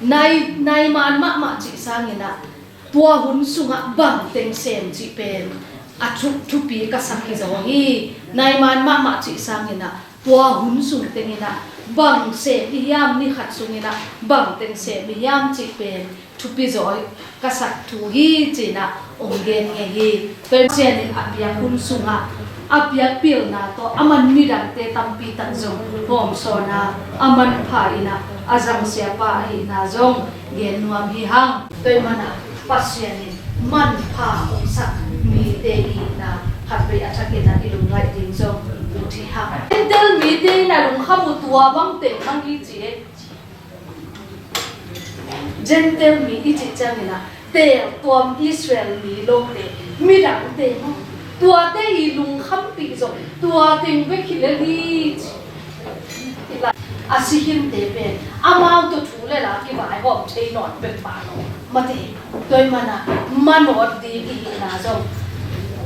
nai, nai man mahmah cih sangin ah, tua hun sungah bang teng sem cih pen a thu, thupi ka sak hi zaw hi. Nai man mahmah cih sangin ah, tua hun sung tengin ah bang sem i hiam, ni khat sungin ah bang teng sem i hiam cih pen thupi zaw ka sak thu hi ci-in ah hong gen ngei hi. Tua hi Pasian in a piak hun sungah a piak pilna tawh aman midangte tampi tak zong hawmsawn a, a manpha in ah a zang siapa ahihna zong gen nuam hi hang. Tua hi manin ah Pasian in manpha hong sak mite i hihna khatvei a thakin ah i lungngaih ding zong ut hi hang. Gentile mite in a lungkham uh tua bang teng hang hi ci hi. Gentile mi i cih ciangin ah, teeltuam Israel mi lote, midangte maw, tuate i lungkhampih zong tua teng bek hi lel hi ci. A si himte pen amau tawh thu le la kivaihawm thei nawn peuhmah lo. Mate, tua hi manin ah manawt ding i hihna zong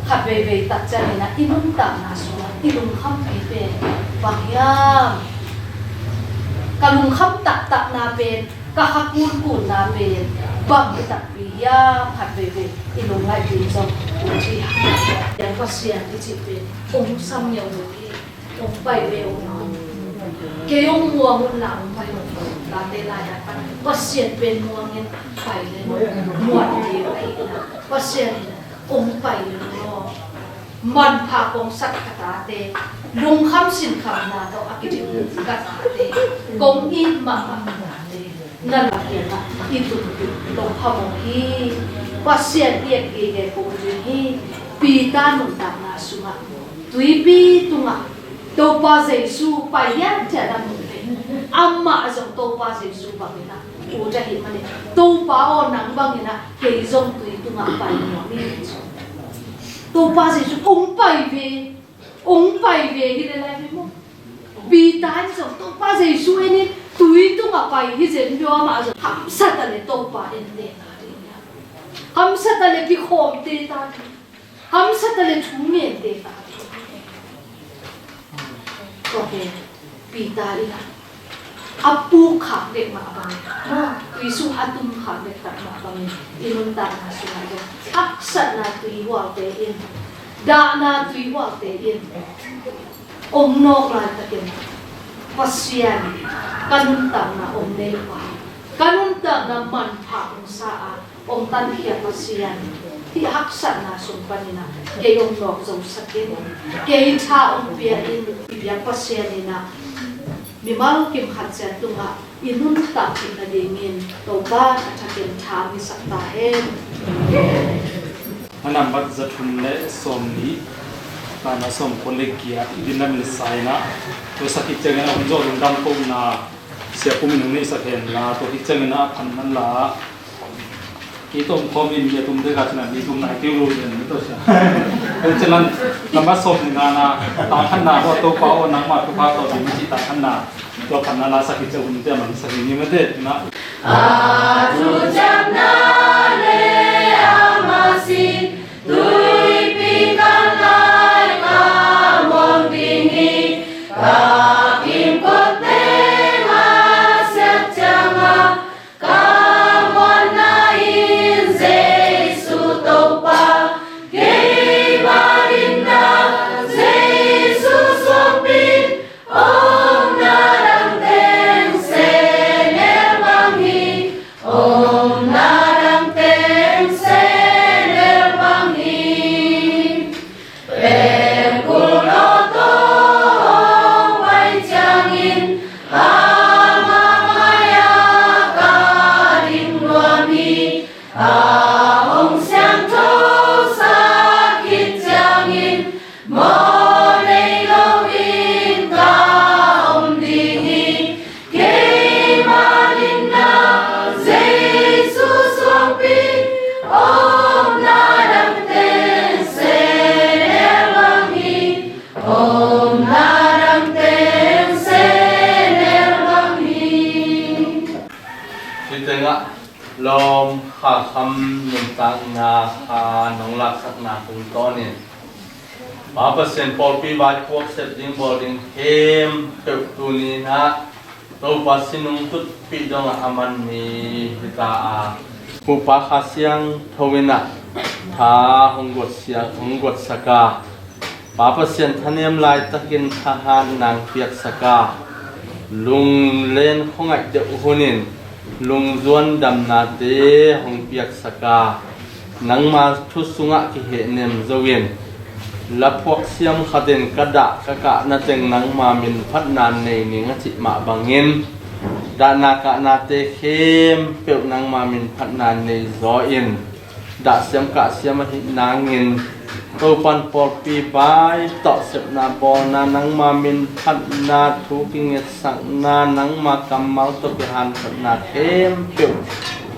khat veivei tak ciangin ah i nuntakna sungah i lungkhampih pen bang hiam? Ka lungkham taktakna pen, ka kha kunkunna pen bang hi takpi hiam? Khat veivei i lungngaih ding zong ut hi hang. Yang Pasian i cih pen hong sam ngeu lo hi. Hong pai ve un. Kei hong muang un la hong pai un. Late lai-ah Pasian pen muangin pai le, muan ding ahihna Pasian in hong pai le maw. Manpha kong sak ka tate, lungkham sinkhamna tawh a kidim ka tate, kong it mahmah ka tate, na lam kiangah i tunpih lo phamawh hi. Pasian i et gige ko ding hi. Peter nuntakna sungah tuipi tungah Topa Jesu pai hiathiat a muh le, amah zong Topa Jesu bangin ah ut ahih manin, Topa aw, nang bangin ah kei zong tui tungah pai nuam ing. Topa Jesu hong pai ve, hong pai ve hi le lai ve maw. Peter in zong Topa Jesu en in tui tungah pai hi zen bia, amah zong hamsa ta le Topa ente ta ding, hamsa ta le kikhawmte ta ding, hamsa ta le thu ngente ta ding. Tua pen Peter in ah a puk khak dek mah bangin, tui sung a tum khak dek tak mah bangin i nuntakna sungah zong haksatna tuihualte in, dahna tuihualte in hong nawk laitakin, Pasian, ka nuntakna hong nei pa, ka nuntakna manpha hong sa a, hong tankhia Pasian, hih haksatna sung panin ah kei hong nawk zo sak in, kei tha hong pia in, i biak Pasian in ah Mimal kim khat ciat tungah i nuntak kik nadingin Topa a thakin tha hong hisak ta hen. A nambat za thum le sawm nih, tana sawm kua le giat, i din lam in saina, tua sak khit ciangin a hun zawh lungdam kohna, Sia Pum in hong neihsak henla, tua khit ciangin a phatna la, kei tawh om khawm in, mi a tum dek a cin a mi tum nai kei lo in, mi tawh sia. Tua ciangin, nambat sawm le ngana, tang khatna, aw Topa aw, nangma thupha tawh ding a cih tang khatna, tua phatna la sak khit ciang hun te a mang sak hi ni mate, tuna. A thuciamna le a masi, tuipi kan lai ka muang ding hi, ka kimkot teng a siat ciangin, ka muanna in Jesu Topa, keima dinna Jesu suangpi, omna dang teng se nel bang hi, omna dang teng se nel bang hi. Pengkul lawtaw hong pai ciangin, amah mai-ah ka ding nuam hi, a hong siangthosak khit ciangin, mawh nei loin ka om ding hi. Keima dinna Jesu suangpi, omna dang teng se nel bang hi, omna dang teng se nel bang hi. Hih tengah lawm Kha Kham nuntakna kha nong laksakna tungtawnin, Pa Pasian pawlpi vaipuak sep ding bawl ding khempeuh tuni-in ah Topa sin hong tutpih dongah a man mi hi ta a, Pupa Kha Siangtho in ah tha hong guat sia, hong guatsak a, Pa Pasian thanem laitakin thahat nang piaksak a, lunglen khuangaih deuh hunin lungzuan damnate hong piaksak a, nangma thu sungah kihehnem zo in, laphuak siam khatin ka dah ka kahna teng nangma min phatna nei ning a cih mah bangin, dahna kahnate khempeuh nangma min phatna nei zaw in, dah siam kah siam ahih nangin, Topan pawlpi vai tawh sepna bawlna, nangma min phatna, thu kingetsakna, nangma kammal tawh kihanthawnna khempeuh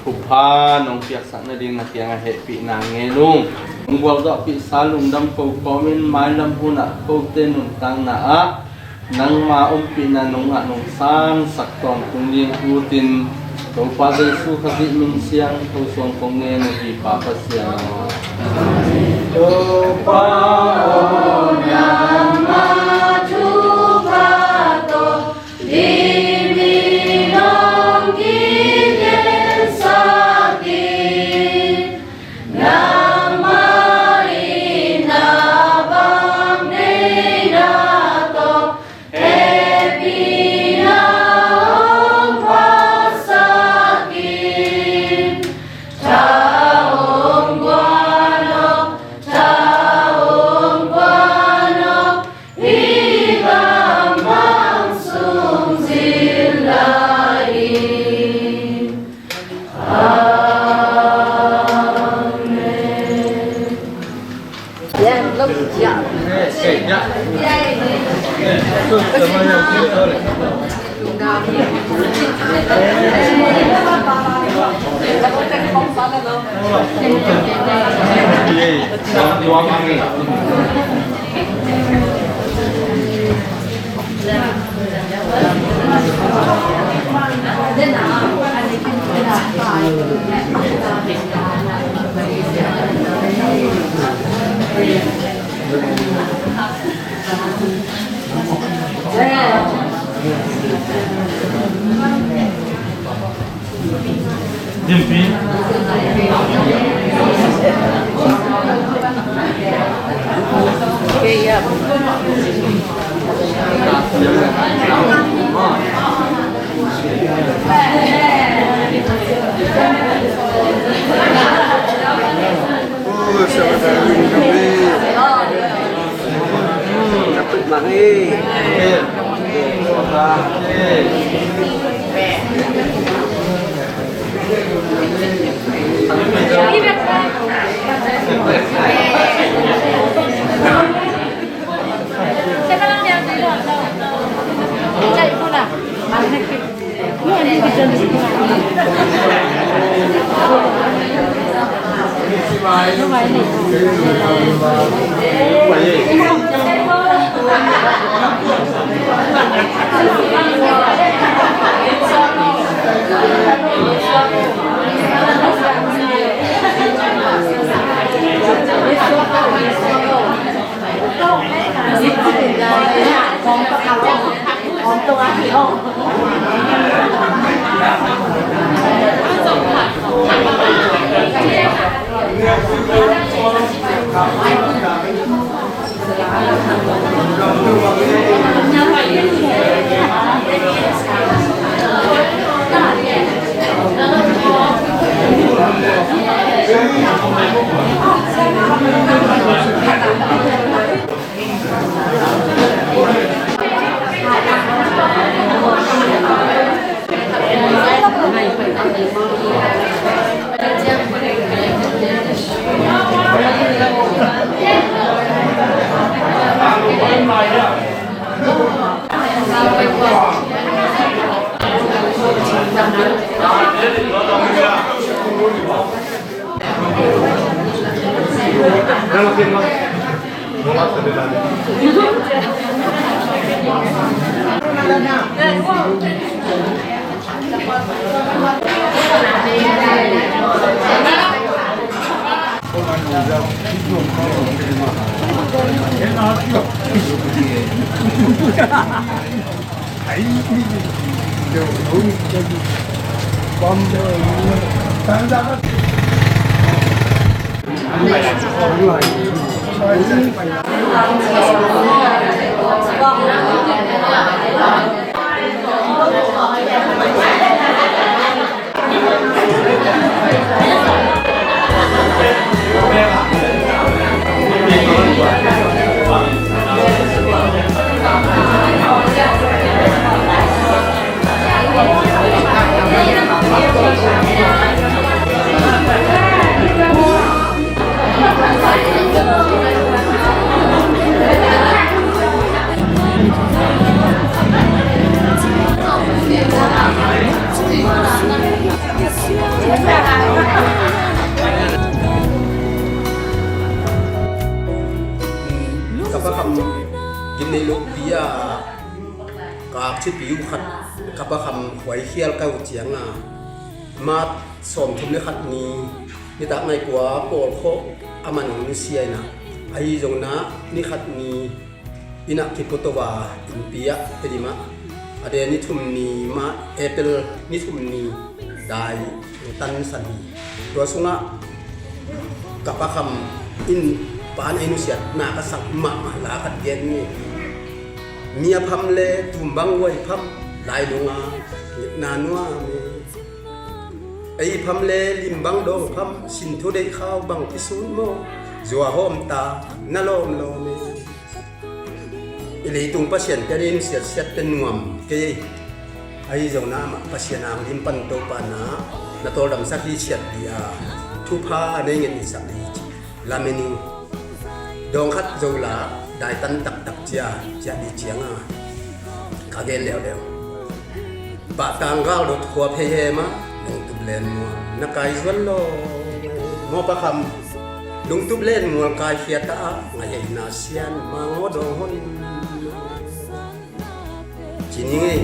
thupha nong piaksak nading na kiangah hehpihna ngen ung. Hong gualzawhpihsa lungdam ko kawmin mailam hunah kote nuntakna ah nangma ompihna nong ngah nong sansak tawntung ding utin, Topa Jesu Khazih min siangtho suang kong ngen uh hi, Pa Pasian aw. Topa aw, nangma thupha tawh dimi nong kigensak in, nangma itna bang deihna tawh hehpihna hong phatsak in. Tha hong guan aw, tha hong guan aw, hih gam bang sung zin lai in. Amen. Ka Pa Kham gimnei lopi a ka akcipi uh khat, Ka Pa Kham huai khial ka uh cianga, March sawmthum le khat ni, nitak nai kua pawl khawh a man hong nusia inah, ahi zongin ah ni khat ni inn ah kiputo a, innpi ah Tedim ah, a de ni thum ni mah, April ni thum ni dai hong tansan hi. Tua sungah Ka Pa Kham in Pa in ei nusiatna ka sak mahmah la khat gen ni. Mi a pham le tum bang huai pham, lailung a ngimna nuam e. Ei pham le lim bang dawng pham, sin thu deih khau bang kisun maw, zua hawm ta na lawmlawm e. I leitung pasiante a ding siatsiat te nuam kei. Ahi zongin ah amah Pasian a lim pan Topa in ah na tawldamsak hi ciat dih a, thupha a nei ngen i sak dih hi ci. Lamen ing. Dawng khat zo la, daitan taktak cia, ciah dih cianga ka gen leuleu. Pahtang gal dot khua phei he mah, Lungtup Len Mual na kai zuan lo. Maw Pa Kham, Lungtup Len Mual kaikhia ta a, ngaihna sian mangaw dawng hon. Ci ni ngei.